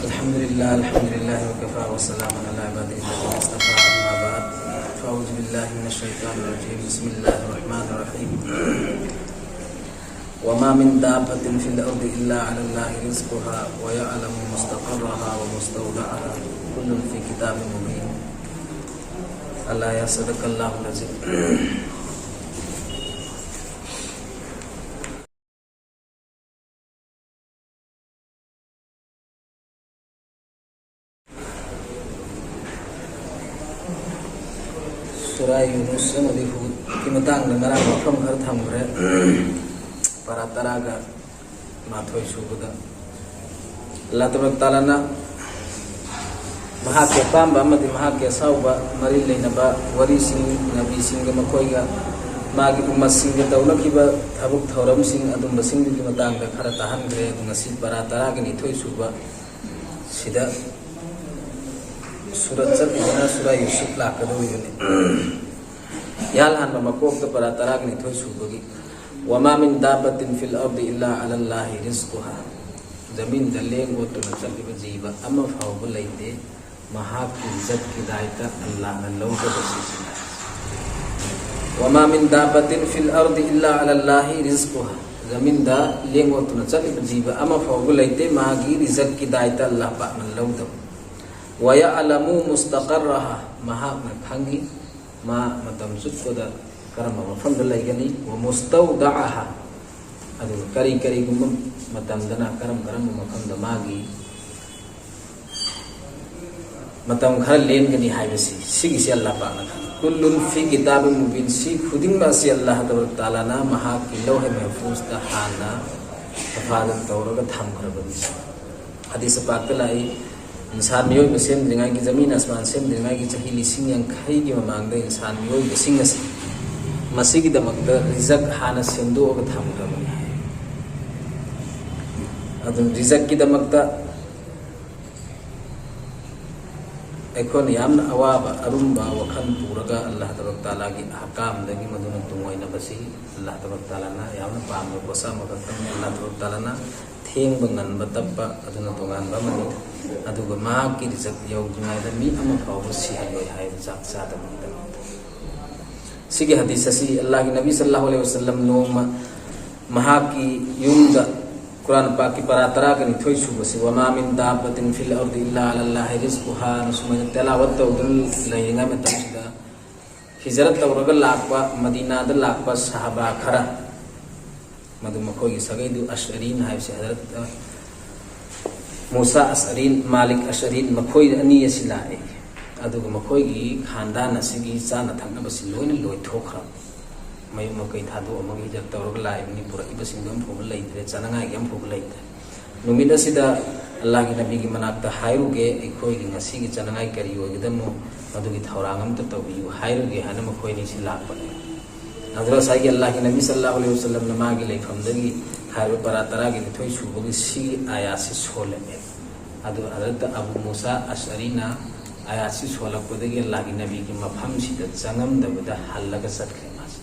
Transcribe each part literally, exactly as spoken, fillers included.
الحمد لله، الحمد لله وكفى وسلام على عباده الذين اصطفى، أما بعد، فأعوذ بالله من الشيطان الرجيم، بسم الله الرحمن الرحيم. وما من دابة في الأرض إلا على الله رزقها ويعلم مستقرها ومستودعها كل في كتاب مبين. ألا يا صدق الله العظيم. ꯁꯨꯔꯥ ꯌꯨꯅꯨꯁ ꯑꯃꯗꯤ ꯍꯨꯗꯀꯤ ꯃꯇꯥꯡꯗ ꯉꯔꯥꯡ ꯋꯥꯐꯝ ꯈꯔ ꯊꯝꯈ꯭ꯔꯦ꯫ ꯄꯔꯥ ꯇꯔꯥꯒ ꯃꯥꯊꯣꯏ ꯁꯨꯕꯗ ꯑꯜꯂꯥꯍ ꯇꯕꯥꯔꯛ ꯇꯥꯂꯥꯅ ꯃꯍꯥꯛꯀꯤ ꯑꯄꯥꯝꯕ ꯑꯃꯗꯤ ꯃꯍꯥꯛꯀꯤ ꯑꯁꯥꯎꯕ ꯃꯔꯤ ꯂꯩꯅꯕ ꯋꯥꯔꯤꯁꯤꯡ, ꯅꯕꯤꯁꯤꯡꯒ ꯃꯈꯣꯏꯒ ꯃꯥꯒꯤ ꯎꯝꯃꯠꯁꯤꯡꯒ ꯇꯧꯅꯈꯤꯕ ꯊꯕꯛ ꯊꯧꯔꯝꯁꯤꯡ ꯑꯗꯨꯝꯕꯁꯤꯡꯗꯨꯒꯤ ꯃꯇꯥꯡꯗ ꯈꯔ ꯇꯥꯍꯟꯈ꯭ꯔꯦ꯫ ꯑꯗꯨ ꯉꯁꯤ ꯄꯔꯥ ꯇꯔꯥꯒ ꯅꯤꯊꯣꯏ ꯁꯨꯕ ꯁꯤꯗ ꯁꯨꯔꯠ ꯆꯠꯂꯤꯕꯅ ꯁꯨꯔꯥ ꯌꯨꯁꯨꯐ ꯂꯥꯛꯀꯗꯧꯔꯤꯕꯅꯤ꯫ ꯏꯍꯥꯟ ꯍꯥꯟꯕ ꯃꯀꯣꯛꯇ ꯄꯔꯥ ꯇꯔꯥꯒ ꯅꯤꯊꯣꯏ ꯁꯨꯕꯒꯤ "وما من دابة في الأرض إلا على الله رزقها." ꯖꯃꯤꯟꯗ ꯂꯦꯡ ꯑꯣꯠꯇꯨꯅ ꯆꯠꯂꯤꯕ ꯖꯤꯕ ꯑꯃ ꯐꯥꯎꯕ ꯂꯩꯇꯦ, ꯃꯍꯥꯛꯀꯤ ꯔꯤꯖꯛꯀꯤ ꯗꯥꯏꯇ ꯑꯜꯂꯥꯍꯅ ꯂꯧꯗꯕ ꯁꯤꯁꯤꯅ꯫ "وما من دابة في الأرض إلا على الله رزقها." ꯖꯃꯤꯟꯗ ꯂꯦꯡ ꯑꯣꯠꯇꯨꯅ ꯆꯠꯂꯤꯕ ꯖꯤꯕ ꯑꯃ ꯐꯥꯎꯕ ꯂꯩꯇꯦ, ꯃꯥꯒꯤ ꯔꯤꯖꯛꯀꯤ ꯗꯥꯏꯇ ꯑꯜꯂꯥꯍ ꯄꯥꯛꯅ ꯂꯧꯗꯕ꯫ "ويعلم مستقرها." ꯃꯍꯥꯛꯅ ꯈꯪꯏ ꯃꯥ ꯃꯇꯝ ꯆꯨꯞꯄꯗ ꯀꯔꯝꯕ ꯃꯐꯝꯗ ꯂꯩꯒꯅꯤ꯫ "ومستودعها." ꯑꯗꯨꯒ ꯀꯔꯤ ꯀꯔꯤꯒꯨꯝꯕ ꯃꯇꯝꯗꯅ ꯀꯔꯝ ꯀꯔꯝꯕ ꯃꯐꯝꯗ ꯃꯥꯒꯤ ꯃꯇꯝ ꯈꯔ ꯂꯦꯟꯒꯅꯤ ꯍꯥꯏꯕꯁꯤ, ꯁꯤꯒꯤꯁꯤ ꯑꯜꯂꯥꯍ ꯄꯥꯛꯅ ꯈꯪꯏ꯫ "كل في كتاب مبين." ꯁꯤ ꯈꯨꯗꯤꯡꯃꯛ ꯑꯁꯤ ꯑꯜꯂꯥꯍ ꯇꯕꯥꯔꯛ ꯇꯥꯂꯥꯅ ꯃꯍꯥꯛꯀꯤ ꯂꯧꯍ ꯃꯍꯐꯨꯖꯇ ꯍꯥꯟꯅ ꯍꯤꯐꯥꯖꯠ ꯇꯧꯔꯒ ꯊꯝꯈ꯭ꯔꯕꯅꯤ꯫ ꯍꯗꯤꯁ ꯄꯥꯛꯇ ꯂꯥꯛꯏ, ꯏꯟꯁꯥꯟ ꯃꯤꯑꯣꯏꯕ ꯁꯦꯝꯗ꯭ꯔꯤꯉꯩꯒꯤ, ꯖꯃꯤꯟ ꯑꯁꯃꯥꯟ ꯁꯦꯝꯗ꯭ꯔꯤꯉꯩꯒꯤ ꯆꯍꯤ ꯂꯤꯁꯤꯡ ꯌꯥꯡꯈꯩꯒꯤ ꯃꯃꯥꯡꯗ ꯏꯟꯁꯥꯟ ꯃꯤꯑꯣꯏꯕꯁꯤꯡ ꯑꯁꯤ ꯃꯁꯤꯒꯤꯗꯃꯛꯇ ꯔꯤꯖꯛ ꯍꯥꯟꯅ ꯁꯦꯝꯗꯣꯛꯑꯒ ꯊꯝꯈ꯭ꯔꯕꯅꯤ ꯍꯥꯏ꯫ ꯑꯗꯨꯝ ꯔꯤꯖꯛꯀꯤꯗꯃꯛꯇ ꯑꯩꯈꯣꯏꯅ ꯌꯥꯝꯅ ꯑꯋꯥꯕ ꯑꯔꯨꯝꯕ ꯋꯥꯈꯜ ꯄꯨꯔꯒ ꯑꯜꯂꯥꯍ ꯇꯕꯥꯔꯛ ꯇꯥꯂꯥꯒꯤ ꯑꯍꯀꯥꯝꯗꯒꯤ ꯃꯗꯨꯅ ꯇꯨꯡꯑꯣꯏꯅꯕꯁꯤ ꯑꯜꯂꯥꯍ ꯇꯕꯥꯔꯛ ꯇꯥꯂꯥꯅ ꯌꯥꯝꯅ ꯄꯥꯝꯕ ꯄꯣꯠꯁꯛ ꯑꯃꯈꯛꯇꯪꯅꯤ꯫ ꯑꯜꯂꯥꯍ ꯇꯕꯥꯔꯛ ꯇꯥꯂꯥꯅ ꯊꯦꯡꯕ ꯉꯟꯕ ꯇꯞꯄ ꯑꯗꯨꯅ ꯇꯣꯉꯥꯟꯕ ꯑꯃꯅꯤ꯫ ꯑꯗꯨꯒ ꯃꯍꯥꯛꯀꯤ ꯔꯤꯖꯛ ꯌꯧꯗ꯭ꯔꯤꯉꯩꯗ ꯃꯤ ꯑꯃ ꯐꯥꯎꯕ ꯁꯤꯍꯜꯂꯣꯏ ꯍꯥꯏꯕ ꯆꯥꯛ ꯆꯥꯗꯕꯒꯤꯗꯃꯛꯇ꯫ ꯁꯤꯒꯤ ꯍꯗꯤꯁ ꯑꯁꯤ ꯑꯜꯂꯥꯍꯒꯤ ꯅꯕꯤ ꯁꯜꯂꯥꯍꯨ ꯑꯂꯩꯍꯤ ꯋꯥꯁꯜꯂꯝ ꯅꯣꯡꯃ ꯃꯍꯥꯛꯀꯤ ꯌꯨꯝꯗ ꯀꯨꯔꯥꯟ ꯄꯥꯛꯀꯤ ꯄꯔꯥ ꯇꯔꯥꯒ ꯅꯤꯊꯣꯏ ꯁꯨꯕꯁꯤ "ꯋꯃꯥ ꯃꯤꯟ ꯗꯥꯕꯇꯤꯟ ꯐꯤꯜ ꯑꯔꯗꯤ ꯏꯜꯂꯥ ꯑꯂꯥ ꯔꯤꯖ꯭ꯀꯨꯍꯥ" ꯅ ꯁꯨꯃꯥꯏꯅ ꯇꯦꯂꯥꯋꯠ ꯇꯧꯗꯨꯅ ꯂꯩꯔꯤꯉꯩ ꯃꯇꯝꯁꯤꯗ ꯍꯤꯖꯔꯠ ꯇꯧꯔꯒ ꯂꯥꯛꯄ ꯃꯗꯤꯅꯥꯗ ꯂꯥꯛꯄ ꯁꯍꯥꯕꯥ ꯈꯔ, ꯃꯗꯨ ꯃꯈꯣꯏꯒꯤ ꯁꯥꯒꯩꯗꯨ ꯑꯁꯔꯤꯟ ꯍꯥꯏꯕꯁꯤ ꯍꯖꯔꯠ ꯃꯨꯁꯥ ꯑꯁꯔꯤꯟ, ꯃꯥꯂꯤꯛ ꯑꯁꯔꯤꯟ, ꯃꯈꯣꯏ ꯑꯅꯤ ꯑꯁꯤ ꯂꯥꯛꯑꯦ꯫ ꯑꯗꯨꯒ ꯃꯈꯣꯏꯒꯤ ꯈꯥꯟꯗꯥꯟ ꯑꯁꯤꯒꯤ ꯆꯥꯅ ꯊꯛꯅꯕꯁꯤ ꯂꯣꯏꯅ ꯂꯣꯏꯊꯣꯛꯈ꯭ꯔꯕ꯫ ꯃꯌꯨꯝ ꯃꯀꯩ ꯊꯥꯗꯣꯛꯑꯝꯃꯒ ꯍꯤꯖꯔꯠ ꯇꯧꯔꯒ ꯂꯥꯛꯏꯕꯅꯤ, ꯄꯨꯔꯛꯏꯕꯁꯤꯡꯗꯨ ꯑꯃꯐꯥꯎꯕ ꯂꯩꯇ꯭ꯔꯦ, ꯆꯥꯅꯉꯥꯏꯒꯤ ꯑꯃꯐꯥꯎꯕ ꯂꯩꯇ꯭ꯔꯦ꯫ ꯅꯨꯃꯤꯠ ꯑꯁꯤꯗ ꯑꯜꯂꯥꯍꯒꯤ ꯅꯕꯤꯒꯤ ꯃꯅꯥꯛꯇ ꯍꯥꯏꯔꯨꯒꯦ, ꯑꯩꯈꯣꯏꯒꯤ ꯉꯁꯤꯒꯤ ꯆꯥꯅꯉꯥꯏ ꯀꯔꯤ ꯑꯣꯏꯒꯗꯕꯅꯣ, ꯃꯗꯨꯒꯤ ꯊꯧꯔꯥꯡ ꯑꯃꯇ ꯇꯧꯕꯤꯌꯨ ꯍꯥꯏꯔꯨꯒꯦ ꯍꯥꯏꯅ ꯃꯈꯣꯏ ꯑꯅꯤꯁꯤ ꯂꯥꯛꯄꯅꯦ꯫ ꯑꯗꯨꯗ ꯉꯁꯥꯏꯒꯤ ꯑꯜꯂꯥꯍꯒꯤ ꯅꯕꯤ ꯁꯜꯂꯥꯍꯨ ꯑꯂꯩꯍꯤ ꯋꯥꯁꯜꯂꯝꯅ ꯃꯥꯒꯤ ꯂꯩꯐꯝꯗꯒꯤ ꯍꯥꯏꯔꯤꯕ ꯄꯔꯥ ꯇꯔꯥꯒꯤ ꯅꯤꯊꯣꯏ ꯁꯨꯕꯒꯤ ꯁꯤꯒꯤ ꯑꯥꯌꯥꯠꯁꯤ ꯁꯣꯜꯂꯛꯑꯦ꯫ ꯑꯗꯨ ꯍꯖꯔꯠ ꯑꯕꯨ ꯃꯨꯁꯥ ꯑꯁꯔꯤꯅ ꯑꯥꯌꯥꯠꯁꯤ ꯁꯣꯜꯂꯛꯄꯗꯒꯤ ꯑꯜꯂꯥꯍꯒꯤ ꯅꯕꯤꯒꯤ ꯃꯐꯝꯁꯤꯗ ꯆꯪꯉꯝꯗꯕꯗ ꯍꯜꯂꯒ ꯆꯠꯈ꯭ꯔꯦ ꯃꯥꯁꯦ꯫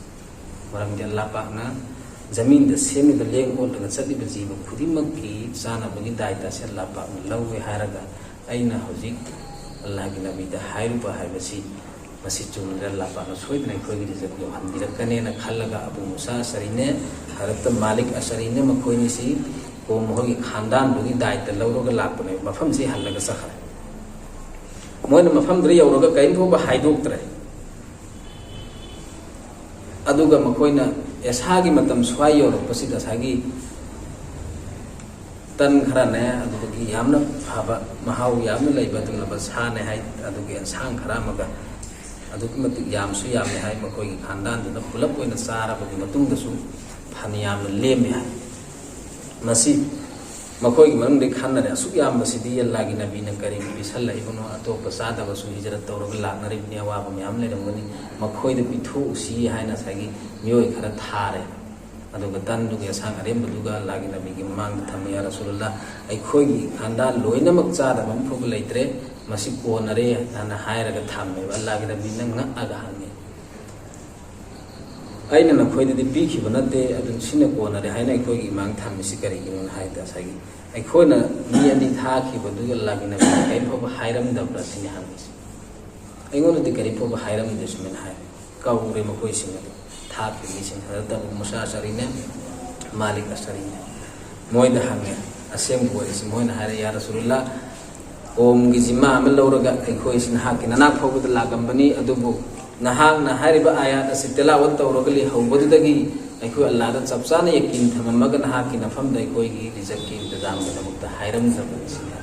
ꯃꯔꯝꯗꯤ ꯑꯜꯂꯥꯍ ꯄꯥꯛꯅ ꯖꯃꯤꯟꯗ ꯁꯦꯝꯂꯤꯕ, ꯂꯦꯡ ꯑꯣꯠꯂꯒ ꯆꯠꯂꯤꯕ ꯖꯤꯕ ꯈꯨꯗꯤꯡꯃꯛꯀꯤ ꯆꯥꯅꯕꯒꯤ ꯗꯥꯏꯇ ꯑꯁꯤ ꯑꯜꯂꯥꯍ ꯄꯥꯛꯅ ꯂꯧꯋꯦ ꯍꯥꯏꯔꯒ ꯑꯩꯅ ꯍꯧꯖꯤꯛ ꯑꯜꯂꯥꯍꯒꯤ ꯅꯕꯤꯗ ꯍꯥꯏꯔꯨꯕ ꯍꯥꯏꯕꯁꯤ ꯃꯁꯤ ꯆꯨꯝꯗ꯭ꯔꯦ, ꯑꯜꯂꯥꯍ ꯄꯥꯛꯅ ꯁꯣꯏꯗꯅ ꯑꯩꯈꯣꯏꯒꯤ ꯔꯤꯖꯛ ꯌꯧꯍꯟꯕꯤꯔꯛꯀꯅꯦꯅ ꯈꯜꯂꯒ ꯑꯕꯨ ꯃꯨꯁꯥ ꯑꯁꯔꯤꯅꯦ, ꯍꯖꯔꯠ ꯃꯥꯂꯤꯛ ꯑꯁꯔꯤꯅꯦ, ꯃꯈꯣꯏꯅꯤꯁꯤ ꯀꯣꯝ ꯃꯈꯣꯏꯒꯤ ꯈꯥꯟꯗꯥꯟꯗꯨꯒꯤ ꯗꯥꯏꯇ ꯂꯧꯔꯒ ꯂꯥꯛꯄꯅꯦꯕ꯫ ꯃꯐꯝꯁꯤ ꯍꯜꯂꯒ ꯆꯠꯈ꯭ꯔꯦ꯫ ꯃꯣꯏꯅ ꯃꯐꯝꯗꯨꯗ ꯌꯧꯔꯒ ꯀꯔꯤꯝ ꯐꯥꯎꯕ ꯍꯥꯏꯗꯣꯛꯇ꯭ꯔꯦ꯫ ꯑꯗꯨꯒ ꯃꯈꯣꯏꯅ ꯏꯁꯥꯒꯤ ꯃꯇꯝ ꯁ꯭ꯋꯥꯏ ꯌꯧꯔꯛꯄꯁꯤꯗ ꯉꯁꯥꯏꯒꯤ ꯇꯟ ꯈꯔꯅꯦ, ꯑꯗꯨꯗꯒꯤ ꯌꯥꯝꯅ ꯐꯕ, ꯃꯍꯥꯎ ꯌꯥꯝꯅ ꯂꯩꯕ ꯑꯗꯨꯒꯨꯝꯂꯕ ꯁꯥꯅꯦ ꯍꯥꯏ, ꯑꯗꯨꯒꯤ ꯑꯦꯟꯁꯥꯡ ꯈꯔ ꯑꯃꯒ, ꯑꯗꯨꯛꯀꯤ ꯃꯇꯤꯛ ꯌꯥꯝꯁꯨ ꯌꯥꯝꯃꯦ ꯍꯥꯏ꯫ ꯃꯈꯣꯏꯒꯤ ꯈꯥꯟꯗꯥꯟꯗꯨꯅ ꯄꯨꯂꯞ ꯑꯣꯏꯅ ꯆꯥꯔꯕꯒꯤ ꯃꯇꯨꯡꯗꯁꯨ ꯐꯅꯌꯥꯝꯅ ꯂꯦꯝꯃꯦ ꯍꯥꯏ꯫ ꯃꯁꯤ ꯃꯈꯣꯏꯒꯤ ꯃꯅꯨꯡꯗ ꯈꯟꯅꯔꯦ, "ꯑꯁꯨꯛ ꯌꯥꯝꯕꯁꯤꯗꯤ ꯑꯜꯂꯥꯍꯒꯤ ꯅꯕꯤꯅ ꯀꯔꯤꯒꯤ ꯄꯤꯁꯜꯂꯛꯏꯕꯅꯣ? ꯑꯇꯣꯞꯄ ꯆꯥꯗꯕꯁꯨ ꯍꯤꯖꯔꯠ ꯇꯧꯔꯒ ꯂꯥꯛꯅꯔꯤꯕꯅꯤ, ꯑꯋꯥꯕ ꯃꯌꯥꯝ ꯂꯩꯔꯝꯒꯅꯤ, ꯃꯈꯣꯏꯗ ꯄꯤꯊꯣꯛꯎꯁꯤ" ꯍꯥꯏꯅ ꯉꯁꯥꯏꯒꯤ ꯃꯤꯑꯣꯏ ꯈꯔ ꯊꯥꯔꯦ꯫ ꯑꯗꯨꯒ ꯇꯟꯗꯨꯒ ꯑꯦꯟꯁꯥꯡ ꯑꯔꯦꯝꯕꯗꯨꯒ ꯑꯜꯂꯥꯍꯒꯤ ꯅꯕꯤꯒꯤ ꯃꯃꯥꯡꯗ ꯊꯝꯃꯤ, "ꯌꯥ ꯔꯁꯨꯂꯜꯂꯥꯍ, ꯑꯩꯈꯣꯏꯒꯤ ꯈꯥꯟꯗꯥꯟ ꯂꯣꯏꯅꯃꯛ ꯆꯥꯗꯕ ꯑꯃꯐꯥꯎꯕ ꯂꯩꯇ꯭ꯔꯦ, ꯃꯁꯤ ꯀꯣꯟꯅꯔꯦ" ꯍꯥꯏꯅ ꯍꯥꯏꯔꯒ ꯊꯝꯃꯦꯕ꯫ ꯑꯜꯂꯥꯍꯒꯤ ꯅꯕꯤꯅ ꯉꯛꯑꯒ ꯍꯪꯉꯤ, ꯑꯩꯅ ꯅꯈꯣꯏꯗꯗꯤ ꯄꯤꯈꯤꯕ ꯅꯠꯇꯦ, ꯑꯗꯨꯅ ꯁꯤꯅ ꯀꯣꯟꯅꯔꯦ ꯍꯥꯏꯅ ꯑꯩꯈꯣꯏꯒꯤ ꯏꯃꯥꯡ ꯊꯝꯃꯤꯁꯤ ꯀꯔꯤꯒꯤꯅꯣꯅ ꯍꯥꯏꯕꯗ, ꯉꯁꯥꯏꯒꯤ ꯑꯩꯈꯣꯏꯅ ꯃꯤ ꯑꯅꯤ ꯊꯥꯈꯤꯕꯗꯨꯒ ꯑꯜꯂꯥꯍꯒꯤ ꯅꯕꯤꯅ ꯀꯔꯤꯝ ꯐꯥꯎꯕ ꯍꯥꯏꯔꯝꯗꯕ꯭ꯔꯥ ꯁꯤꯅꯤ ꯍꯪꯉꯤꯁꯦ꯫ ꯑꯩꯉꯣꯟꯗꯗꯤ ꯀꯔꯤꯝ ꯐꯥꯎꯕ ꯍꯥꯏꯔꯝꯗꯦ ꯁꯨꯃꯥꯏꯅ ꯍꯥꯏ꯫ ꯀꯧꯔꯦ ꯃꯈꯣꯏꯁꯤꯡ ꯑꯗꯨ, ꯊꯥꯈꯤꯕ ꯃꯤꯁꯤꯡ, ꯍꯖꯔꯠ ꯑꯕꯨ ꯃꯨꯁꯥ ꯑꯁꯥꯔꯤꯅꯦ, ꯃꯥꯂꯤꯛ ꯑꯁꯥꯔꯤꯅꯦ꯫ ꯃꯣꯏꯗ ꯍꯪꯉꯦ, ꯑꯁꯦꯡꯕ ꯑꯣꯏꯔꯤꯁꯤ ꯃꯣꯏꯅ ꯍꯥꯏꯔꯦ, "ꯌꯥ ꯔꯁꯨꯂꯨꯜꯂꯥ, ꯀꯣꯝꯒꯤ ꯖꯤꯝꯃꯥ ꯑꯃ ꯂꯧꯔꯒ ꯑꯩꯈꯣꯏꯁꯤ ꯅꯍꯥꯛꯀꯤ ꯅꯅꯥꯛ ꯐꯥꯎꯕꯗ ꯂꯥꯛꯂꯝꯕꯅꯤ, ꯑꯗꯨꯕꯨ ꯅꯍꯥꯛꯅ ꯍꯥꯏꯔꯤꯕ ꯑꯥꯌꯥꯠ ꯑꯁꯤ ꯇꯤꯂꯥꯋꯠ ꯇꯧꯔꯒ ꯂꯩꯍꯧꯕꯗꯨꯗꯒꯤ ꯑꯩꯈꯣꯏ ꯑꯜꯂꯥꯗ ꯆꯞ ꯆꯥꯅ ꯌꯀꯤꯟ ꯊꯝꯃꯝꯃꯒ ꯅꯍꯥꯛꯀꯤ ꯅꯐꯝꯗ ꯑꯩꯈꯣꯏꯒꯤ ꯔꯤꯖꯛꯀꯤ ꯏꯟꯇꯤꯖꯥꯝꯒꯤꯗꯃꯛꯇ ꯍꯥꯏꯔꯝꯗꯕꯅꯤ" ꯁꯤꯅꯤ꯫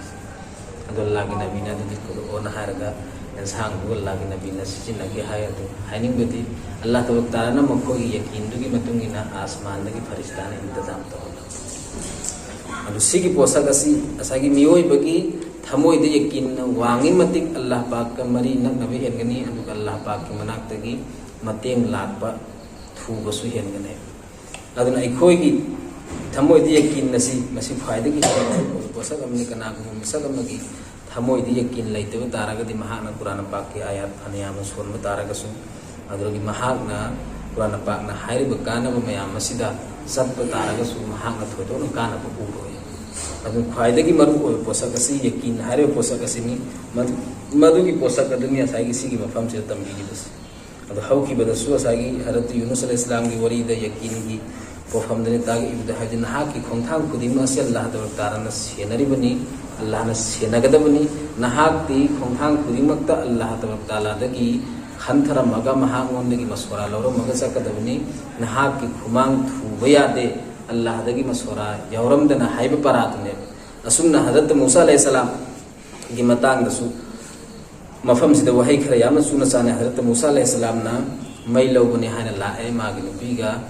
ꯑꯗꯣ ꯑꯜꯂꯥꯍꯒꯤ ꯅꯕꯤꯅ ꯑꯗꯨꯗꯤ ꯄꯨꯔꯛꯑꯣꯅ ꯍꯥꯏꯔꯒ ꯑꯦꯟꯁꯥꯡꯗꯨ ꯑꯜꯂꯥꯍꯒꯤ ꯅꯕꯤꯅ ꯁꯤꯖꯤꯟꯅꯒꯦ ꯍꯥꯏ꯫ ꯑꯗꯨ ꯍꯥꯏꯅꯤꯡꯕꯗꯤ, ꯑꯜꯂꯥꯍ ꯇꯕꯥꯔꯛ ꯇꯥꯂꯥꯅ ꯃꯈꯣꯏꯒꯤ ꯌꯀꯤꯟꯗꯨꯒꯤ ꯃꯇꯨꯡ ꯏꯟꯅ ꯑꯥꯁꯃꯥꯟꯗꯒꯤ ꯐꯔꯤꯁꯇꯥꯅ ꯏꯟꯇꯤꯖꯥꯝ ꯇꯧꯍꯜꯂꯤ꯫ ꯑꯗꯨ ꯁꯤꯒꯤ ꯄꯣꯠꯁꯛ ꯑꯁꯤ ꯉꯁꯥꯏꯒꯤ ꯃꯤꯑꯣꯏꯕꯒꯤ ꯊꯃꯣꯏꯗ ꯌꯀꯤꯟꯅ ꯋꯥꯡꯉꯤ ꯃꯇꯤꯛ ꯑꯜꯂꯥꯍ ꯄꯥꯛꯀ ꯃꯔꯤ ꯅꯛꯅꯕ ꯍꯦꯟꯒꯅꯤ, ꯑꯗꯨꯒ ꯑꯜꯂꯥꯍ ꯄꯥꯛꯀꯤ ꯃꯅꯥꯛꯇꯒꯤ ꯃꯇꯦꯡ ꯂꯥꯛꯄ ꯊꯨꯕꯁꯨ ꯍꯦꯟꯒꯅꯤ꯫ ꯑꯗꯨꯅ ꯑꯩꯈꯣꯏꯒꯤ ꯊꯃꯣꯏꯗ ꯌꯀꯤꯟ ꯑꯁꯤ ꯃꯁꯤ ꯈ꯭ꯋꯥꯏꯗꯒꯤ ꯍꯦꯟꯅ ꯃꯔꯨ ꯑꯣꯏꯕ ꯄꯣꯠꯁꯛ ꯑꯃꯅꯤ꯫ ꯀꯅꯥꯒꯨꯝꯕ ꯃꯤꯁꯛ ꯑꯃꯒꯤ ꯊꯃꯣꯏꯗ ꯌꯀꯤꯟ ꯂꯩꯇꯕ ꯇꯥꯔꯒꯗꯤ, ꯃꯍꯥꯛꯅ ꯀꯨꯔꯥꯟ ꯄꯥꯛꯀꯤ ꯑꯥꯌꯥꯠ ꯐꯅꯌꯥꯝꯅ ꯁꯣꯟꯕ ꯇꯥꯔꯒꯁꯨ, ꯑꯗꯨꯗꯒꯤ ꯃꯍꯥꯛꯅ ꯀꯨꯔꯥꯟ ꯄꯥꯛꯅ ꯍꯥꯏꯔꯤꯕ ꯀꯥꯟꯅꯕ ꯃꯌꯥꯝ ꯑꯁꯤꯗ ꯆꯠꯄ ꯇꯥꯔꯒꯁꯨ, ꯃꯍꯥꯛꯅ ꯊꯣꯏꯗꯣꯛꯅ ꯀꯥꯟꯅꯕ ꯎꯔꯣꯏ꯫ ꯑꯗꯨ ꯈ꯭ꯋꯥꯏꯗꯒꯤ ꯃꯔꯨ ꯑꯣꯏꯕ ꯄꯣꯠꯁꯛ ꯑꯁꯤ ꯌꯀꯤꯟ ꯍꯥꯏꯔꯤꯕ ꯄꯣꯠꯁꯛ ꯑꯁꯤꯅꯤ꯫ ꯃꯗꯨ-, ꯃꯗꯨꯒꯤ ꯄꯣꯠꯁꯛ ꯑꯗꯨꯅꯤ ꯉꯁꯥꯏꯒꯤ ꯁꯤꯒꯤ ꯃꯐꯝꯁꯤꯗ ꯇꯝꯕꯤꯔꯤꯕꯁꯤ꯫ ꯑꯗꯣ ꯍꯧꯈꯤꯕꯗꯁꯨ ꯉꯁꯥꯏꯒꯤ ꯍꯖꯔꯠ ꯌꯨꯅꯨꯁ ꯑꯂꯩꯍꯤ ꯏꯁꯂꯥꯝꯒꯤ ꯋꯥꯔꯤꯗ ꯌꯀꯤꯟꯒꯤ ꯋꯥꯐꯝꯗꯅꯤ ꯇꯥꯛꯂꯤꯕꯗ, ꯍꯥꯏꯗꯤ, "ꯅꯍꯥꯛꯀꯤ ꯈꯣꯡꯊꯥꯡ ꯈꯨꯗꯤꯡꯃꯛ ꯑꯁꯤ ꯑꯜꯂꯥꯍ ꯇꯕꯥꯔꯛ ꯇꯥꯂꯥꯅ ꯁꯦꯟꯅꯔꯤꯕꯅꯤ, ꯑꯜꯂꯥꯍꯅ ꯁꯦꯟꯅꯒꯗꯕꯅꯤ꯫ ꯅꯍꯥꯛꯇꯤ ꯈꯣꯡꯊꯥꯡ ꯈꯨꯗꯤꯡꯃꯛꯇ ꯑꯜꯂꯥꯍ ꯇꯕꯥꯔꯛ ꯇꯥꯂꯥꯗꯒꯤ ꯈꯟꯊꯔꯝꯃꯒ ꯃꯍꯥꯛꯉꯣꯟꯗꯒꯤ ꯃꯁꯣꯔꯥ ꯂꯧꯔꯝꯃꯒ ꯆꯠꯀꯗꯕꯅꯤ꯫ ꯅꯍꯥꯛꯀꯤ ꯈꯨꯃꯥꯡ ꯊꯨꯕ ꯌꯥꯗꯦ, ꯑꯜꯂꯥꯍꯗꯒꯤ ꯃꯁꯣꯔꯥ ꯌꯥꯎꯔꯝꯗꯅ" ꯍꯥꯏꯕ ꯄꯔꯥꯗꯨꯅꯦꯕ꯫ ꯑꯁꯨꯝꯅ ꯍꯖꯔꯠ ꯃꯨꯁꯥ ꯑꯂꯩꯍꯤ ꯁꯂꯥꯝꯒꯤ ꯃꯇꯥꯡꯗꯁꯨ ꯃꯐꯝꯁꯤꯗ ꯋꯥꯍꯩ ꯈꯔ ꯌꯥꯝꯅ ꯆꯨꯅ ꯆꯥꯅꯩ꯫ ꯍꯖꯔꯠ ꯃꯨꯁꯥ ꯑꯂꯩꯍꯤ ꯁꯂꯥꯝꯅ ꯃꯩ ꯂꯧꯕꯅꯤ ꯍꯥꯏꯅ ꯂꯥꯛꯑꯦ, ꯃꯥꯒꯤ ꯅꯨꯄꯤꯒ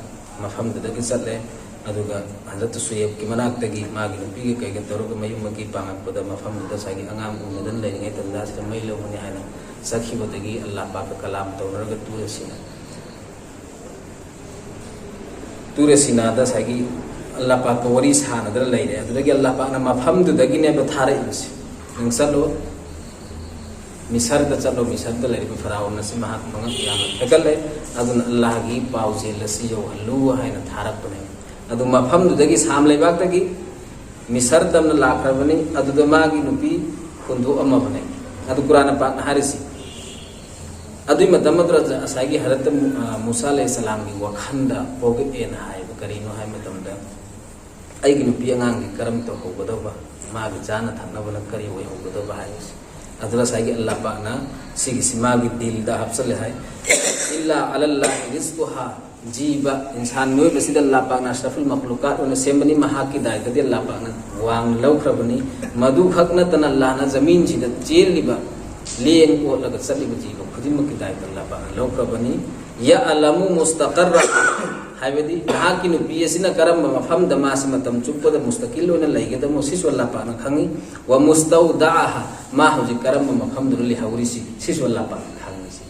ꯃꯐꯝꯗꯨꯗꯒꯤ ꯆꯠꯂꯦ꯫ ꯑꯗꯨꯒ ꯍꯖꯔꯠ ꯁꯨꯌꯦꯕꯀꯤ ꯃꯅꯥꯛꯇꯒꯤ ꯃꯥꯒꯤ ꯅꯨꯄꯤꯒ ꯀꯩꯒ ꯇꯧꯔꯒ ꯃꯌꯨꯝ ꯃꯀꯩ ꯄꯥꯡꯉꯛꯄꯗ, ꯃꯐꯝꯗꯨꯗ ꯉꯁꯥꯏꯒꯤ ꯑꯉꯥꯡ ꯎꯅꯗꯅ ꯂꯩꯔꯤꯉꯩ ꯇꯟꯖꯥꯁꯤꯗ ꯃꯩ ꯂꯧꯕꯅꯤ ꯍꯥꯏꯅ ꯆꯠꯈꯤꯕꯗꯒꯤ ꯑꯜꯂꯥꯍ ꯄꯥꯛꯀ ꯀꯂꯥꯝ ꯇꯧꯅꯔꯒ ꯇꯨꯔ ꯁꯤꯅ ꯇꯨꯔ ꯁꯤꯅꯥꯗ ꯉꯁꯥꯏꯒꯤ ꯑꯜꯂꯥꯍ ꯄꯥꯛꯀ ꯋꯥꯔꯤ ꯁꯥꯟꯅꯗꯅ ꯂꯩꯔꯦ꯫ ꯑꯗꯨꯗꯒꯤ ꯑꯜꯂꯥꯍ ꯄꯥꯛꯅ ꯃꯐꯝꯗꯨꯗꯒꯤꯅꯦꯕ ꯊꯥꯔꯛꯏꯕꯁꯦ, "ꯅꯪ ꯆꯠꯂꯣ, ꯃꯤꯁꯔꯗ ꯆꯠꯂꯣ, ꯃꯤꯁꯔꯗ ꯂꯩꯔꯤꯕ ꯐꯔꯥꯎꯟ ꯑꯁꯤ ꯃꯍꯥꯛ ꯃꯉꯛ ꯌꯥꯝꯅ ꯊꯦꯛꯀꯠꯂꯦ, ꯑꯗꯨꯅ ꯑꯜꯂꯥꯍꯒꯤ ꯄꯥꯎꯖꯦꯜ ꯑꯁꯤ ꯌꯧꯍꯜꯂꯨ ꯍꯥꯏꯅ ꯊꯥꯔꯛꯄꯅꯦ꯫ ꯑꯗꯨ ꯃꯐꯝꯗꯨꯗꯒꯤ, ꯁꯥꯝ ꯂꯩꯕꯥꯛꯇꯒꯤ ꯃꯤꯁꯔ ꯇꯝꯅ ꯂꯥꯛꯈ꯭ꯔꯕꯅꯤ꯫ ꯑꯗꯨꯗ ꯃꯥꯒꯤ ꯅꯨꯄꯤ ꯍꯨꯟꯗꯣꯛꯑꯝꯃꯕꯅꯦ꯫ ꯑꯗꯨ ꯀꯨꯔꯥꯟꯅ ꯄꯥꯛꯅ ꯍꯥꯏꯔꯤꯁꯤ꯫ ꯑꯗꯨꯏ ꯃꯇꯝ ꯑꯗꯨꯗ ꯉꯁꯥꯏꯒꯤ ꯍꯔꯠꯇ ꯃꯨ-, ꯑ, ꯃꯨꯁꯥ ꯑꯂꯩꯍꯤ ꯁꯂꯥꯝꯒꯤ ꯋꯥꯈꯜꯗ ꯄꯣꯛꯂꯛꯑꯦꯅ ꯍꯥꯏꯕ꯫ ꯀꯔꯤꯅꯣ ꯍꯥꯏꯕ ꯃꯇꯝꯗ, ꯑꯩꯒꯤ ꯅꯨꯄꯤ ꯑꯉꯥꯡꯗꯤ ꯀꯔꯝ ꯇꯧꯍꯧꯒꯗꯧꯕ, ꯃꯥꯒꯤ ꯆꯥꯅ ꯊꯛꯅꯕꯅ ꯀꯔꯤ ꯑꯣꯏꯍꯧꯒꯗꯧꯕ ꯍꯥꯏꯕꯁꯤ꯫ ꯑꯗꯨꯗ ꯉꯁꯥꯏꯒꯤ ꯑꯜꯂꯥꯍ ꯄꯥꯛꯅ ꯁꯤꯒꯤꯁꯤ ꯃꯥꯒꯤ ꯗꯤꯜꯗ ꯍꯥꯞꯆꯜꯂꯦ ꯍꯥꯏ꯫ "ꯏꯜꯂꯥ ꯑꯂꯜꯂꯥꯍꯤ ꯔꯤꯖ꯭ꯀꯨꯍꯥ", ꯖꯤꯕ, ꯏꯟꯁꯥꯟ ꯃꯤꯑꯣꯏꯕꯁꯤꯗ ꯑꯜꯂꯥꯍ ꯄꯥꯛꯅ ꯑꯁ꯭ꯔꯐꯨꯜ ꯃꯈꯂꯨꯀꯥꯠ ꯑꯣꯏꯅ ꯁꯦꯝꯕꯅꯤ, ꯃꯍꯥꯛꯀꯤ ꯗꯥꯏꯇꯗꯤ ꯑꯜꯂꯥꯍ ꯄꯥꯛꯅ ꯋꯥꯡꯅ ꯂꯧꯈ꯭ꯔꯕꯅꯤ꯫ ꯃꯗꯨꯈꯛ ꯅꯠꯇꯅ ꯑꯜꯂꯥꯍꯅ ꯖꯃꯤꯟꯁꯤꯗ ꯆꯦꯜꯂꯤꯕ, ꯂꯦꯡ ꯑꯣꯠꯂꯒ ꯆꯠꯂꯤꯕ ꯖꯤꯕ ꯈꯨꯗꯤꯡꯃꯛꯀꯤ ꯗꯥꯏꯇ ꯑꯜꯂꯥꯍ ꯄꯥꯛꯅ ꯂꯧꯈ꯭ꯔꯕꯅꯤ꯫ "ꯌꯥꯂꯥꯃꯨ ꯃꯨꯁꯇꯥꯀꯔꯔꯥ", ꯍꯥꯏꯕꯗꯤ ꯅꯍꯥꯛꯀꯤ ꯅꯨꯄꯤ ꯑꯁꯤꯅ ꯀꯔꯝꯕ ꯃꯐꯝꯗ ꯃꯥꯁꯤ ꯃꯇꯝ ꯆꯨꯞꯄꯗ ꯃꯨꯁꯇꯥꯀꯤꯜ ꯑꯣꯏꯅ ꯂꯩꯒꯗꯕꯅꯣ, ꯁꯤꯁꯨ ꯑꯜꯂꯥꯍ ꯄꯥꯛꯅ ꯈꯪꯉꯤ꯫ "ꯋꯥ ꯃꯨꯁꯇꯧꯗꯥꯑꯍꯥ", ꯃꯥ ꯍꯧꯖꯤꯛ ꯀꯔꯝꯕ ꯃꯐꯝꯗꯨꯗ ꯂꯩꯍꯧꯔꯤꯁꯤ, ꯁꯤꯁꯨ ꯑꯜꯂꯥꯍ ꯄꯥꯛꯅ ꯈꯪꯉꯤ꯫ ꯁꯤ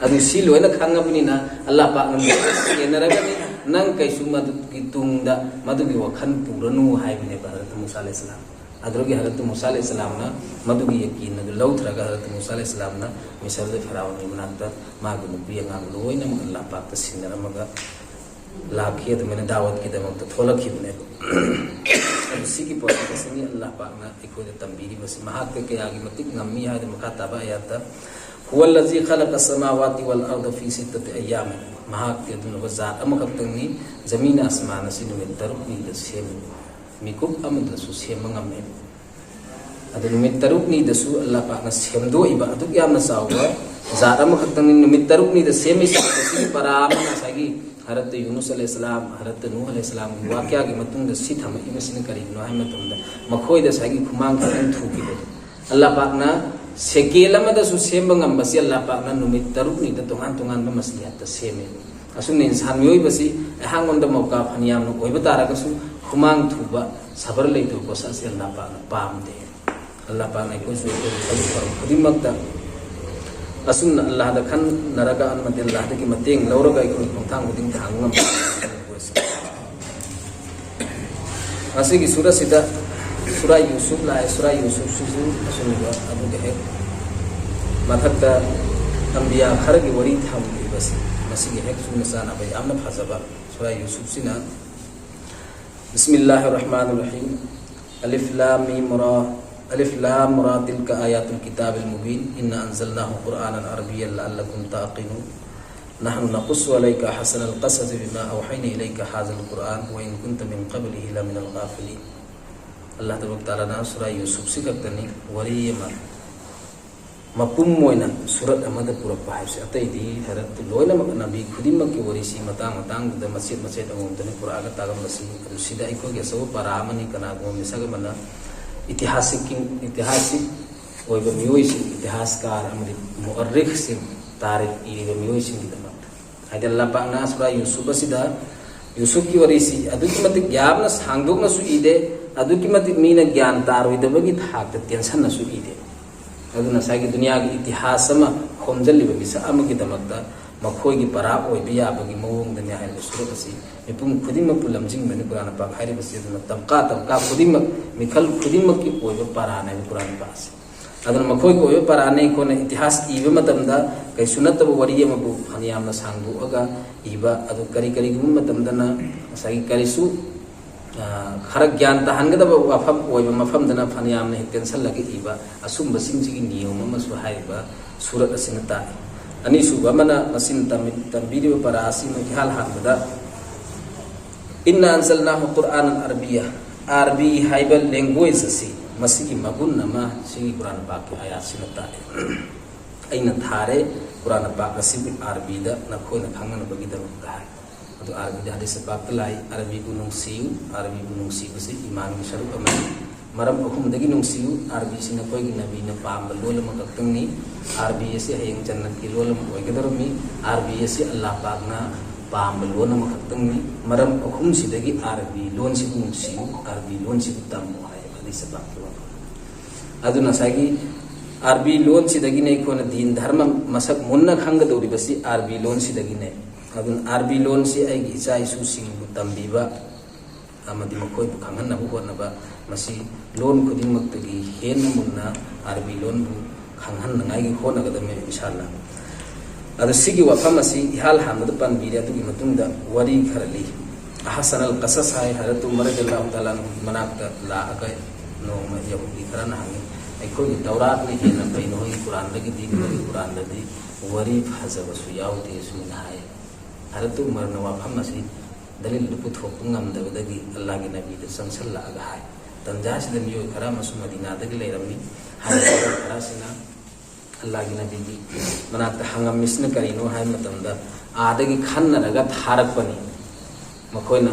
ꯑꯗꯨ ꯁꯤ ꯂꯣꯏꯅ ꯈꯪꯉꯕꯅꯤꯅ, ꯑꯜꯂꯥꯍ ꯄꯥꯛꯅ ꯁꯦꯟꯅꯔꯒꯅꯤ, ꯅꯪ ꯀꯩꯁꯨ ꯃꯗꯨꯒꯤ ꯇꯨꯡꯗ ꯃꯗꯨꯒꯤ ꯋꯥꯈꯜ ꯄꯨꯔꯅꯨ ꯍꯥꯏꯕꯅꯦꯕ ꯍꯖꯔꯠ ꯃꯨꯁꯥ ꯑꯂꯩꯍꯤ ꯁꯂꯥꯝ꯫ ꯑꯗꯨꯗꯒꯤ ꯍꯖꯔꯠ ꯃꯨꯁꯥ ꯑꯂꯩꯍꯤ ꯁꯂꯥꯝꯅ ꯃꯗꯨꯒꯤ ꯌꯀꯤꯟ ꯑꯗꯨ ꯂꯧꯊꯔꯒ, ꯍꯖꯔꯠ ꯃꯨꯁꯥ ꯑꯂꯩꯍꯤ ꯁꯂꯥꯝꯅ ꯃꯤꯁꯔꯗ ꯐꯤꯔꯥꯎꯟꯒꯤ ꯃꯅꯥꯛꯇ ꯃꯥꯒꯤ ꯅꯨꯄꯤ ꯑꯉꯥꯡ ꯂꯣꯏꯅꯃꯛ ꯑꯜꯂꯥꯍ ꯄꯥꯛꯇ ꯁꯤꯟꯅꯔꯝꯃꯒ ꯂꯥꯛꯈꯤ꯫ ꯑꯗꯨꯃꯥꯏꯅ ꯗꯥꯋꯠꯀꯤꯗꯃꯛꯇ ꯊꯣꯛꯂꯛꯈꯤꯕꯅꯦꯕ꯫ ꯑꯗꯨ ꯁꯤꯒꯤ ꯄꯣꯠꯁꯛ ꯑꯁꯤꯅꯤ ꯑꯜꯂꯥꯍ ꯄꯥꯛꯅ ꯑꯩꯈꯣꯏꯗ ꯇꯝꯕꯤꯔꯤꯕꯁꯤ꯫ ꯃꯍꯥꯛꯇ ꯀꯌꯥꯒꯤ ꯃꯇꯤꯛ ꯉꯝꯃꯤ ꯍꯥꯏꯗ ꯃꯈꯥ ꯇꯥꯕ ꯑꯌꯥꯠꯇ, "ꯍꯨꯋꯜꯂꯖꯤ ꯈꯂꯛꯀ ꯁꯃꯥꯋꯥꯇꯤ ꯋꯜ ꯑꯔꯗ ꯐꯤ ꯁꯤꯠꯇꯇꯤ ꯑꯌꯥꯃꯤꯟ", ꯃꯍꯥꯛꯇꯤ ꯑꯗꯨꯒꯨꯝꯂꯕ ꯖꯥꯠ ꯑꯃꯈꯛꯇꯪꯅꯤ, ꯖꯃꯤꯟ ꯑꯁꯃꯥꯟ ꯑꯁꯤ ꯅꯨꯃꯤꯠ ꯇꯔꯨꯛꯅꯤꯗ ꯁꯦꯝꯃꯤ, ꯃꯤꯀꯨꯞ ꯑꯃꯗꯁꯨ ꯁꯦꯝꯕ ꯉꯝꯃꯦ꯫ ꯑꯗꯨ ꯅꯨꯃꯤꯠ ꯇꯔꯨꯛꯅꯤꯗꯁꯨ ꯑꯜꯂꯥꯍ ꯄꯥꯛꯅ ꯁꯦꯝꯗꯣꯛꯏꯕ ꯑꯗꯨꯛ ꯌꯥꯝꯅ ꯆꯥꯎꯕ ꯖꯥꯠ ꯑꯃꯈꯛꯇꯪꯅꯤ ꯅꯨꯃꯤꯠ ꯇꯔꯨꯛꯅꯤꯗ ꯁꯦꯝꯃꯤꯁꯤ꯫ ꯃꯁꯤꯒꯤ ꯄꯔꯥ ꯑꯃꯅ ꯉꯁꯥꯏꯒꯤ ꯍꯔꯠꯇ ꯌꯨꯅꯨꯁ ꯑꯂꯩꯍꯤꯁꯁꯂꯥꯝ, ꯍꯔꯠꯇ ꯅꯨꯍ ꯑꯂꯩꯍꯤꯁꯁꯂꯥꯝꯒꯤ ꯋꯥꯀꯌꯥꯒꯤ ꯃꯇꯨꯡꯗ ꯁꯤ ꯊꯝꯃꯛꯏꯕꯁꯤꯅ ꯀꯔꯤꯒꯤꯅꯣ ꯍꯥꯏꯕ ꯃꯇꯝꯗ, ꯃꯈꯣꯏꯗ ꯉꯁꯥꯏꯒꯤ ꯈꯨꯃꯥꯡ ꯈꯤꯇꯪ ꯊꯨꯈꯤꯕꯗꯣ, ꯑꯜꯂꯥꯍ ꯄꯥꯛꯅ ꯁꯦꯀꯦꯟ ꯑꯃꯗꯁꯨ ꯁꯦꯝꯕ ꯉꯝꯕꯁꯤ ꯑꯜꯂꯥꯍ ꯄꯥꯛꯅ ꯅꯨꯃꯤꯠ ꯇꯔꯨꯛꯅꯤꯗ ꯇꯣꯉꯥꯟ ꯇꯣꯉꯥꯟꯕ ꯃꯁꯂꯤꯍꯠꯇ ꯁꯦꯝꯃꯦ꯫ ꯑꯁꯨꯝꯅ ꯏꯟꯁꯥꯟ ꯃꯤꯑꯣꯏꯕꯁꯤ ꯑꯩꯍꯥꯛꯉꯣꯟꯗ ꯃꯧꯀꯥ ꯐꯅꯌꯥꯝꯅ ꯑꯣꯏꯕ ꯇꯥꯔꯒꯁꯨ, ꯈꯨꯃꯥꯡ ꯊꯨꯕ ꯁꯕꯔ ꯂꯩꯇꯕ ꯄꯣꯠꯁꯛ ꯑꯁꯤ ꯑꯜꯂꯥꯍ ꯄꯥꯛꯅ ꯄꯥꯝꯗꯦ꯫ ꯑꯜꯂꯥꯍ ꯄꯥꯛꯅ ꯑꯩꯈꯣꯏꯁꯨ ꯑꯩꯈꯣꯏꯒꯤ ꯊꯕꯛ ꯊꯧꯔꯝ ꯈꯨꯗꯤꯡꯃꯛꯇ ꯑꯁꯨꯝꯅ ꯑꯜꯂꯥꯍꯗ ꯈꯟꯅꯔꯒ ꯑꯃꯗꯤ ꯑꯜꯂꯥꯍꯗꯒꯤ ꯃꯇꯦꯡ ꯂꯧꯔꯒ ꯑꯩꯈꯣꯏꯒꯤ ꯈꯣꯡꯊꯥꯡ ꯈꯨꯗꯤꯡ ꯊꯥꯡꯕ ꯉꯝꯕ꯫ ꯉꯁꯤꯒꯤ ꯁꯨꯔꯥꯁꯤꯗ ꯁꯨꯔꯥ ꯌꯨꯁꯨꯞ ꯂꯥꯛꯑꯦ꯫ ꯁꯨꯔꯥ ꯌꯨꯁꯨꯞꯁꯤꯁꯨ ꯑꯁꯨꯝꯅ ꯑꯗꯨꯒ ꯍꯦꯛ ꯃꯊꯛꯇ ꯑꯝꯕꯤꯌꯥ ꯈꯔꯒꯤ ꯋꯥꯔꯤ ꯊꯝꯈꯤꯕꯁꯤ, ꯃꯁꯤꯒꯤ ꯍꯦꯛ ꯆꯨꯝꯅ ꯆꯥꯅꯕ ꯌꯥꯝꯅ ꯐꯖꯕ ꯁꯨꯔꯥ ꯌꯨꯁꯨꯐꯁꯤꯅ, بسم الله الرحمن الرحيم. ألف لام ميم را، ألف لام را، تلك آيات الكتاب المبين، إنا أنزلناه قرآنا عربيا لعلكم تعقلون. نحن نقص عليك أحسن القصص بما أوحينا إليك هذا القرآن وإن كنت من قبله لمن الغافلين. ꯑꯜꯂꯥꯍ ꯇꯕꯥꯔꯛ ꯇꯥꯂꯥꯅ ꯁꯨꯔꯥ ꯌꯨꯁꯨꯐꯁꯤ ꯈꯛꯇꯅꯤ ꯋꯥꯔꯤ ꯑꯃ ꯃꯄꯨꯝ ꯑꯣꯏꯅ ꯁꯨꯔꯠ ꯑꯃꯗ ꯄꯨꯔꯛꯄ ꯍꯥꯏꯕꯁꯦ꯫ ꯑꯇꯩꯗꯤ ꯍꯥꯏꯔꯛꯇꯦ, ꯂꯣꯏꯅꯃꯛ ꯅꯕꯤ ꯈꯨꯗꯤꯡꯃꯛꯀꯤ ꯋꯥꯔꯤꯁꯤ ꯃꯇꯥꯡ ꯃꯇꯥꯡꯗꯨꯗ ꯃꯆꯦꯠ ꯃꯆꯦꯠ ꯑꯃꯃꯝꯇꯅꯤ ꯄꯨꯔꯛꯑꯒ ꯇꯥꯛꯂꯝꯕꯁꯤ꯫ ꯑꯗꯨ ꯁꯤꯗ ꯑꯩꯈꯣꯏꯒꯤ ꯑꯆꯧꯕ ꯄꯔꯥ ꯑꯃꯅꯤ, ꯀꯅꯥꯒꯨꯝꯕ ꯃꯤꯁꯛ ꯑꯃꯅ ꯏꯇꯤꯍꯥꯁꯤꯛꯀꯤ, ꯏꯇꯤꯍꯥꯁꯤꯛ ꯑꯣꯏꯕ ꯃꯤꯑꯣꯏꯁꯤꯡ, ꯏꯇꯤꯍꯥꯁꯀꯥꯔ ꯑꯃꯗꯤ ꯃꯨꯑꯔꯔꯤꯈꯁꯤꯡ, ꯇꯥꯔꯤꯈ ꯏꯔꯤꯕ ꯃꯤꯑꯣꯏꯁꯤꯡꯒꯤꯗꯃꯛꯇ꯫ ꯍꯥꯏꯗꯤ ꯑꯜꯂꯥꯍ ꯄꯥꯛꯅ ꯁꯨꯔꯥ ꯌꯨꯁꯨꯐ ꯑꯁꯤꯗ ꯌꯨꯁꯨꯐꯀꯤ ꯋꯥꯔꯤꯁꯤ ꯑꯗꯨꯛꯀꯤ ꯃꯇꯤꯛ ꯌꯥꯝꯅ ꯁꯥꯡꯗꯣꯛꯅꯁꯨ ꯏꯗꯦ, ꯑꯗꯨꯛꯀꯤ ꯃꯇꯤꯛ ꯃꯤꯅ ꯒ꯭ꯌꯥꯟ ꯇꯥꯔꯣꯏꯗꯕꯒꯤ ꯊꯥꯛꯇ ꯇꯦꯟꯁꯟꯅꯁꯨ ꯏꯗꯦ꯫ ꯑꯗꯨꯅ ꯉꯁꯥꯏꯒꯤ ꯗꯨꯅꯤꯌꯥꯒꯤ ꯏꯇꯤꯍꯥꯁ ꯑꯃ ꯈꯣꯝꯖꯤꯜꯂꯤꯕ ꯃꯤꯁꯛ ꯑꯃꯒꯤꯗꯃꯛꯇ ꯃꯈꯣꯏꯒꯤ ꯄꯔꯥ ꯑꯣꯏꯕ ꯌꯥꯕꯒꯤ ꯃꯑꯣꯡꯗꯅꯤ ꯍꯥꯏꯔꯤꯕ ꯁꯨꯔꯠ ꯑꯁꯤ ꯃꯤꯄꯨꯝ ꯈꯨꯗꯤꯡꯃꯛꯄꯨ ꯂꯝꯖꯤꯡꯕꯅꯤ ꯀꯨꯔꯥꯟ ꯄꯥꯛ ꯍꯥꯏꯔꯤꯕꯁꯤ꯫ ꯑꯗꯨꯅ ꯇꯕꯀꯥ ꯇꯕꯀꯥ ꯈꯨꯗꯤꯡꯃꯛ, ꯃꯤꯈꯜ ꯈꯨꯗꯤꯡꯃꯛꯀꯤ ꯑꯣꯏꯕ ꯄꯔꯥꯅꯦꯕ ꯀꯨꯔꯥꯟ ꯄꯥꯛ ꯑꯁꯤ꯫ ꯑꯗꯨꯅ ꯃꯈꯣꯏꯒꯤ ꯑꯣꯏꯕ ꯄꯔꯥꯅꯤ꯫ ꯑꯩꯈꯣꯏꯅ ꯏꯇꯤꯍꯥꯁ ꯏꯕ ꯃꯇꯝꯗ ꯀꯩꯁꯨ ꯅꯠꯇꯕ ꯋꯥꯔꯤ ꯑꯃꯕꯨ ꯐꯅꯌꯥꯝꯅ ꯁꯥꯡꯗꯣꯛꯑꯒ ꯏꯕ, ꯑꯗꯨ ꯀꯔꯤ ꯀꯔꯤꯒꯨꯝꯕ ꯃꯇꯝꯗꯅ ꯉꯁꯥꯏꯒꯤ ꯀꯔꯤꯁꯨ, ꯑ, ꯈꯔ ꯒ꯭ꯌꯥꯟ ꯇꯥꯍꯟꯒꯗꯕ ꯋꯥꯐꯝ ꯑꯣꯏꯕ ꯃꯐꯝꯗꯅ ꯐꯅꯌꯥꯝꯅ ꯍꯦꯛ ꯇꯦꯟꯁꯜꯂꯒ ꯏꯕ, ꯑꯁꯨꯝꯕꯁꯤꯡꯁꯤꯒꯤ ꯅꯤꯌꯣꯝ ꯑꯃꯁꯨ ꯍꯥꯏꯔꯤꯕ ꯁꯨꯔꯠ ꯑꯁꯤꯅ ꯇꯥꯛꯏ꯫ ꯑꯅꯤꯁꯨꯕ ꯑꯃꯅ ꯃꯁꯤꯅ ꯇꯝꯃꯤ-, ꯇꯝꯕꯤꯔꯤꯕ ꯄꯔꯥ ꯑꯁꯤ ꯏꯍꯥꯟ ꯍꯥꯟꯕꯗ "إنا أنزلناه قرآنا عربيا", ꯑꯥꯔꯕꯤ ꯍꯥꯏꯕ language ꯑꯁꯤ, ꯃꯁꯤꯒꯤ ꯃꯒꯨꯟ ꯑꯃ ꯁꯤꯒꯤ ꯀꯨꯔꯥꯟ ꯄꯥꯛꯀꯤ ꯑꯥꯌꯥꯠꯁꯤꯅ ꯇꯥꯛꯑꯦ꯫ "ꯑꯩꯅ ꯊꯥꯔꯦ ꯀꯨꯔꯥꯟ ꯄꯥꯛ ꯑꯁꯤꯕꯨ ꯑꯥꯔꯕꯤꯗ ꯅꯈꯣꯏꯅ ꯈꯪꯅꯅꯕꯒꯤꯗꯃꯛꯇ" ꯍꯥꯏ꯫ ꯑꯗꯨ ꯑꯥꯔꯕꯤꯗ ꯍꯗꯤꯁ ꯄꯥꯛꯇ ꯂꯥꯛꯏ, "ꯑꯥꯔꯕꯤꯕꯨ ꯅꯨꯡꯁꯤꯌꯨ"꯫ ꯑꯥꯔꯕꯤꯕꯨ ꯅꯨꯡꯁꯤꯕꯁꯤ ꯏꯃꯥꯟꯒꯤ ꯁꯔꯨꯛ ꯑꯃꯅꯤ꯫ ꯃꯔꯝ ꯑꯍꯨꯝꯗꯒꯤ ꯅꯨꯡꯁꯤꯌꯨ꯫ ꯑꯥꯔꯕꯤꯁꯤ ꯅꯈꯣꯏꯒꯤ ꯅꯕꯤꯅ ꯄꯥꯝꯕ ꯂꯣꯟ ꯑꯃꯈꯛꯇꯪꯅꯤ꯫ ꯑꯥꯔꯕꯤ ꯑꯁꯤ ꯍꯌꯦꯡ ꯖꯟꯅꯠꯀꯤ ꯂꯣꯟ ꯑꯃ ꯑꯣꯏꯒꯗꯧꯔꯝꯃꯤ꯫ ꯑꯥꯔꯕꯤ ꯑꯁꯤ ꯑꯜꯂꯥꯍ ꯄꯥꯛꯅ ꯄꯥꯝꯕ ꯂꯣꯟ ꯑꯃꯈꯛꯇꯪꯅꯤ꯫ ꯃꯔꯝ ꯑꯍꯨꯝꯁꯤꯗꯒꯤ ꯑꯥꯔꯕꯤ ꯂꯣꯟꯁꯤꯕꯨ ꯅꯨꯡꯁꯤꯌꯨ, ꯑꯥꯔꯕꯤ ꯂꯣꯟꯁꯤꯕꯨ ꯇꯝꯃꯨ ꯍꯥꯏꯌꯦꯕ ꯍꯗꯤꯁ ꯄꯥꯛꯀꯤ ꯋꯥꯐꯝ꯫ ꯑꯗꯨꯅ ꯉꯁꯥꯏꯒꯤ ꯑꯥꯔꯕꯤ ꯂꯣꯟꯁꯤꯗꯒꯤꯅꯦ ꯑꯩꯈꯣꯏꯅ ꯗꯤꯟ ꯙꯔꯃ ꯃꯁꯛ ꯃꯨꯟꯅ ꯈꯪꯒꯗꯧꯔꯤꯕꯁꯤ, ꯑꯥꯔꯕꯤ ꯂꯣꯟꯁꯤꯗꯒꯤꯅꯦ꯫ ꯑꯗꯨꯅ ꯑꯥꯔꯕꯤ ꯂꯣꯟꯁꯤ ꯑꯩꯒꯤ ꯏꯆꯥ ꯏꯁꯨꯁꯤꯡꯕꯨ ꯇꯝꯕꯤꯕ ꯑꯃꯗꯤ ꯃꯈꯣꯏꯕꯨ ꯈꯪꯍꯟꯅꯕ ꯍꯣꯠꯅꯕ, ꯃꯁꯤ ꯂꯣꯟ ꯈꯨꯗꯤꯡꯃꯛꯇꯒꯤ ꯍꯦꯟꯅ ꯃꯨꯟꯅ ꯑꯥꯔꯕꯤ ꯂꯣꯟꯕꯨ ꯈꯪꯍꯟꯅꯉꯥꯏꯒꯤ ꯍꯣꯠꯅꯒꯗꯕꯅꯦꯕ ꯏꯁꯥꯅ꯫ ꯑꯗꯣ ꯁꯤꯒꯤ ꯋꯥꯐꯝ ꯑꯁꯤ ꯏꯍꯥꯟ ꯍꯥꯟꯕꯗ ꯄꯟꯕꯤꯔꯦ꯫ ꯑꯗꯨꯒꯤ ꯃꯇꯨꯡꯗ ꯋꯥꯔꯤ ꯈꯔ ꯂꯤ꯫ ꯑꯍꯁꯟ ꯑꯜ ꯀꯁꯁ ꯍꯥꯏ ꯍꯖꯔꯠ ꯎꯃꯔ ꯔꯗꯤꯌꯜꯂꯥꯍꯨ ꯇꯥꯂꯥ ꯑꯟꯍꯨꯒꯤ ꯃꯅꯥꯛꯇ ꯂꯥꯛꯑꯒ ꯅꯣꯡꯃ ꯌꯍꯨꯗꯤ ꯈꯔꯅ ꯍꯪꯉꯤ, "ꯑꯩꯈꯣꯏꯒꯤ ꯇꯧꯔꯥꯠꯅ ꯍꯦꯟꯅ ꯐꯩ ꯅꯈꯣꯏꯒꯤ ꯀꯨꯔꯥꯟꯗꯒꯤꯗꯤ? ꯅꯈꯣꯏꯒꯤ ꯀꯨꯔꯥꯟꯗꯗꯤ ꯋꯥꯔꯤ ꯐꯖꯕꯁꯨ ꯌꯥꯎꯗꯦ" ꯁꯨꯃꯥꯏꯅ ꯍꯥꯏ꯫ ꯍꯖꯔꯠ ꯎꯃꯔꯅ ꯋꯥꯐꯝ ꯑꯁꯤ ꯗꯂꯤꯜꯗꯨ ꯄꯨꯊꯣꯛꯄ ꯉꯝꯗꯕꯗꯒꯤ ꯑꯜꯂꯥꯍꯒꯤ ꯅꯕꯤꯗ ꯆꯪꯁꯜꯂꯛꯑꯒ ꯍꯥꯏ꯫ ꯇꯟꯖꯥꯁꯤꯗ ꯃꯤꯑꯣꯏ ꯈꯔ ꯑꯃꯁꯨ ꯃꯗꯤꯅꯥꯗꯒꯤ ꯂꯩꯔꯝꯃꯤ꯫ ꯍꯥꯏꯔꯤꯕ ꯃꯤꯑꯣꯏ ꯈꯔꯁꯤꯅ ꯑꯜꯂꯥꯍꯒꯤ ꯅꯕꯤꯒꯤ ꯃꯅꯥꯛꯇ ꯍꯪꯉꯝꯃꯤꯁꯤꯅ ꯀꯔꯤꯅꯣ ꯍꯥꯏꯕ ꯃꯇꯝꯗ, ꯑꯥꯗꯒꯤ ꯈꯟꯅꯔꯒ ꯊꯥꯔꯛꯄꯅꯤ꯫ ꯃꯈꯣꯏꯅ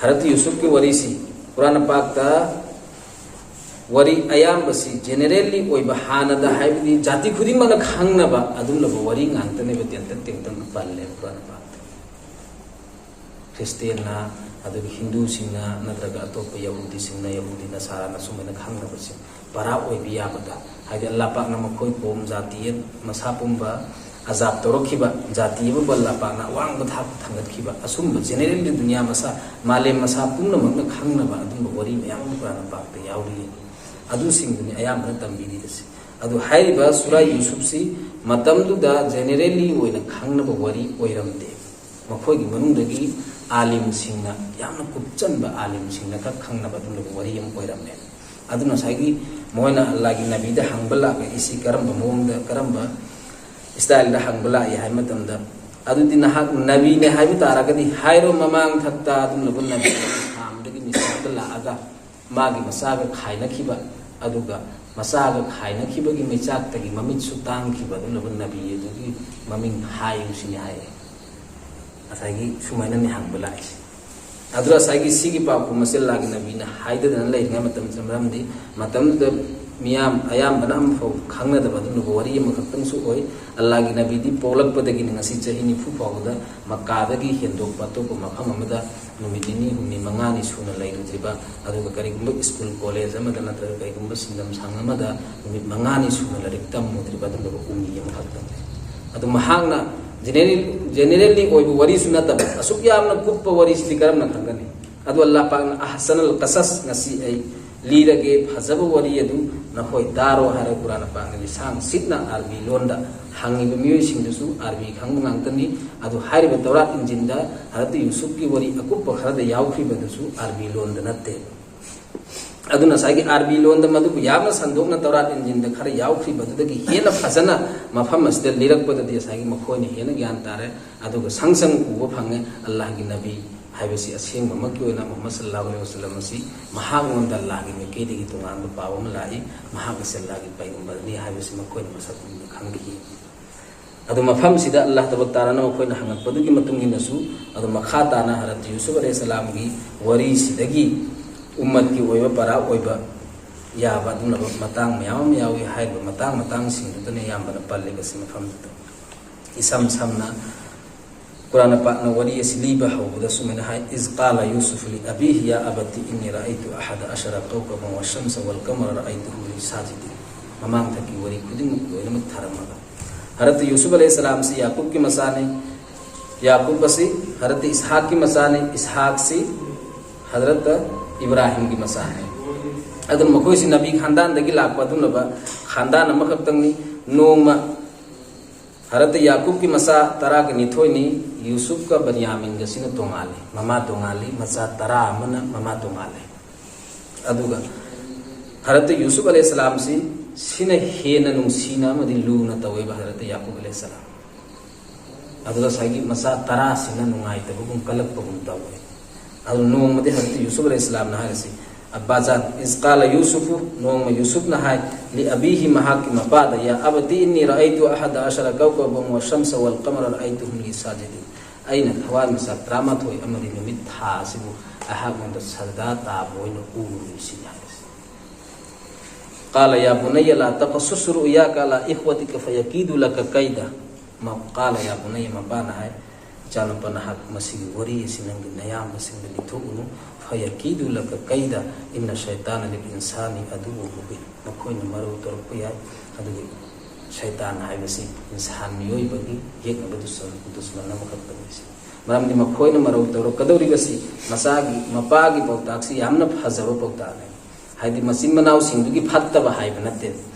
ꯍꯖꯔꯠ ꯌꯨꯁꯨꯐꯀꯤ ꯋꯥꯔꯤꯁꯤ ꯀꯨꯔꯥꯟ ꯄꯥꯛꯇ ꯋꯥꯔꯤ ꯑꯌꯥꯝꯕꯁꯤ ꯖꯦꯅꯦꯔꯦꯜꯂꯤ ꯑꯣꯏꯕ, ꯍꯥꯟꯅꯗ ꯍꯥꯏꯕꯗꯤ ꯖꯥꯇꯤ ꯈꯨꯗꯤꯡꯃꯛꯅ ꯈꯪꯅꯕ ꯑꯗꯨꯝꯂꯕ ꯋꯥꯔꯤ ꯉꯥꯛꯇꯅꯦꯕ ꯇꯦꯟꯇꯛ ꯇꯦꯟꯇꯛꯅ ꯄꯜꯂꯦ ꯀꯨꯔꯥꯟ ꯄꯥꯛꯇ꯫ ꯈ꯭ꯔꯤꯁꯇꯦꯟꯅ, ꯑꯗꯨꯒ ꯍꯤꯟꯗꯨꯁꯤꯡꯅ, ꯅꯠꯇ꯭ꯔꯒ ꯑꯇꯣꯞꯄ ꯌꯍꯨꯗꯤꯁꯤꯡꯅ, ꯌꯍꯨꯗꯤ ꯅꯁꯥꯔꯥꯅ ꯁꯨꯃꯥꯏꯅ ꯈꯪꯅꯕꯁꯦ ꯄꯔꯥ ꯑꯣꯏꯕ ꯌꯥꯕꯗ, ꯍꯥꯏꯗꯤ ꯑꯜꯂꯥ ꯄꯥꯛꯅ ꯃꯈꯣꯏ ꯀꯣꯝ ꯖꯥꯇꯤ ꯃꯁꯥ ꯄꯨꯝꯕ ꯑꯖꯥꯕ ꯇꯧꯔꯛꯈꯤꯕ ꯖꯥꯇꯤ ꯑꯃꯕꯨ ꯑꯜꯂꯥ ꯄꯥꯛꯅ ꯑꯋꯥꯡꯕ ꯊꯥꯛꯇ ꯊꯥꯡꯒꯠꯈꯤꯕ, ꯑꯁꯨꯝꯕ ꯖꯦꯅꯦꯔꯦꯜꯂꯤ ꯗꯨꯅꯤꯌꯥ ꯃꯁꯥ, ꯃꯥꯂꯦꯝ ꯃꯁꯥ ꯄꯨꯝꯅꯃꯛꯅ ꯈꯪꯅꯕ ꯑꯗꯨꯝꯕ ꯋꯥꯔꯤ ꯃꯌꯥꯝ ꯑꯃ ꯀꯨꯔꯥꯟ ꯄꯥꯛꯇ ꯌꯥꯎꯔꯤ꯫ ꯑꯗꯨꯁꯤꯡꯗꯨꯅꯤ ꯑꯌꯥꯝꯕꯅ ꯇꯝꯕꯤꯔꯤꯕꯁꯦ꯫ ꯑꯗꯨ ꯍꯥꯏꯔꯤꯕ ꯁꯨꯔꯥ ꯌꯨꯁꯨꯞꯁꯤ ꯃꯇꯝꯗꯨꯗ ꯖꯦꯅꯦꯔꯦꯜꯂꯤ ꯑꯣꯏꯅ ꯈꯪꯅꯕ ꯋꯥꯔꯤ ꯑꯣꯏꯔꯝꯗꯦ꯫ ꯃꯈꯣꯏꯒꯤ ꯃꯅꯨꯡꯗꯒꯤ ꯑꯥꯂꯤꯝꯁꯤꯡꯅ, ꯌꯥꯝꯅ ꯀꯨꯞꯆꯟꯕ ꯑꯥꯂꯤꯝꯁꯤꯡꯅ ꯈꯛ ꯈꯪꯅꯕ ꯑꯗꯨꯒꯨꯝꯂꯕ ꯋꯥꯔꯤ ꯑꯃ ꯑꯣꯏꯔꯝꯃꯦ꯫ ꯑꯗꯨꯅ ꯉꯁꯥꯏꯒꯤ ꯃꯣꯏꯅ ꯑꯜꯂꯥꯒꯤ ꯅꯕꯤꯗ ꯍꯪꯕ ꯂꯥꯛꯑꯦ, ꯁꯤ ꯀꯔꯝꯕ ꯃꯑꯣꯡꯗ, ꯀꯔꯝꯕ ꯏꯁꯇꯥꯏꯜꯗ ꯍꯪꯕ ꯂꯥꯛꯏ ꯍꯥꯏꯕ ꯃꯇꯝꯗ, "ꯑꯗꯨꯗꯤ ꯅꯍꯥꯛ ꯅꯕꯤꯅꯦ ꯍꯥꯏꯕ ꯇꯥꯔꯒꯗꯤ ꯍꯥꯏꯔꯣ, ꯃꯃꯥꯡ ꯊꯛꯇ ꯑꯗꯨꯒꯨꯝꯂꯕ ꯅꯕꯤ ꯈꯥꯝꯗꯒꯤ ꯃꯤꯁꯥꯛꯇ ꯂꯥꯛꯑꯒ ꯃꯥꯒꯤ ꯃꯆꯥꯒ ꯈꯥꯏꯅꯈꯤꯕ, ꯑꯗꯨꯒ ꯃꯆꯥꯒ ꯈꯥꯏꯅꯈꯤꯕꯒꯤ ꯃꯩꯆꯥꯛꯇꯒꯤ ꯃꯃꯤꯠꯁꯨ ꯇꯥꯡꯈꯤꯕ ꯑꯗꯨꯒꯨꯝꯂꯕ ꯅꯕꯤ ꯑꯗꯨꯒꯤ ꯃꯃꯤꯡ ꯍꯥꯏꯌꯨ" ꯁꯤꯅꯤ ꯍꯥꯏꯌꯦ꯫ ꯉꯁꯥꯏꯒꯤ ꯁꯨꯃꯥꯏꯅꯅꯦ ꯍꯪꯕ ꯂꯥꯛꯏꯁꯦ꯫ ꯑꯗꯨ ꯉꯁꯥꯏꯒꯤ ꯁꯤꯒꯤ ꯄꯥꯎꯈꯨꯝ ꯑꯁꯤ ꯑꯜꯂꯥꯒꯤ ꯅꯕꯤꯅ ꯍꯥꯏꯗꯗꯅ ꯂꯩꯔꯤꯉꯩ ꯃꯇꯝꯁꯤꯗ, ꯃꯔꯝꯗꯤ ꯃꯇꯝꯗꯨꯗ ꯃꯤꯌꯥꯝ ꯑꯌꯥꯝꯕꯅ ꯑꯃꯐꯥꯎ ꯈꯪꯅꯗꯕ ꯑꯗꯨꯒꯨꯝꯂꯕ ꯋꯥꯔꯤ ꯑꯃꯈꯛꯇꯪꯁꯨ ꯑꯣꯏ꯫ ꯑꯜꯂꯥꯒꯤ ꯅꯕꯤꯗꯤ ꯄꯣꯛꯂꯛꯄꯗꯒꯤꯅꯤ ꯉꯁꯤ ꯆꯍꯤ ꯅꯤꯐꯨ ꯐꯥꯎꯕꯗ ꯃꯛꯀꯥꯗꯒꯤ ꯍꯦꯟꯗꯣꯛꯄ ꯑꯇꯣꯞꯄ ꯃꯐꯝ ꯑꯃꯗ ꯅꯨꯃꯤꯠ ꯅꯤꯅꯤ ꯍꯨꯝꯅꯤ ꯃꯉꯥꯅꯤ ꯁꯨꯅ ꯂꯩꯔꯨꯗ꯭ꯔꯤꯕ, ꯑꯗꯨꯒ ꯀꯔꯤꯒꯨꯝꯕ ꯁ꯭ꯀꯨꯜ ꯀꯣꯂꯦꯖ ꯑꯃꯗ ꯅꯠꯇ꯭ꯔꯒ ꯀꯔꯤꯒꯨꯝꯕ ꯁꯤꯟꯐꯝ ꯁꯪ ꯑꯃꯗ ꯅꯨꯃꯤꯠ ꯃꯉꯥꯅꯤ ꯁꯨꯅ ꯂꯥꯏꯔꯤꯛ ꯇꯝꯃꯨꯗ꯭ꯔꯤꯕ ꯑꯗꯨꯒꯨꯝꯂꯕ ꯎꯃꯤ ꯑꯃꯈꯛꯇꯪꯅꯤ꯫ ꯑꯗꯨ ꯃꯍꯥꯛꯅ ꯖꯦꯅꯦꯔꯦꯜ-, ꯖꯦꯅꯦꯔꯦꯜꯂꯤ ꯑꯣꯏꯕ ꯋꯥꯔꯤꯁꯨ ꯅꯠꯇꯕ, ꯑꯁꯨꯛ ꯌꯥꯝꯅ ꯀꯨꯞꯄ ꯋꯥꯔꯤꯁꯤꯗꯤ ꯀꯔꯝꯅ ꯈꯪꯒꯅꯤ? ꯑꯗꯨ ꯑꯜꯂꯥ ꯄꯥꯛꯅ ꯑꯍꯁꯅꯜ ꯀꯁꯁ ꯉꯁꯤ ꯑꯩ ꯂꯤꯔꯒꯦ ꯐꯖꯕ ꯋꯥꯔꯤ ꯑꯗꯨ ꯅꯈꯣꯏ ꯇꯥꯔꯣ ꯍꯥꯏꯔ ꯀꯨꯔꯥꯟ ꯄꯥꯛꯅ ꯂꯤꯁꯥꯡ ꯁꯤꯠꯅ ꯑꯥꯔꯕꯤ ꯂꯣꯟꯗ ꯍꯪꯉꯤꯕ ꯃꯤꯑꯣꯏꯁꯤꯡꯗꯨꯁꯨ ꯑꯥꯔꯕꯤ ꯈꯪꯕ ꯉꯥꯛꯇꯅꯤ꯫ ꯑꯗꯨ ꯍꯥꯏꯔꯤꯕ ꯇꯧꯔꯥꯠ ꯏꯟꯖꯤꯟꯗ ꯍꯔꯠ ꯌꯨꯁꯨꯞꯀꯤ ꯋꯥꯔꯤ ꯑꯀꯨꯞꯄ ꯈꯔꯗ ꯌꯥꯎꯈ꯭ꯔꯤꯕꯗꯨꯁꯨ ꯑꯥꯔꯕꯤ ꯂꯣꯟꯗ ꯅꯠꯇꯦ꯫ ꯑꯗꯨꯅ ꯉꯁꯥꯏꯒꯤ ꯑꯥꯔꯕꯤ ꯂꯣꯟꯗ ꯃꯗꯨꯕꯨ ꯌꯥꯝꯅ ꯁꯟꯗꯣꯛꯅ ꯇꯧꯔꯥꯠ ꯏꯟꯖꯤꯟꯗ ꯈꯔ ꯌꯥꯎꯈ꯭ꯔꯤꯕꯗꯨꯗꯒꯤ ꯍꯦꯟꯅ ꯐꯖꯅ ꯃꯐꯝ ꯑꯁꯤꯗ ꯂꯤꯔꯛꯄꯗꯗꯤ ꯉꯁꯥꯏꯒꯤ ꯃꯈꯣꯏꯅ ꯍꯦꯟꯅ ꯒ꯭ꯌꯥꯟ ꯇꯥꯔꯦ꯫ ꯑꯗꯨꯒ ꯁꯪ ꯁꯪ ꯎꯕ ꯐꯪꯉꯦ ꯑꯜꯂꯥꯍꯒꯤ ꯅꯕꯤ ꯍꯥꯏꯕꯁꯤ ꯑꯁꯦꯡꯕꯃꯛꯀꯤ ꯑꯣꯏꯅ ꯃꯨꯍꯝꯃꯗ ꯁꯜꯂꯜꯂꯥꯍꯨ ꯑꯂꯩꯍꯤ ꯋꯁꯜꯂꯝ ꯑꯁꯤ ꯃꯍꯥꯛꯉꯣꯟꯗ ꯑꯜꯂꯥꯍꯒꯤ ꯃꯥꯏꯀꯩꯗꯒꯤ ꯇꯣꯉꯥꯟꯕ ꯄꯥꯎ ꯑꯃ ꯂꯥꯛꯏ, ꯃꯍꯥꯛ ꯑꯁꯤ ꯑꯜꯂꯥꯍꯒꯤ ꯄꯩꯒꯝꯕꯔꯅꯤ ꯍꯥꯏꯕꯁꯤ ꯃꯈꯣꯏꯅ ꯃꯁꯛ ꯈꯪꯗ ꯈꯪꯈꯤ꯫ ꯑꯗꯨ ꯃꯐꯝꯁꯤꯗ ꯑꯜꯂꯥꯍ ꯇꯕꯥꯔꯛ ꯇꯥꯂꯥꯅ ꯃꯈꯣꯏꯅ ꯍꯪꯉꯛꯄꯗꯨꯒꯤ ꯃꯇꯨꯡ ꯏꯟꯅꯁꯨ, ꯑꯗꯨ ꯃꯈꯥ ꯇꯥꯅ ꯍꯔꯠ ꯌꯨꯁꯨꯐ ꯑꯂꯩꯍꯤ ꯁꯂꯥꯝꯒꯤ ꯋꯥꯔꯤꯁꯤꯗꯒꯤ ꯎꯝꯃꯠꯀꯤ ꯑꯣꯏꯕ ꯄꯔꯥ ꯑꯣꯏꯕ ꯌꯥꯕ ꯑꯗꯨꯒꯨꯝꯂꯕ ꯃꯇꯥꯡ ꯃꯌꯥꯝ ꯑꯃ ꯌꯥꯎꯏ꯫ ꯍꯥꯏꯔꯤꯕ ꯃꯇꯥꯡ ꯃꯇꯥꯡꯁꯤꯡꯗꯨꯗꯅ ꯑꯌꯥꯝꯕꯅ ꯄꯜꯂꯤꯕꯁꯤ ꯃꯐꯝꯗꯨꯗ꯫ ꯏꯁꯝ ꯁꯝꯅ ꯀꯨꯔꯥꯟ ꯄꯥꯛꯅ ꯋꯥꯔꯤ ꯑꯁꯤ ꯂꯤꯕ ꯍꯧꯕꯗ ꯁꯨꯃꯥꯏꯅ ꯍꯥꯏ, "ꯏꯖ ꯀꯥꯂ ꯌꯨꯁꯨꯐ ꯂꯤ ꯑꯕꯤꯍꯤ ꯌꯥ ꯑꯕꯇꯤ ꯏꯟꯅꯤ ꯔꯑꯩꯇꯨ ꯑꯍꯗ ꯑꯁꯔ ꯀꯧꯀꯕ ꯋ ꯁꯝꯁ ꯋꯜ ꯀꯃꯔ ꯔꯑꯩꯇꯨꯍꯨꯝ ꯂꯤ ꯁꯥꯖꯤꯗꯤꯟ"꯫ ꯃꯃꯥꯡꯊꯛꯀꯤ ꯋꯥꯔꯤ ꯈꯨꯗꯤꯡꯃꯛ ꯂꯣꯏꯅꯃꯛ ꯊꯥꯔꯝꯃꯒ, ꯍꯔꯠ ꯌꯨꯁꯨꯐ ꯑꯂꯩꯍꯤ ꯁꯂꯥꯝꯁꯤ ꯌꯥꯀꯨꯕꯀꯤ ꯃꯆꯥꯅꯤ꯫ ꯌꯥꯀꯨꯕ ꯑꯁꯤ ꯍꯔꯠ ꯏꯁꯍꯥꯛꯀꯤ ꯃꯆꯥꯅꯤ꯫ ꯏꯁꯍꯥꯛꯁꯤ ꯍꯖꯔꯠ ꯏꯕ꯭ꯔꯥꯍꯤꯝꯒꯤ ꯃꯆꯥꯅꯤ꯫ ꯑꯗꯨꯅ ꯃꯈꯣꯏꯁꯤ ꯅꯕꯤ ꯈꯥꯟꯗꯥꯟꯗꯒꯤ ꯂꯥꯛꯄ ꯑꯗꯨꯒꯨꯝꯂꯕ ꯈꯥꯟꯗꯥꯟ ꯑꯃꯈꯛꯇꯪꯅꯤ꯫ ꯅꯣꯡꯃ ꯍꯔꯠ ꯌꯥꯀꯨꯕꯀꯤ ꯃꯆꯥ ꯇꯔꯥꯒ ꯅꯤꯊꯣꯏꯅꯤ꯫ ꯌꯨꯁꯨꯐꯀ ꯕꯟꯌꯥꯃꯤꯟꯒꯁꯤꯅ ꯇꯣꯉꯥꯜꯂꯤ, ꯃꯃꯥ ꯇꯣꯉꯥꯜꯂꯤ꯫ ꯃꯆꯥ ꯇꯔꯥ ꯑꯃꯅ ꯃꯃꯥ ꯇꯣꯉꯥꯜꯂꯤ꯫ ꯑꯗꯨꯒ ꯍꯔꯠ ꯌꯨꯁꯨꯐ ꯑꯂꯩꯍꯤ ꯁꯂꯥꯝꯁꯤ ꯁꯤꯅ ꯍꯦꯟꯅ ꯅꯨꯡꯁꯤꯅ ꯑꯃꯗꯤ ꯂꯨꯅ ꯇꯧꯋꯦꯕ ꯍꯔꯠ ꯌꯥꯀꯨꯕ ꯑꯂꯩꯍꯤ ꯁꯂꯥꯝ꯫ ꯑꯗꯨꯒ ꯉꯁꯥꯏꯒꯤ ꯃꯆꯥ ꯇꯔꯥꯁꯤꯅ ꯅꯨꯡꯉꯥꯏꯇꯕꯒꯨꯝ ꯀꯜꯂꯛꯄꯒꯨꯝ ꯇꯧꯋꯦ꯫ ꯑꯗꯨ ꯅꯣꯡꯃꯗꯤ ꯍꯔꯠ ꯌꯨꯁꯨꯐ ꯑꯂꯩꯍꯤ ꯁꯂꯥꯝꯅ ꯍꯥꯏꯔꯤꯁꯤ, "ꯑꯕꯥꯖꯥꯟ", ꯏꯖ ꯀꯥꯂ ꯌꯨꯁꯨꯐꯨ, ꯅꯣꯡꯃ ꯌꯨꯁꯨꯐꯅ ꯍꯥꯏ, "ꯂꯤ ꯑꯕꯤꯍꯤ", ꯃꯍꯥꯛꯀꯤ ꯃꯄꯥꯗ, "ꯌꯥ ꯑꯕꯇꯤ ꯏꯟꯅꯤ ꯔꯑꯩꯇꯨ ꯑꯍꯗ ꯑꯁꯔ ꯀꯧꯀꯕ ꯋ ꯁꯝꯁ ꯋꯜ ꯀꯃꯔ ꯔꯑꯩꯇꯨꯍꯨꯝ ꯂꯤ ꯁꯥꯖꯤꯗꯤꯟ", ꯑꯩꯅ ꯊꯋꯥꯟꯃꯤꯆꯥꯛ ꯇꯔꯥꯃꯥꯊꯣꯏ ꯑꯃꯗꯤ ꯅꯨꯃꯤꯠ ꯊꯥ ꯑꯁꯤꯕꯨ ꯑꯩꯍꯥꯛꯉꯣꯟꯗ ꯁꯖꯗꯥ ꯇꯥꯕ ꯑꯣꯏꯅ ꯎꯔꯨꯔꯦ ꯁꯤꯅꯤ ꯍꯥꯏꯔꯤꯁꯤ꯫ ꯀꯥꯂ ꯌꯥ ꯕꯨꯅꯩꯌ ꯂꯥ ꯇꯀꯁꯨꯁ ꯔꯨꯌꯥꯀ ꯑꯂꯥ ꯏꯈꯋꯇꯤꯀ ꯐꯌꯀꯤꯗꯨ ꯂꯀ ꯀꯩꯗ꯫ ꯃ-, ꯀꯥꯂ ꯌꯥ ꯕꯨꯅꯩꯌ, ꯃꯄꯥꯅ ꯍꯥꯏ, "ꯏꯆꯥꯅꯨꯄꯥ, ꯅꯍꯥꯛ ꯃꯁꯤꯒꯤ ꯋꯥꯔꯤ ꯑꯁꯤ ꯅꯪꯒꯤ ꯅꯌꯥꯝꯕꯁꯤꯡꯗ ꯂꯤꯊꯣꯛꯎꯅꯨ꯫ ꯐꯌꯀꯤꯗꯨ ꯂꯀ ꯀꯩꯗ, ꯏꯟꯅ ꯁꯩꯇꯥꯅ ꯂꯤꯜ ꯏꯟꯁꯥꯅꯤ ꯑꯗꯨ ꯎꯕꯨꯕꯤ"꯫ ꯃꯈꯣꯏꯅ ꯃꯔꯧ ꯇꯧꯔꯛꯄ ꯌꯥꯏ, ꯑꯗꯨꯒꯤ ꯁꯩꯇꯥꯟ ꯍꯥꯏꯕꯁꯤ ꯏꯟꯁꯥꯟ ꯃꯤꯑꯣꯏꯕꯒꯤ ꯌꯦꯛꯅꯕ ꯗꯨꯁꯃꯟ, ꯗꯨꯁꯃꯟ ꯑꯃꯈꯛꯇꯅꯤ꯫ ꯃꯔꯝꯗꯤ ꯃꯈꯣꯏꯅ ꯃꯔꯧ ꯇꯧꯔꯛꯀꯗꯧꯔꯤꯕꯁꯤ ꯃꯆꯥꯒꯤ, ꯃꯄꯥꯒꯤ ꯄꯥꯎꯇꯥꯛꯁꯤ ꯌꯥꯝꯅ ꯐꯖꯕ ꯄꯥꯎꯇꯥꯛꯅꯤ꯫ ꯍꯥꯏꯗꯤ ꯃꯆꯤꯟ ꯃꯅꯥꯎꯁꯤꯡꯗꯨꯒꯤ ꯐꯠꯇꯕ ꯍꯥꯏꯕ ꯅꯠꯇꯦ꯫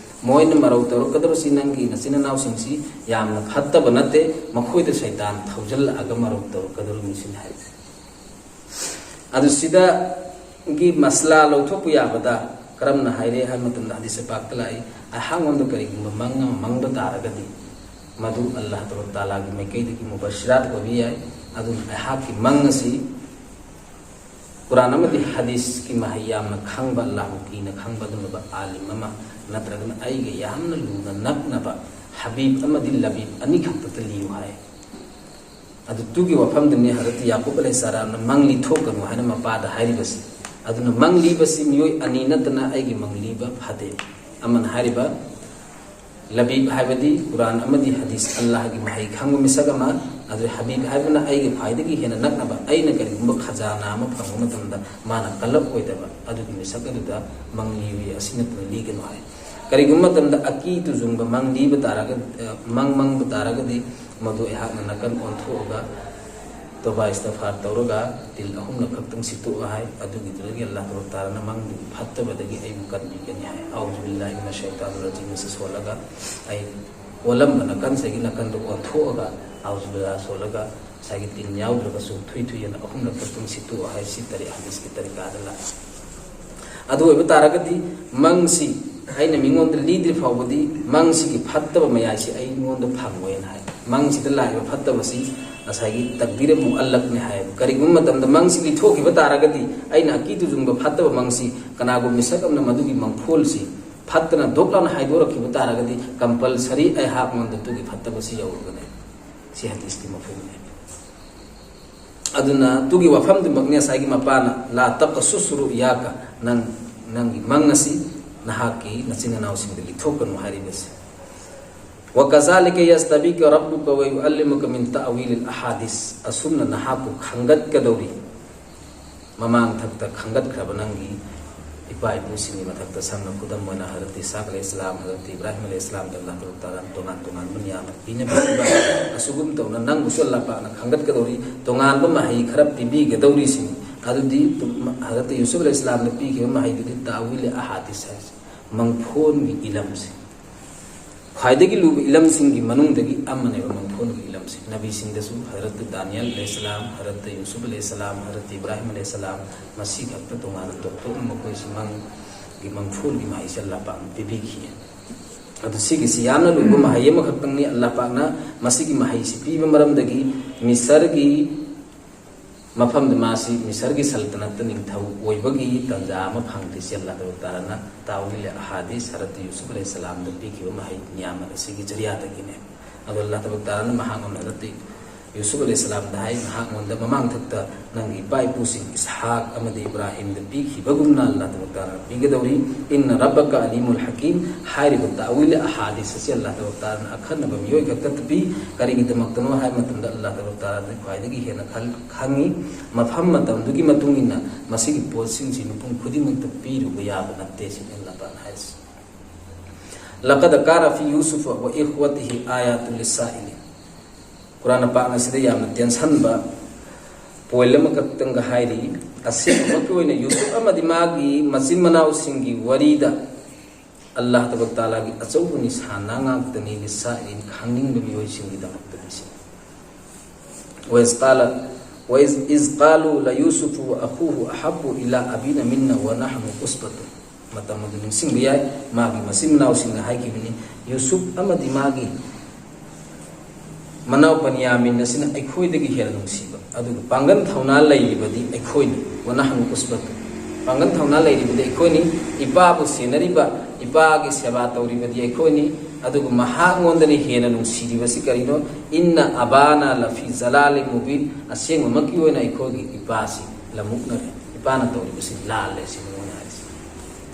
ꯃꯣꯏꯅ ꯃꯔꯧ ꯇꯧꯔꯛꯀꯗꯧꯔꯤꯁꯤ ꯅꯪꯒꯤ ꯅꯆꯤꯟ ꯅꯅꯥꯎꯁꯤꯡꯁꯤ ꯌꯥꯝꯅ ꯐꯠꯇꯕ ꯅꯠꯇꯦ, ꯃꯈꯣꯏꯗ ꯁꯩꯇꯥꯟ ꯊꯧꯖꯤꯜꯂꯛꯑꯒ ꯃꯔꯧ ꯇꯧꯔꯛꯀꯗꯧꯔꯤꯕꯅꯤ ꯁꯤꯅꯤ ꯍꯥꯏꯁꯦ꯫ ꯑꯗꯨ ꯁꯤꯗꯒꯤ ꯃꯁꯂꯥ ꯂꯧꯊꯣꯛꯄ ꯌꯥꯕꯗ ꯀꯔꯝꯅ ꯍꯥꯏꯔꯦ ꯍꯥꯏꯕ ꯃꯇꯝꯗ ꯍꯗꯤꯁ ꯄꯥꯛꯇ ꯂꯥꯛꯏ, ꯑꯩꯍꯥꯛꯉꯣꯟꯗ ꯀꯔꯤꯒꯨꯝꯕ ꯃꯪ ꯑꯃ ꯃꯪꯕ ꯇꯥꯔꯒꯗꯤ ꯃꯗꯨ ꯑꯜꯂꯥꯍ ꯇꯕꯥꯔꯛ ꯇꯥꯂꯥꯒꯤ ꯃꯥꯏꯀꯩꯗꯒꯤ ꯃꯨꯕꯁꯤꯔꯥꯠ ꯑꯣꯏꯕ ꯌꯥꯏ꯫ ꯑꯗꯨꯅ ꯑꯩꯍꯥꯛꯀꯤ ꯃꯪ ꯑꯁꯤ ꯀꯨꯔꯥꯟ ꯑꯃꯗꯤ ꯍꯗꯤꯁꯀꯤ ꯃꯍꯩ ꯌꯥꯝꯅ ꯈꯪꯕ, ꯑꯜꯂꯥꯍꯕꯨ ꯀꯤꯅ ꯈꯪꯕ ꯑꯗꯨꯒꯨꯝꯂꯕ ꯑꯥꯂꯤꯝ ꯑꯃ ꯅꯠꯇ꯭ꯔꯒꯅ ꯑꯩꯒ ꯌꯥꯝꯅ ꯂꯨꯅ ꯅꯛꯅꯕ ꯍꯕꯤꯕ ꯑꯃꯗꯤ ꯂꯕꯤꯕ ꯑꯅꯤꯈꯛꯇꯗ ꯂꯤꯌꯨ ꯍꯥꯏ꯫ ꯑꯗꯨ ꯇꯨꯒꯤ ꯋꯥꯐꯝꯗꯨꯅꯤ ꯍꯖꯔꯠ ꯌꯥꯀꯨꯕ ꯑꯂꯩꯍꯤꯁꯁꯂꯥꯝꯅ ꯃꯪ ꯂꯤꯊꯣꯛꯀꯅꯨ ꯍꯥꯏꯅ ꯃꯄꯥꯗ ꯍꯥꯏꯔꯤꯕꯁꯤ꯫ ꯑꯗꯨꯅ ꯃꯪ ꯂꯤꯕꯁꯤ ꯃꯤꯑꯣꯏ ꯑꯅꯤ ꯅꯠꯇꯅ ꯑꯩꯒꯤ ꯃꯪ ꯂꯤꯕ ꯐꯗꯦ꯫ ꯑꯃꯅ ꯍꯥꯏꯔꯤꯕ ꯂꯕꯤꯕ ꯍꯥꯏꯕꯗꯤ ꯀꯨꯔꯥꯟ ꯑꯃꯗꯤ ꯍꯗꯤꯁ, ꯑꯜꯂꯥꯍꯒꯤ ꯃꯍꯩ ꯈꯪꯕ ꯃꯤꯁꯛ ꯑꯃ, ꯑꯗꯨ ꯍꯕꯤꯕ ꯍꯥꯏꯕꯅ ꯑꯩꯒꯤ ꯈ꯭ꯋꯥꯏꯗꯒꯤ ꯍꯦꯟꯅ ꯅꯛꯅꯕ, ꯑꯩꯅ ꯀꯔꯤꯒꯨꯝꯕ ꯈꯖꯥꯅꯥ ꯑꯃ ꯐꯪꯕ ꯃꯇꯝꯗ ꯃꯥꯅ ꯀꯜꯂꯛꯑꯣꯏꯗꯕ ꯑꯗꯨꯒꯤ ꯃꯤꯁꯛ ꯑꯗꯨꯗ ꯃꯪ ꯂꯤꯕꯤ ꯑꯁꯤ ꯅꯠꯇꯅ ꯂꯤꯒꯅꯨ ꯍꯥꯏ꯫ ꯀꯔꯤꯒꯨꯝꯕ ꯃꯇꯝꯗ ꯑꯀꯤ ꯇꯨꯖꯨꯡꯕ ꯃꯪ ꯂꯤꯕ ꯇꯥꯔꯒ, ꯑ, ꯃꯪ ꯃꯪꯕ ꯇꯥꯔꯒꯗꯤ ꯃꯗꯨ ꯑꯩꯍꯥꯛꯅ ꯅꯥꯀꯟ ꯑꯣꯟꯊꯣꯛꯑꯒ ꯇꯣꯕꯥ ꯏꯁꯇꯐꯥꯔ ꯇꯧꯔꯒ ꯇꯤꯜ ꯑꯍꯨꯝꯂꯛ ꯈꯛꯇꯪ ꯁꯤꯠꯇꯣꯛꯑ ꯍꯥꯏ꯫ ꯑꯗꯨꯒꯤꯗꯨꯗꯒꯤ ꯑꯜꯂꯥꯍ ꯇꯕꯥꯔꯛ ꯇꯥꯂꯥꯅ ꯃꯪꯗꯨꯒꯤ ꯐꯠꯇꯕꯗꯒꯤ ꯑꯩꯕꯨ ꯀꯟꯕꯤꯒꯅꯤ ꯍꯥꯏ꯫ ꯑꯥꯎꯖꯨ ꯕꯤꯜꯂꯥꯍꯤ ꯃꯤꯅ ꯁꯩꯇꯥꯟ ꯔꯖꯤꯝ ꯑꯁꯤ ꯁꯣꯜꯂꯒ ꯑꯩ ꯑꯣꯜꯂꯝꯕ ꯅꯥꯀꯟꯁꯤꯗꯒꯤ ꯅꯥꯀꯟꯗ ꯑꯣꯟꯊꯣꯛꯑꯒ ꯑꯥꯎꯖꯨ ꯕꯤꯜꯂꯥ ꯁꯣꯜꯂꯒ ꯉꯁꯥꯏꯒꯤ ꯇꯤꯟ ꯌꯥꯎꯗ꯭ꯔꯒꯁꯨ ꯊꯨꯏ ꯊꯨꯏ ꯑꯅ ꯑꯍꯨꯝꯂꯛ ꯈꯛꯇꯪ ꯁꯤꯠꯇꯣꯛꯑ ꯍꯥꯏ꯫ ꯁꯤ ꯇꯔꯤꯛ ꯍꯗꯤꯁꯀꯤ ꯇꯔꯤꯀꯥꯗ ꯂꯥꯛꯑꯦ꯫ ꯑꯗꯨ ꯑꯣꯏꯕ ꯇꯥꯔꯒꯗꯤ ꯃꯪꯁꯤ ꯑꯩꯅ ꯃꯤꯉꯣꯟꯗ ꯂꯤꯗ꯭ꯔꯤ ꯐꯥꯎꯕꯗꯤ ꯃꯪꯁꯤꯒꯤ ꯐꯠꯇꯕ ꯃꯌꯥꯏꯁꯤ ꯑꯩꯉꯣꯟꯗ ꯐꯪꯉꯣꯏꯅ ꯍꯥꯏ꯫ ꯃꯪꯁꯤꯗ ꯂꯥꯛꯏꯕ ꯐꯠꯇꯕꯁꯤ ꯉꯁꯥꯏꯒꯤ ꯇꯛꯗꯤꯔ ꯃꯨꯑꯜꯂꯛꯅꯤ ꯍꯥꯏꯌꯦꯕ꯫ ꯀꯔꯤꯒꯨꯝꯕ ꯃꯇꯝꯗ ꯃꯪꯁꯤ ꯂꯤꯊꯣꯛꯈꯤꯕ ꯇꯥꯔꯒꯗꯤ ꯑꯩꯅ ꯑꯀꯤ ꯇꯨꯖꯨꯡꯕ ꯐꯠꯇꯕ ꯃꯪꯁꯤ ꯀꯅꯥꯒꯨꯝꯕ ꯃꯤꯁꯛ ꯑꯃꯅ ꯃꯗꯨꯒꯤ ꯃꯪꯐꯣꯜꯁꯤ ꯐꯠꯇꯅ ꯗꯣꯛ ꯂꯥꯎꯅ ꯍꯥꯏꯗꯣꯔꯛꯈꯤꯕ ꯇꯥꯔꯒꯗꯤ ꯀꯝꯄꯜꯁꯔꯤ ꯑꯩꯍꯥꯛꯉꯣꯟꯗ ꯑꯗꯨꯒꯤ ꯐꯠꯇꯕꯁꯤ ꯌꯧꯔꯒꯅꯤ꯫ ꯁꯤ ꯍꯗꯤꯁꯀꯤ ꯃꯐꯝꯅꯤ꯫ ꯑꯗꯨꯅ ꯇꯨꯒꯤ ꯋꯥꯐꯝꯗꯨꯃꯛꯅꯤ ꯉꯁꯥꯏꯒꯤ ꯃꯄꯥꯅ "ꯂꯥ ꯇꯛꯁꯨꯁ ꯔꯨꯌꯥꯀ", ꯅꯪ ꯅꯪꯒꯤ ꯃꯪ ꯑꯁꯤ ꯅꯍꯥꯛꯀꯤ ꯅꯆꯤꯟ ꯅꯅꯥꯎꯁꯤꯡꯗ ꯂꯤꯊꯣꯛꯀꯅꯨ ꯍꯥꯏꯔꯤꯕꯁꯦ꯫ "ꯋꯀꯖꯥꯂꯤꯀ ꯌꯁꯇꯕꯤꯀ ꯔꯕꯨꯀ ꯋꯌꯨꯑꯜꯂꯤꯃꯨꯀ ꯃꯤꯟ ꯇꯥꯋꯤꯂꯤꯜ ꯑꯍꯥꯗꯤꯁ", ꯑꯁꯨꯝꯅ ꯅꯍꯥꯛꯄꯨ ꯈꯪꯒꯠꯀꯗꯧꯔꯤ꯫ ꯃꯃꯥꯡ ꯊꯛꯇ ꯈꯪꯒꯠꯈ꯭ꯔꯕ ꯅꯪꯒꯤ ꯏꯄꯥ ꯏꯄꯨꯁꯤꯡꯒꯤ ꯃꯊꯛꯇ, ꯁꯝꯅ ꯈꯨꯗꯝ ꯑꯣꯏꯅ ꯍꯖꯔꯠ ꯏꯁꯥꯛ ꯑꯂꯩꯍꯤ ꯏꯁꯂꯥꯝ, ꯍꯖꯔꯠ ꯏꯕ꯭ꯔꯥꯍꯤꯝ ꯑꯂꯩꯍꯤ ꯏꯁꯂꯥꯝꯗ ꯑꯜꯂꯥꯍ ꯇꯥꯂꯥꯅ ꯇꯣꯉꯥꯟ ꯇꯣꯉꯥꯟꯕ ꯅꯤꯌꯥꯃꯠ ꯄꯤꯅꯕꯤꯔꯤꯕ, ꯑꯁꯨꯒꯨꯝ ꯇꯧꯅ ꯅꯪꯕꯨꯁꯨ ꯑꯜꯂꯥꯍ ꯄꯥꯛꯅ ꯈꯪꯒꯠꯀꯗꯧꯔꯤ, ꯇꯣꯉꯥꯟꯕ ꯃꯍꯩ ꯈꯔ ꯄꯤꯕꯤꯒꯗꯧꯔꯤꯁꯤꯅꯤ꯫ ꯑꯗꯨꯗꯤ ꯍꯖꯔꯠ ꯌꯨꯁꯨꯐ ꯑꯂꯩꯍꯤꯁꯁꯂꯥꯝꯗ ꯄꯤꯈꯤꯕ ꯃꯍꯩꯗꯨꯗꯤ ꯇꯥꯋꯤꯜ ꯑꯍꯥꯗꯤꯁ ꯍꯥꯏꯁꯦ, ꯃꯪꯐꯣꯟꯒꯤ ꯏꯂꯝꯁꯦ꯫ ꯈ꯭ꯋꯥꯏꯗꯒꯤ ꯂꯨꯕ ꯏꯂꯝꯁꯤꯡꯒꯤ ꯃꯅꯨꯡꯗꯒꯤ ꯑꯃꯅꯦꯕ ꯃꯪꯐꯣꯟꯒꯤ ꯏꯂꯝꯁꯦ꯫ ꯅꯕꯤꯁꯤꯡꯗꯁꯨ ꯍꯖꯔꯠ ꯗꯥꯅꯤꯌꯦꯜ ꯑꯂꯩꯍꯤꯁꯁꯂꯥꯝ, ꯍꯖꯔꯠ ꯌꯨꯁꯨꯐ ꯑꯂꯩꯍꯤꯁꯁꯂꯥꯝ, ꯍꯖꯔꯠ ꯏꯕ꯭ꯔꯥꯍꯤꯝ ꯑꯂꯩꯍꯤꯁꯁꯂꯥꯝ, ꯃꯁꯤ ꯈꯛꯇ ꯇꯣꯉꯥꯟꯅ ꯇꯣꯞ ꯇꯣꯞꯅ ꯃꯈꯣꯏꯁꯤ ꯃꯪꯒꯤ ꯃꯪꯐꯣꯟꯒꯤ ꯃꯍꯩꯁꯦ ꯑꯜꯂꯥꯍ ꯄꯥꯛꯅ ꯄꯤꯕꯤꯈꯤ꯫ ꯑꯗꯨ ꯁꯤꯒꯤꯁꯤ ꯌꯥꯝꯅ ꯂꯨꯕ ꯃꯍꯩ ꯑꯃꯈꯛꯇꯪꯅꯤ꯫ ꯑꯜꯂꯥꯍ ꯄꯥꯛꯅ ꯃꯁꯤꯒꯤ ꯃꯍꯩꯁꯤ ꯄꯤꯕ ꯃꯔꯝꯗꯒꯤ ꯃꯤꯁꯔꯒꯤ ꯃꯐꯝꯗ ꯃꯥꯁꯤ ꯃꯤꯁꯔꯒꯤ ꯁꯜꯇꯅꯠꯇ ꯅꯤꯡꯊꯧ ꯑꯣꯏꯕꯒꯤ ꯇꯥꯟꯖꯥ ꯑꯃ ꯐꯪꯗ꯭ꯔꯤꯁꯤ ꯑꯜꯂꯥꯍ ꯇꯕꯥꯔꯛ ꯇꯥꯂꯥꯅ ꯇꯥꯋꯤꯜ ꯑꯍꯥꯗꯤꯁ ꯍꯖꯔꯠ ꯌꯨꯁꯨꯐ ꯑꯂꯩꯍꯤꯁꯁꯂꯥꯝꯗ ꯄꯤꯈꯤꯕ ꯃꯍꯩ ꯅꯤꯌꯥꯃꯠ ꯑꯁꯤꯒꯤ ꯖꯔꯤꯌꯥꯗꯒꯤꯅꯦ꯫ ꯑꯗꯣ ꯑꯜꯂꯥꯍ ꯇꯕꯥꯔꯛ ꯇꯥꯂꯥꯅ ꯃꯍꯥꯛꯉꯣꯟꯗ ꯍꯖꯔꯠ ꯌꯨꯁꯨꯐ ꯑꯂꯩꯍꯤꯁꯁꯂꯥꯝꯗ ꯍꯥꯏ, ꯃꯍꯥꯛꯉꯣꯟꯗ ꯃꯃꯥꯡꯊꯛꯇ ꯅꯪꯒꯤ ꯏꯄꯥ ꯏꯄꯨꯁꯤꯡ ꯏꯁꯍꯥꯛ ꯑꯃꯗꯤ ꯏꯕ꯭ꯔꯥꯍꯤꯝꯗ ꯄꯤꯈꯤꯕꯒꯨꯝꯅ ꯑꯜꯂꯥꯍ ꯇꯕꯥꯔꯛ ꯇꯥꯂꯥꯅ ꯄꯤꯒꯗꯧꯔꯤ꯫ ꯏꯟꯅ ꯔꯕꯀ ꯑꯂꯤꯃꯨꯜ ꯍꯀꯤꯝ꯫ ꯍꯥꯏꯔꯤꯕ ꯇꯥꯋꯤꯜ ꯑꯍꯥꯗꯤꯁ ꯑꯁꯤ ꯑꯜꯂꯥꯍ ꯇꯕꯥꯔꯛ ꯇꯥꯂꯥꯅ ꯑꯈꯟꯅꯕ ꯃꯤꯑꯣꯏ ꯈꯛꯇ ꯄꯤ꯫ ꯀꯔꯤꯒꯤꯗꯃꯛꯇꯅꯣ ꯍꯥꯏꯕ ꯃꯇꯝꯗ ꯑꯜꯂꯥꯍ ꯇꯕꯥꯔꯛ ꯇꯥꯂꯥꯅ ꯈ꯭ꯋꯥꯏꯗꯒꯤ ꯍꯦꯟꯅ ꯈꯜ-, ꯈꯪꯉꯤ꯫ ꯃꯐꯝ ꯃꯇꯝꯗꯨꯒꯤ ꯃꯇꯨꯡ ꯏꯟꯅ ꯃꯁꯤꯒꯤ ꯄꯣꯠꯁꯤꯡꯁꯤ ꯃꯤꯄꯨꯝ ꯈꯨꯗꯤꯡꯃꯛꯇ ꯄꯤꯔꯨꯕ ꯌꯥꯕ ꯅꯠꯇꯦ ꯁꯤꯅꯤ ꯑꯜꯂꯥꯍ ꯄꯥꯛꯅ ꯍꯥꯏꯔꯤꯁꯤ꯫ ꯂꯀꯗ ꯀꯥꯅ ꯐꯤ ꯌꯨꯁꯨꯐ ꯋꯥ ꯏꯈ꯭ꯋꯥꯇꯤꯍꯤ ꯑꯥꯌꯥꯇꯨꯟ ꯂꯤꯁꯥꯏꯂꯤꯟ꯫ ꯀꯨꯔꯥꯟ ꯄꯥꯛ ꯑꯁꯤꯗ ꯌꯥꯝꯅ ꯇꯦꯟꯁꯟꯕ ꯄꯣꯏꯟ ꯑꯃꯈꯛꯇꯪꯒ ꯍꯥꯏꯔꯤ꯫ ꯑꯁꯦꯡꯕꯃꯛꯀꯤ ꯑꯣꯏꯅ ꯌꯨꯁꯨꯐ ꯑꯃꯗꯤ ꯃꯥꯒꯤ ꯃꯆꯤꯟ ꯃꯅꯥꯎꯁꯤꯡꯒꯤ ꯋꯥꯔꯤꯗ ꯑꯜꯂꯥꯍ ꯇꯕꯥꯔꯛ ꯇꯥꯂꯥꯒꯤ ꯑꯆꯧꯕ ꯅꯤꯁꯥꯅ ꯉꯥꯛꯇꯅꯤ ꯂꯤꯁꯥꯏꯂꯤꯟ, ꯈꯪꯅꯤꯡꯕ ꯃꯤꯑꯣꯏꯁꯤꯡꯒꯤꯗꯃꯛꯇꯗꯤ ꯁꯤ꯫ وإذ قال، وإذ، إذ قالوا ليوسف وأخوه أحب إلى أبينا منا ونحن عصبة꯫ ꯃꯇꯝ ꯑꯗꯨ ꯅꯤꯡꯁꯤꯡꯕ ꯌꯥꯏ꯫ ꯃꯥꯒꯤ ꯃꯆꯤꯟ ꯃꯅꯥꯎꯁꯤꯡꯅ ꯍꯥꯏꯈꯤꯕꯅꯤ, ꯌꯨꯁꯨꯞ ꯑꯃꯗꯤ ꯃꯥꯒꯤ ꯃꯅꯥꯎ ꯕꯟꯌꯥꯃꯤꯟ ꯑꯁꯤꯅ ꯑꯩꯈꯣꯏꯗꯒꯤ ꯍꯦꯟꯅ ꯅꯨꯡꯁꯤꯕ, ꯑꯗꯨꯒ ꯄꯥꯡꯒꯜ ꯊꯧꯅꯥ ꯂꯩꯔꯤꯕꯗꯤ ꯑꯩꯈꯣꯏꯅꯤ꯫ ونحن عصبة꯫ ꯄꯥꯡꯒꯜ ꯊꯧꯅꯥ ꯂꯩꯔꯤꯕꯗꯤ ꯑꯩꯈꯣꯏꯅꯤ꯫ ꯏꯄꯥꯕꯨ ꯁꯦꯟꯅꯔꯤꯕ, ꯏꯄꯥꯒꯤ ꯁꯦꯕꯥ ꯇꯧꯔꯤꯕꯗꯤ ꯑꯩꯈꯣꯏꯅꯤ꯫ ꯑꯗꯨꯒ ꯃꯍꯥꯛꯉꯣꯟꯗꯅ ꯍꯦꯟꯅ ꯅꯨꯡꯁꯤꯔꯤꯕꯁꯤ ꯀꯔꯤꯅꯣ? إن أبانا لفي ضلال مبين꯫ ꯑꯁꯦꯡꯕꯃꯛꯀꯤ ꯑꯣꯏꯅ ꯑꯩꯈꯣꯏꯒꯤ ꯏꯄꯥꯁꯤ ꯂꯃꯨꯛꯅꯔꯦ꯫ ꯏꯄꯥꯅ ꯇꯧꯔꯤꯕꯁꯤ ꯂꯥꯜꯂꯦ ꯁꯤꯅꯤ ꯃꯣꯏꯅ ꯍꯥꯏꯔꯤꯁꯤ꯫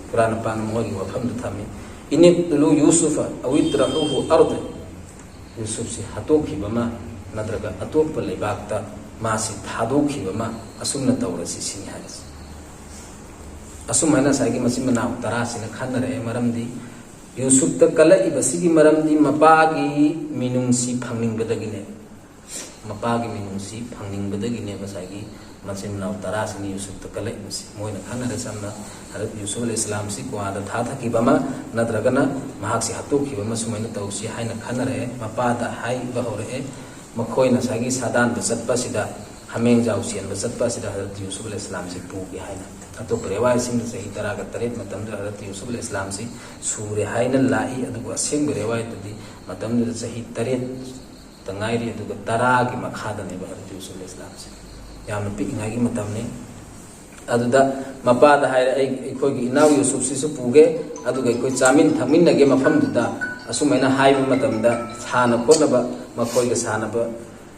ꯀꯨꯔꯥꯟ ꯄꯥꯛꯅ ꯃꯣꯏꯒꯤ ꯋꯥꯐꯝꯗꯨ ꯊꯝꯃꯤ꯫ إن اقتلوا يوسف أو اطرحوه أرضا꯫ ꯌꯨꯁꯨꯞꯁꯤ ꯍꯥꯠꯇꯣꯛꯈꯤꯕ ꯑꯃ ꯅꯠꯇ꯭ꯔꯒ ꯑꯇꯣꯞꯄ ꯂꯩꯕꯥꯛꯇ ꯃꯥꯁꯤ ꯊꯥꯗꯣꯛꯈꯤꯕ ꯑꯃ, ꯑꯁꯨꯝꯅ ꯇꯧꯔꯁꯤ ꯁꯤꯅꯤ ꯍꯥꯏꯔꯤꯁꯤ꯫ ꯑꯁꯨꯝ ꯍꯥꯏꯅ ꯉꯁꯥꯏꯒꯤ ꯃꯆꯤꯟ ꯃꯅꯥꯎ ꯇꯔꯥꯁꯤꯅ ꯈꯟꯅꯔꯛꯑꯦ꯫ ꯃꯔꯝꯗꯤ ꯌꯨꯁꯨꯞꯇ ꯀꯜꯂꯛꯏꯕꯁꯤꯒꯤ ꯃꯔꯝꯗꯤ ꯃꯄꯥꯒꯤ ꯃꯤꯅꯨꯡꯁꯤ ꯐꯪꯅꯤꯡꯕꯗꯒꯤꯅꯦ꯫ ꯃꯄꯥꯒꯤ ꯃꯤꯅꯨꯡꯁꯤ ꯐꯪꯅꯤꯡꯕꯗꯒꯤꯅꯦ ꯉꯁꯥꯏꯒꯤ ꯃꯆꯤꯟ ꯃꯅꯥꯎ ꯇꯔꯥꯁꯤꯅ ꯌꯨꯁꯨꯞꯇ ꯀꯜꯂꯛꯏꯕꯁꯤ꯫ ꯃꯣꯏꯅ ꯈꯟꯅꯔꯦ, ꯆꯝꯅ ꯍꯖꯔꯠ ꯌꯨꯁꯨꯞ ꯑꯂꯩꯍꯤ ꯏꯁꯂꯥꯝꯁꯤ ꯀ꯭ꯋꯥꯗ ꯊꯥꯊꯈꯤꯕ ꯑꯃ ꯅꯠꯇ꯭ꯔꯒꯅ ꯃꯍꯥꯛꯁꯤ ꯍꯥꯠꯇꯣꯛꯈꯤꯕ ꯑꯃ ꯁꯨꯃꯥꯏꯅ ꯇꯧꯁꯤ ꯍꯥꯏꯅ ꯈꯟꯅꯔꯛꯑꯦ꯫ ꯃꯄꯥꯗ ꯍꯥꯏꯕ ꯍꯧꯔꯛꯑꯦ, ꯃꯈꯣꯏꯅ ꯉꯁꯥꯏꯒꯤ ꯁꯥꯗꯥꯟꯗ ꯆꯠꯄ ꯑꯁꯤꯗ, ꯍꯥꯃꯦꯡꯖꯥꯎ ꯆꯦꯟꯕ ꯆꯠꯄ ꯑꯁꯤꯗ ꯍꯖꯔꯠ ꯌꯨꯁꯨꯞ ꯑꯂꯩꯍꯤ ꯏꯁꯂꯥꯝꯁꯤ ꯄꯨꯒꯦ ꯍꯥꯏꯅ꯫ ꯑꯇꯣꯞꯄ ꯔꯦꯋꯥꯌꯠꯁꯤꯡꯗ ꯆꯍꯤ ꯇꯔꯥꯒ ꯇꯔꯦꯠ ꯃꯇꯝꯗ ꯍꯖꯔꯠ ꯌꯨꯁꯨꯞ ꯑꯂꯩꯍꯤ ꯏꯁꯂꯥꯝꯁꯤ ꯁꯨꯔꯦ ꯍꯥꯏꯅ ꯂꯥꯛꯏ, ꯑꯗꯨꯕꯨ ꯑꯁꯦꯡꯕ ꯔꯦꯋꯥꯌꯠꯇꯗꯤ ꯃꯇꯝꯗꯨꯗ ꯆꯍꯤ ꯇꯔꯦꯠ ꯇ ꯉꯥꯏꯔꯤ, ꯑꯗꯨꯒ ꯇꯔꯥꯒꯤ ꯃꯈꯥꯗꯅꯦꯕ ꯍꯖꯔꯠ ꯌꯨꯁꯨꯞ ꯑꯂꯩꯍꯤ ꯏꯁꯂꯥꯝꯁꯦ꯫ ꯌꯥꯝꯅ ꯄꯤꯛꯏꯉꯥꯏꯒꯤ ꯃꯇꯝꯅꯤ꯫ ꯑꯗꯨꯗ ꯃꯄꯥꯗ ꯍꯥꯏꯔꯦ, "ꯑꯩ, ꯑꯩꯈꯣꯏꯒꯤ ꯏꯅꯥꯎ ꯌꯨꯁꯨꯞꯁꯤꯁꯨ ꯄꯨꯒꯦ, ꯑꯗꯨꯒ ꯑꯩꯈꯣꯏ ꯆꯥꯃꯤꯟ ꯊꯛꯃꯤꯟꯅꯒꯦ ꯃꯐꯝꯗꯨꯗ", ꯑꯁꯨꯃꯥꯏꯅ ꯍꯥꯏꯕ ꯃꯇꯝꯗ, ꯁꯥꯟꯅ ꯈꯣꯠꯅꯕ, ꯃꯈꯣꯏꯒ ꯁꯥꯟꯅꯕ,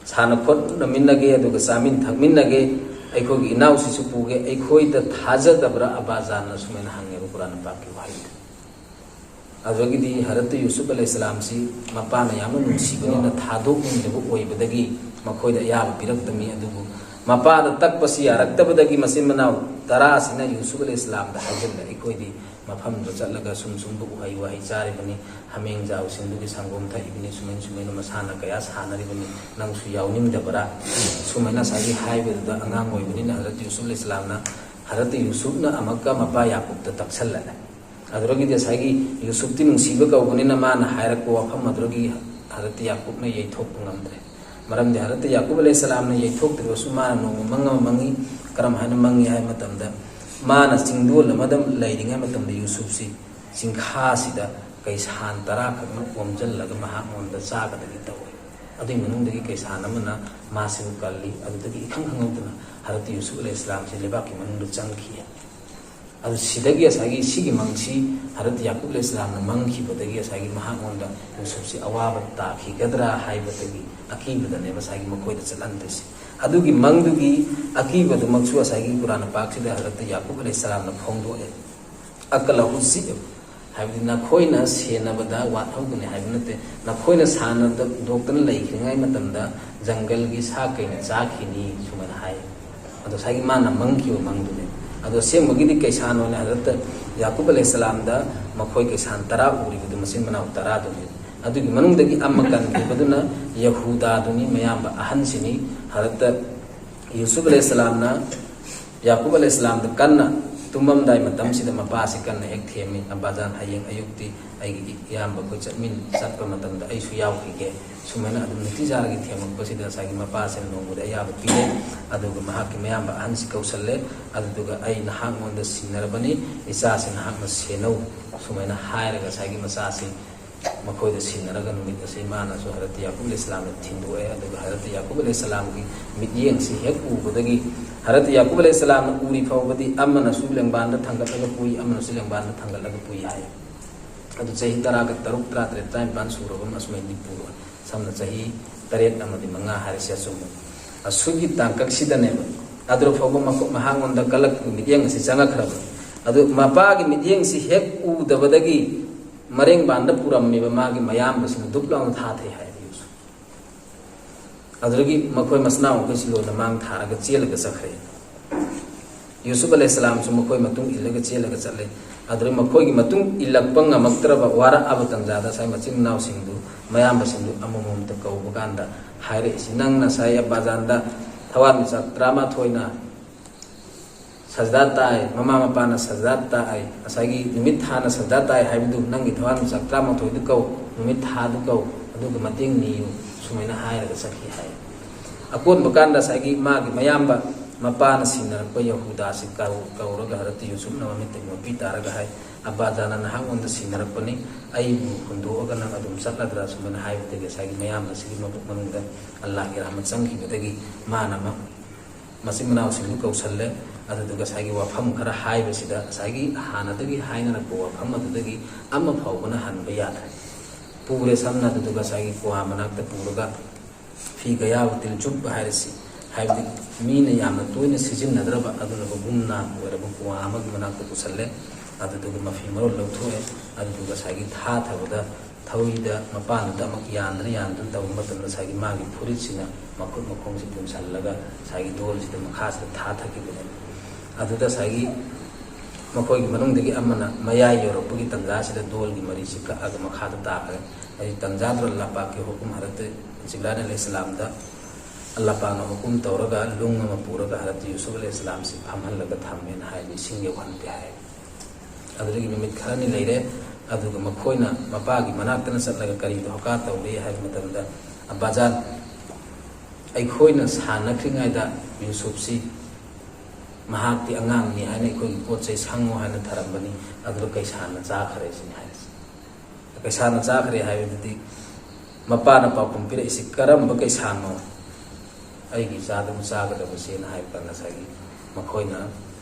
ꯁꯥꯟꯅ ꯈꯣꯠꯅꯃꯤꯟꯅꯒꯦ, ꯑꯗꯨꯒ ꯆꯥꯃꯤꯟ ꯊꯛꯃꯤꯟꯅꯒꯦ, "ꯑꯩꯈꯣꯏꯒꯤ ꯏꯅꯥꯎꯁꯤꯁꯨ ꯄꯨꯒꯦ, ꯑꯩꯈꯣꯏꯗ ꯊꯥꯖꯗꯕ꯭ꯔꯥ ꯑꯕꯥꯖꯥꯟꯅ?" ꯑꯁꯨꯃꯥꯏꯅ ꯍꯪꯉꯦꯕ ꯀꯨꯔꯥꯟ ꯄꯥꯛꯀꯤ ꯋꯥꯍꯩꯗ꯫ ꯑꯗꯨꯗꯒꯤꯗꯤ ꯍꯖꯔꯠ ꯌꯨꯁꯨꯞ ꯑꯂꯩꯍꯤ ꯏꯁꯂꯥꯝꯁꯤ ꯃꯄꯥꯅ ꯌꯥꯝꯅ ꯅꯨꯡꯁꯤꯕꯅꯤꯅ ꯊꯥꯗꯣꯛꯅꯤꯡꯗꯕ ꯑꯣꯏꯕꯗꯒꯤ ꯃꯈꯣꯏꯗ ꯑꯌꯥꯕ ꯄꯤꯔꯛꯇꯕꯅꯤ꯫ ꯑꯗꯨꯕꯨ ꯃꯄꯥꯗ ꯇꯛꯄꯁꯤ ꯌꯥꯔꯛꯇꯕꯗꯒꯤ ꯃꯆꯤꯟ ꯃꯅꯥꯎ ꯇꯔꯥꯁꯤꯅ ꯌꯨꯁꯨꯞ ꯑꯂꯩꯍꯤ ꯏꯁꯂꯥꯝꯗ ꯍꯥꯏꯖꯤꯜꯂꯦ, "ꯑꯩꯈꯣꯏꯗꯤ ꯃꯐꯝꯗꯨꯗ ꯆꯠꯂꯒ ꯁꯨꯝ ꯁꯨꯝꯕ ꯎꯍꯩ ꯋꯥꯍꯩ ꯆꯥꯔꯤꯕꯅꯤ, ꯍꯥꯃꯦꯡꯖꯥꯎꯁꯤꯡꯗꯨꯒꯤ ꯁꯪꯒꯣꯝ ꯊꯛꯏꯕꯅꯤ, ꯁꯨꯃꯥꯏꯅ ꯁꯨꯃꯥꯏꯅ ꯃꯁꯥꯟꯅ ꯀꯌꯥ ꯁꯥꯟꯅꯔꯤꯕꯅꯤ, ꯅꯪꯁꯨ ꯌꯥꯎꯅꯤꯡꯗꯕ꯭ꯔꯥ?" ꯁꯨꯃꯥꯏꯅ ꯉꯁꯥꯏꯒꯤ ꯍꯥꯏꯕꯗꯨꯗ ꯑꯉꯥꯡ ꯑꯣꯏꯕꯅꯤꯅ ꯍꯖꯔꯠ ꯌꯨꯁꯨꯞ ꯑꯂꯩꯍꯤ ꯏꯁꯂꯥꯝꯅ, ꯍꯖꯔꯠ ꯌꯨꯁꯨꯞꯅ ꯑꯃꯨꯛꯀ ꯃꯄꯥ ꯌꯥꯀꯨꯞꯇ ꯇꯛꯁꯜꯂꯛꯑꯦ꯫ ꯑꯗꯨꯗꯒꯤꯗꯤ ꯉꯁꯥꯏꯒꯤ ꯌꯨꯁꯨꯞꯇꯤ ꯅꯨꯡꯁꯤꯕ ꯀꯧꯕꯅꯤꯅ ꯃꯥꯅ ꯍꯥꯏꯔꯛꯄ ꯋꯥꯐꯝ ꯑꯗꯨꯗꯒꯤ ꯍꯖꯔꯠ ꯌꯥꯀꯨꯞꯅ ꯌꯩꯊꯣꯛꯄ ꯉꯝꯗ꯭ꯔꯦ꯫ ꯃꯔꯝꯗꯤ ꯍꯖꯔꯠ ꯌꯥꯀꯨꯞ ꯑꯂꯩꯍꯤ ꯏꯁꯂꯥꯝꯅ ꯌꯩꯊꯣꯛꯇ꯭ꯔꯤꯕꯁꯨ ꯃꯥꯅ ꯅꯣꯡꯃ ꯃꯪ ꯑꯃ ꯃꯪꯉꯤ꯫ ꯀꯔꯝ ꯍꯥꯏꯅ ꯃꯪꯉꯤ ꯍꯥꯏꯕ ꯃꯇꯝꯗ, ꯃꯥꯅ ꯆꯤꯡꯗꯣꯜ ꯑꯃꯗ ꯂꯩꯔꯤꯉꯩ ꯃꯇꯝꯗ ꯌꯨꯁꯨꯞꯁꯤ ꯆꯤꯡꯈꯥꯁꯤꯗ ꯀꯩꯁꯥꯟ ꯇꯔꯥꯈꯛꯅ ꯑꯣꯝꯁꯤꯜꯂꯒ ꯃꯍꯥꯛꯉꯣꯟꯗ ꯆꯥꯒꯗꯒꯦ ꯇꯧꯏ꯫ ꯑꯗꯨꯒꯤ ꯃꯅꯨꯡꯗꯒꯤ ꯀꯩꯁꯥꯟ ꯑꯃꯅ ꯃꯥꯁꯤꯕꯨ ꯀꯜꯂꯤ꯫ ꯑꯗꯨꯗꯒꯤ ꯏꯈꯪ ꯈꯪꯍꯧꯗꯅ ꯍꯖꯔꯠ ꯌꯨꯁꯨꯞ ꯑꯂꯩꯍꯤ ꯏꯁꯂꯥꯝꯁꯤ ꯂꯩꯕꯥꯛꯀꯤ ꯃꯅꯨꯡꯗ ꯆꯪꯈꯤ꯫ ꯑꯗꯨ ꯁꯤꯗꯒꯤ ꯉꯁꯥꯏꯒꯤ ꯁꯤꯒꯤ ꯃꯪꯁꯤ ꯍꯖꯔꯠ ꯌꯥꯀꯨꯕ ꯑꯂꯩꯍꯤꯁꯁꯂꯥꯝꯅ ꯃꯪꯈꯤꯕꯗꯒꯤ ꯉꯁꯥꯏꯒꯤ ꯃꯍꯥꯛꯉꯣꯟꯗ ꯌꯨꯁꯨꯞꯁꯤ ꯑꯋꯥꯕ ꯇꯥꯈꯤꯒꯗ꯭ꯔꯥ ꯍꯥꯏꯕꯗꯒꯤ ꯑꯀꯤꯕꯗꯅꯦꯕ ꯉꯁꯥꯏꯒꯤ ꯃꯈꯣꯏꯗ ꯆꯠꯍꯟꯗꯣꯏꯁꯦ꯫ ꯑꯗꯨꯒꯤ ꯃꯪꯗꯨꯒꯤ ꯑꯀꯤꯕꯗꯨꯃꯛꯁꯨ ꯉꯁꯥꯏꯒꯤ ꯀꯨꯔꯥꯟ ꯄꯥꯛꯁꯤꯗ ꯍꯖꯔꯠ ꯌꯥꯀꯨꯕ ꯑꯂꯩꯍꯤꯁꯁꯂꯥꯝꯅ ꯐꯣꯡꯗꯣꯛꯑꯦ꯫ "ꯑꯀꯂꯍꯨ ꯖꯤꯑꯕ", ꯍꯥꯏꯕꯗꯤ ꯅꯈꯣꯏꯅ ꯁꯦꯟꯅꯕꯗ ꯋꯥꯠꯍꯧꯒꯅꯤ ꯍꯥꯏꯕ ꯅꯠꯇꯦ, ꯅꯈꯣꯏꯅ ꯁꯥꯟꯅꯗꯣꯛꯇꯅ ꯂꯩꯈ꯭ꯔꯤꯉꯩ ꯃꯇꯝꯗ ꯖꯪꯒꯜꯒꯤ ꯁꯥ ꯀꯩꯅ ꯆꯥꯈꯤꯅꯤ, ꯁꯨꯃꯥꯏꯅ ꯍꯥꯏ꯫ ꯑꯗꯣ ꯉꯁꯥꯏꯒꯤ ꯃꯥꯅ ꯃꯪꯈꯤꯕ ꯃꯪꯗꯨꯅꯦ꯫ ꯑꯗꯣ ꯑꯁꯦꯡꯕꯒꯤꯗꯤ ꯀꯩꯁꯥꯟ ꯑꯣꯏꯅ ꯍꯖꯔꯠ ꯌꯥꯀꯨꯕ ꯑꯂꯩꯍꯤꯁꯁꯂꯥꯝꯗ ꯃꯈꯣꯏ ꯀꯩꯁꯥꯟ ꯇꯔꯥ ꯎꯔꯤꯕꯗꯨ ꯃꯆꯤꯟ ꯃꯅꯥꯎ ꯇꯔꯥꯗꯨꯅꯤ꯫ ꯑꯗꯨꯒꯤ ꯃꯅꯨꯡꯗꯒꯤ ꯑꯃ ꯀꯟꯈꯤꯕꯗꯨꯅ ꯌꯍꯨꯗꯥꯗꯨꯅꯤ, ꯃꯌꯥꯝꯕ ꯑꯍꯟꯁꯤꯅꯤ꯫ ꯍꯖꯔꯠ ꯌꯨꯁꯨꯐ ꯑꯂꯩꯍꯤꯁꯁꯂꯥꯝꯅ ꯌꯥꯀꯨꯕ ꯑꯂꯩꯍꯤꯁꯁꯂꯥꯝꯗ ꯀꯟꯅ ꯇꯨꯝꯃꯝꯗꯥꯏ ꯃꯇꯝꯁꯤꯗ ꯃꯄꯥꯁꯤ ꯀꯟꯅ ꯍꯦꯛ ꯊꯦꯝꯃꯤ, "ꯑꯕꯥꯖꯥꯟ, ꯍꯌꯦꯡ ꯑꯌꯨꯛꯇꯤ ꯑꯩꯒꯤ ꯏꯌꯥꯝꯕ ꯑꯩꯈꯣꯏ ꯆꯠꯃꯤꯟ-, ꯆꯠꯄ ꯃꯇꯝꯗ ꯑꯩꯁꯨ ꯌꯥꯎꯈꯤꯒꯦ"꯫ ꯁꯨꯃꯥꯏꯅ ꯑꯗꯨꯝ ꯅꯨꯡꯇꯤꯖꯥꯒꯤ ꯊꯦꯝꯃꯛꯄꯁꯤꯗ ꯉꯁꯥꯏꯒꯤ ꯃꯄꯥꯁꯤꯅ ꯅꯣꯡꯃꯗꯤ ꯑꯌꯥꯕ ꯄꯤꯔꯦ꯫ ꯑꯗꯨꯒ ꯃꯍꯥꯛꯀꯤ ꯃꯌꯥꯝꯕ ꯑꯍꯟꯁꯤ ꯀꯧꯁꯜꯂꯦ꯫ ꯑꯗꯨꯗꯨꯒ, "ꯑꯩ ꯅꯍꯥꯛꯉꯣꯟꯗ ꯁꯤꯟꯅꯔꯕꯅꯤ, ꯏꯆꯥꯁꯤ ꯅꯍꯥꯛꯅ ꯁꯦꯟꯅꯧ"꯫ ꯁꯨꯃꯥꯏꯅ ꯍꯥꯏꯔꯒ ꯉꯁꯥꯏꯒꯤ ꯃꯆꯥꯁꯤ ꯃꯈꯣꯏꯗ ꯁꯤꯟꯅꯔꯒ ꯅꯨꯃꯤꯠ ꯑꯁꯤ ꯃꯥꯅꯁꯨ ꯍꯖꯔꯠ ꯌꯥꯀꯨꯕ ꯑꯂꯩꯍꯤꯁꯁꯂꯥꯝꯗ ꯊꯤꯟꯗꯣꯛꯑꯦ꯫ ꯑꯗꯨꯒ ꯍꯖꯔꯠ ꯌꯥꯀꯨꯕ ꯑꯂꯩꯍꯤꯁꯁꯂꯥꯝꯒꯤ ꯃꯤꯠꯌꯦꯡꯁꯤ ꯍꯦꯛ ꯎꯕꯗꯒꯤ, ꯍꯖꯔꯠ ꯌꯥꯀꯨꯕ ꯑꯂꯩꯍꯤꯁꯁꯂꯥꯝꯅ ꯎꯔꯤ ꯐꯥꯎꯕꯗꯤ ꯑꯃꯅꯁꯨ ꯂꯦꯡꯕꯥꯟꯗ ꯊꯥꯡꯒꯠꯂꯒ ꯄꯨꯏ, ꯑꯃꯅꯁꯨ ꯂꯦꯡꯕꯥꯟꯗ ꯊꯥꯡꯒꯠꯂꯒ ꯄꯨꯏ ꯍꯥꯏ꯫ ꯑꯗꯨ ꯆꯍꯤ ꯇꯔꯥꯒ ꯇꯔꯨꯛ, ꯇꯔꯥ ꯇꯔꯦꯠ, ꯇꯔꯥꯅꯤꯄꯥꯟ ꯁꯨꯔꯕ ꯑꯃ ꯑꯁꯨꯃꯥꯏꯅꯗꯤ ꯄꯨꯔꯣꯏ꯫ ꯁꯝꯅ ꯆꯍꯤ ꯇꯔꯦꯠ ꯑꯃꯗꯤ ꯃꯉꯥ ꯍꯥꯏꯔꯁꯤ ꯑꯆꯨꯝꯕ꯫ ꯑꯁꯨꯒꯤ ꯇꯥꯡꯀꯛꯁꯤꯗꯅꯦꯕ꯫ ꯑꯗꯨ ꯐꯥꯎꯕ ꯃꯈꯣ-, ꯃꯍꯥꯛꯉꯣꯟꯗ ꯀꯂꯛ ꯃꯤꯠꯌꯦꯡ ꯑꯁꯤ ꯆꯪꯉꯛꯈ꯭ꯔꯕ꯫ ꯑꯗꯨ ꯃꯄꯥꯒꯤ ꯃꯤꯠꯌꯦꯡꯁꯤ ꯍꯦꯛ ꯎꯗꯕꯗꯒꯤ ꯃꯔꯦꯡꯕꯥꯟꯗ ꯄꯨꯔꯝꯃꯤꯕ ꯃꯥꯒꯤ ꯃꯌꯥꯝꯕꯁꯤꯅ ꯗꯨꯞ ꯂꯥꯎꯅ ꯊꯥꯊꯩ ꯍꯥꯏ ꯌꯨꯁꯨꯐ꯫ ꯑꯗꯨꯗꯒꯤ ꯃꯈꯣꯏ ꯃꯆꯤꯟ ꯃꯅꯥꯎ ꯃꯈꯩꯁꯤ ꯂꯣꯟꯅ ꯃꯥꯡ ꯊꯥꯔꯒ ꯆꯦꯜꯂꯒ ꯆꯠꯈ꯭ꯔꯦ꯫ ꯌꯨꯁꯨꯐ ꯑꯂꯩꯍꯤꯁꯁꯂꯥꯝꯁꯨ ꯃꯈꯣꯏ ꯃꯇꯨꯡ ꯏꯜꯂꯒ ꯆꯦꯜꯂꯒ ꯆꯠꯂꯦ꯫ ꯑꯗꯨꯗ ꯃꯈꯣꯏꯒꯤ ꯃꯇꯨꯡ ꯏꯜꯂꯛꯄ ꯉꯝꯃꯛꯇ꯭ꯔꯕ, ꯋꯥꯔꯛꯑꯕ ꯇꯟꯖꯥꯗ ꯉꯁꯥꯏ ꯃꯆꯤꯟ ꯃꯅꯥꯎꯁꯤꯡꯗꯨ, ꯃꯌꯥꯝꯕꯁꯤꯡꯗꯨ ꯑꯃꯃꯝꯇ ꯀꯧꯕ ꯀꯥꯟꯗ ꯍꯥꯏꯔꯛꯏꯁꯤ, "ꯅꯪ ꯉꯁꯥꯏ ꯑꯕꯥꯖꯥꯟꯗ ꯊꯋꯥꯟꯃꯤꯆꯥꯛ ꯇꯔꯥꯃꯥꯊꯣꯏꯅ ꯁꯖꯗꯥ ꯇꯥꯏ, ꯃꯃꯥ ꯃꯄꯥꯅ ꯁꯖꯗꯥ ꯇꯥꯏ, ꯉꯁꯥꯏꯒꯤ ꯅꯨꯃꯤꯠ ꯊꯥꯅ ꯁꯖꯗꯥ ꯇꯥꯏ ꯍꯥꯏꯕꯗꯨ, ꯅꯪꯒꯤ ꯊꯋꯥꯟꯃꯤꯆꯥꯛ ꯇꯔꯥꯃꯥꯊꯣꯏꯗꯨ ꯀꯧ, ꯅꯨꯃꯤꯠ ꯊꯥꯗꯨ ꯀꯧ, ꯑꯗꯨꯒ ꯃꯇꯦꯡ ꯅꯤꯌꯨ", ꯁꯨꯃꯥꯏꯅ ꯍꯥꯏꯔꯒ ꯆꯠꯈꯤ ꯍꯥꯏ꯫ ꯑꯀꯣꯟꯕ ꯀꯥꯟꯗ ꯉꯁꯥꯏꯒꯤ ꯃꯥꯒꯤ ꯃꯌꯥꯝꯕ ꯃꯄꯥꯅ ꯁꯤꯟꯅꯔꯛꯄ ꯌꯍꯨꯗꯥꯁꯤ ꯀꯧ-, ꯀꯧꯔꯒ ꯍꯖꯔꯠ ꯌꯨꯁꯨꯐꯅ ꯃꯃꯤꯠꯇꯒꯤ ꯃꯄꯤ ꯇꯥꯔꯒ ꯍꯥꯏ, "ꯑꯕꯥꯖꯥꯟꯅ ꯅꯍꯥꯛꯉꯣꯟꯗ ꯁꯤꯟꯅꯔꯛꯄꯅꯤ, ꯑꯩꯕꯨ ꯍꯨꯟꯗꯣꯛꯑꯒ ꯅꯪ ꯑꯗꯨꯝ ꯆꯠꯂꯗ꯭ꯔꯥ?" ꯁꯨꯃꯥꯏꯅ ꯍꯥꯏꯕꯗꯒꯤ ꯉꯁꯥꯏꯒꯤ ꯃꯌꯥꯝꯕꯁꯤꯒꯤ ꯃꯕꯨꯛ ꯃꯅꯨꯡꯗ ꯑꯜꯂꯥꯍꯒꯤ ꯔꯍꯃꯠ ꯆꯪꯈꯤꯕꯗꯒꯤ ꯃꯥꯅ ꯑꯃ ꯃꯆꯤꯟ ꯃꯅꯥꯎꯁꯤꯡꯗꯨ ꯀꯧꯁꯜꯂꯦ꯫ ꯑꯗꯨꯗꯨꯒ ꯉꯁꯥꯏꯒꯤ ꯋꯥꯐꯝ ꯈꯔ ꯍꯥꯏꯕꯁꯤꯗ, ꯉꯁꯥꯏꯒꯤ ꯍꯥꯟꯅꯗꯒꯤ ꯍꯥꯏꯅꯔꯛꯄ ꯋꯥꯐꯝ ꯑꯗꯨꯗꯒꯤ ꯑꯃ ꯐꯥꯎꯕꯅ ꯍꯟꯕ ꯌꯥꯗ꯭ꯔꯦ꯫ ꯄꯨꯔꯦ ꯁꯝꯅ, ꯑꯗꯨꯗꯨꯒ ꯉꯁꯥꯏꯒꯤ ꯀ꯭ꯋꯥ ꯃꯅꯥꯛꯇ ꯄꯨꯔꯒ ꯐꯤ ꯒꯌꯥꯕ ꯇꯤꯜ ꯆꯨꯞꯄ ꯍꯥꯏꯔꯁꯤ, ꯍꯥꯏꯕꯗꯤ ꯃꯤꯅ ꯌꯥꯝꯅ ꯇꯣꯏꯅ ꯁꯤꯖꯤꯟꯅꯗ꯭ꯔꯕ ꯑꯗꯨꯅꯕꯨ ꯒꯨꯝꯅꯥ ꯑꯣꯏꯔꯕ ꯀ꯭ꯋꯥ ꯑꯃꯒꯤ ꯃꯅꯥꯛꯇ ꯄꯨꯁꯜꯂꯦ꯫ ꯑꯗꯨꯗꯨꯒ ꯃꯐꯤ ꯃꯔꯣꯜ ꯂꯧꯊꯣꯛꯑꯦ꯫ ꯑꯗꯨꯗꯨꯒ ꯉꯁꯥꯏꯒꯤ ꯊꯥꯊꯕꯗ ꯊꯧꯔꯤꯗ ꯃꯄꯥꯟꯗꯨꯗ ꯑꯃꯨꯛ ꯌꯥꯟꯗꯅ ꯌꯥꯟꯗꯅ ꯇꯧꯕ ꯃꯇꯝꯗ ꯉꯁꯥꯏꯒꯤ ꯃꯥꯒꯤ ꯐꯨꯔꯤꯠꯁꯤꯅ ꯃꯈꯨꯠ ꯃꯈꯣꯡꯁꯤ ꯄꯨꯟꯁꯜꯂꯒ ꯉꯁꯥꯏꯒꯤ ꯗꯣꯜꯁꯤꯗ ꯃꯈꯥꯁꯤꯗ ꯊꯥꯊꯈꯤꯕꯅꯦ꯫ ꯑꯗꯨꯗ ꯉꯁꯥꯏꯒꯤ ꯃꯈꯣꯏꯒꯤ ꯃꯅꯨꯡꯗꯒꯤ ꯑꯃꯅ ꯃꯌꯥꯏ ꯌꯧꯔꯛꯄꯒꯤ ꯇꯟꯖꯥꯁꯤꯗ ꯗꯣꯜꯒꯤ ꯃꯔꯤꯁꯤ ꯀꯛꯑꯒ ꯃꯈꯥꯗ ꯇꯥꯈ꯭ꯔꯦ꯫ ꯑꯩ ꯇꯟꯖꯥꯗꯨꯗ ꯂꯝꯄꯥꯛꯀꯤ ꯍꯨꯀꯨꯝ ꯍꯖꯔꯠ ꯖꯤꯕ꯭ꯔꯥꯏꯜ ꯑꯂꯩꯍꯤꯁꯁꯂꯥꯝꯗ ꯑꯜꯂꯥꯍ ꯄꯥꯛꯅ ꯍꯨꯀꯨꯝ ꯇꯧꯔꯒ ꯅꯨꯡ ꯑꯃ ꯄꯨꯔꯒ ꯍꯖꯔꯠ ꯌꯨꯁꯨꯐ ꯑꯂꯩꯍꯤꯁꯁꯂꯥꯝꯁꯤ ꯐꯝꯍꯜꯂꯒ ꯊꯝꯃꯦꯅ ꯍꯥꯏ, ꯏꯁꯤꯡ ꯌꯧꯍꯟꯗꯦ ꯍꯥꯏ꯫ ꯑꯗꯨꯗꯒꯤ ꯅꯨꯃꯤꯠ ꯈꯔꯅꯤ ꯂꯩꯔꯦ꯫ ꯑꯗꯨꯒ ꯃꯈꯣꯏꯅ ꯃꯄꯥꯒꯤ ꯃꯅꯥꯛꯇꯅ ꯆꯠꯂꯒ ꯀꯔꯤ ꯗꯔꯀꯥꯔ ꯇꯧꯔꯤ ꯍꯥꯏꯕ ꯃꯇꯝꯗ, "ꯑꯕꯥꯖꯥꯟ, ꯑꯩꯈꯣꯏꯅ ꯁꯥꯟꯅꯈ꯭ꯔꯤꯉꯩꯗ ꯌꯨꯁꯨꯞꯁꯤ ꯃꯍꯥꯛꯇꯤ ꯑꯉꯥꯡꯅꯤ ꯍꯥꯏꯅ ꯑꯩꯈꯣꯏꯒꯤ ꯄꯣꯠ ꯆꯩ ꯁꯪꯉꯣ ꯍꯥꯏꯅ ꯊꯔꯝꯕꯅꯤ, ꯑꯗꯨꯗ ꯀꯩꯁꯥꯟꯅ ꯆꯥꯈ꯭ꯔꯦ" ꯁꯤꯅꯤ ꯍꯥꯏꯔꯤꯁꯦ꯫ ꯀꯩꯁꯥꯟꯅ ꯆꯥꯈ꯭ꯔꯦ ꯍꯥꯏꯕꯗꯨꯗꯤ ꯃꯄꯥꯅ ꯄꯥꯎꯈꯨꯝ ꯄꯤꯔꯛꯏꯁꯤ, "ꯀꯔꯝꯕ ꯀꯩꯁꯥꯟꯅꯣ? ꯑꯩꯒꯤ ꯏꯆꯥꯗꯕꯨ ꯆꯥꯒꯗꯕꯁꯦꯅ" ꯍꯥꯏꯕ ꯀꯥꯟꯗ ꯉꯁꯥꯏꯒꯤ ꯃꯈꯣꯏꯅ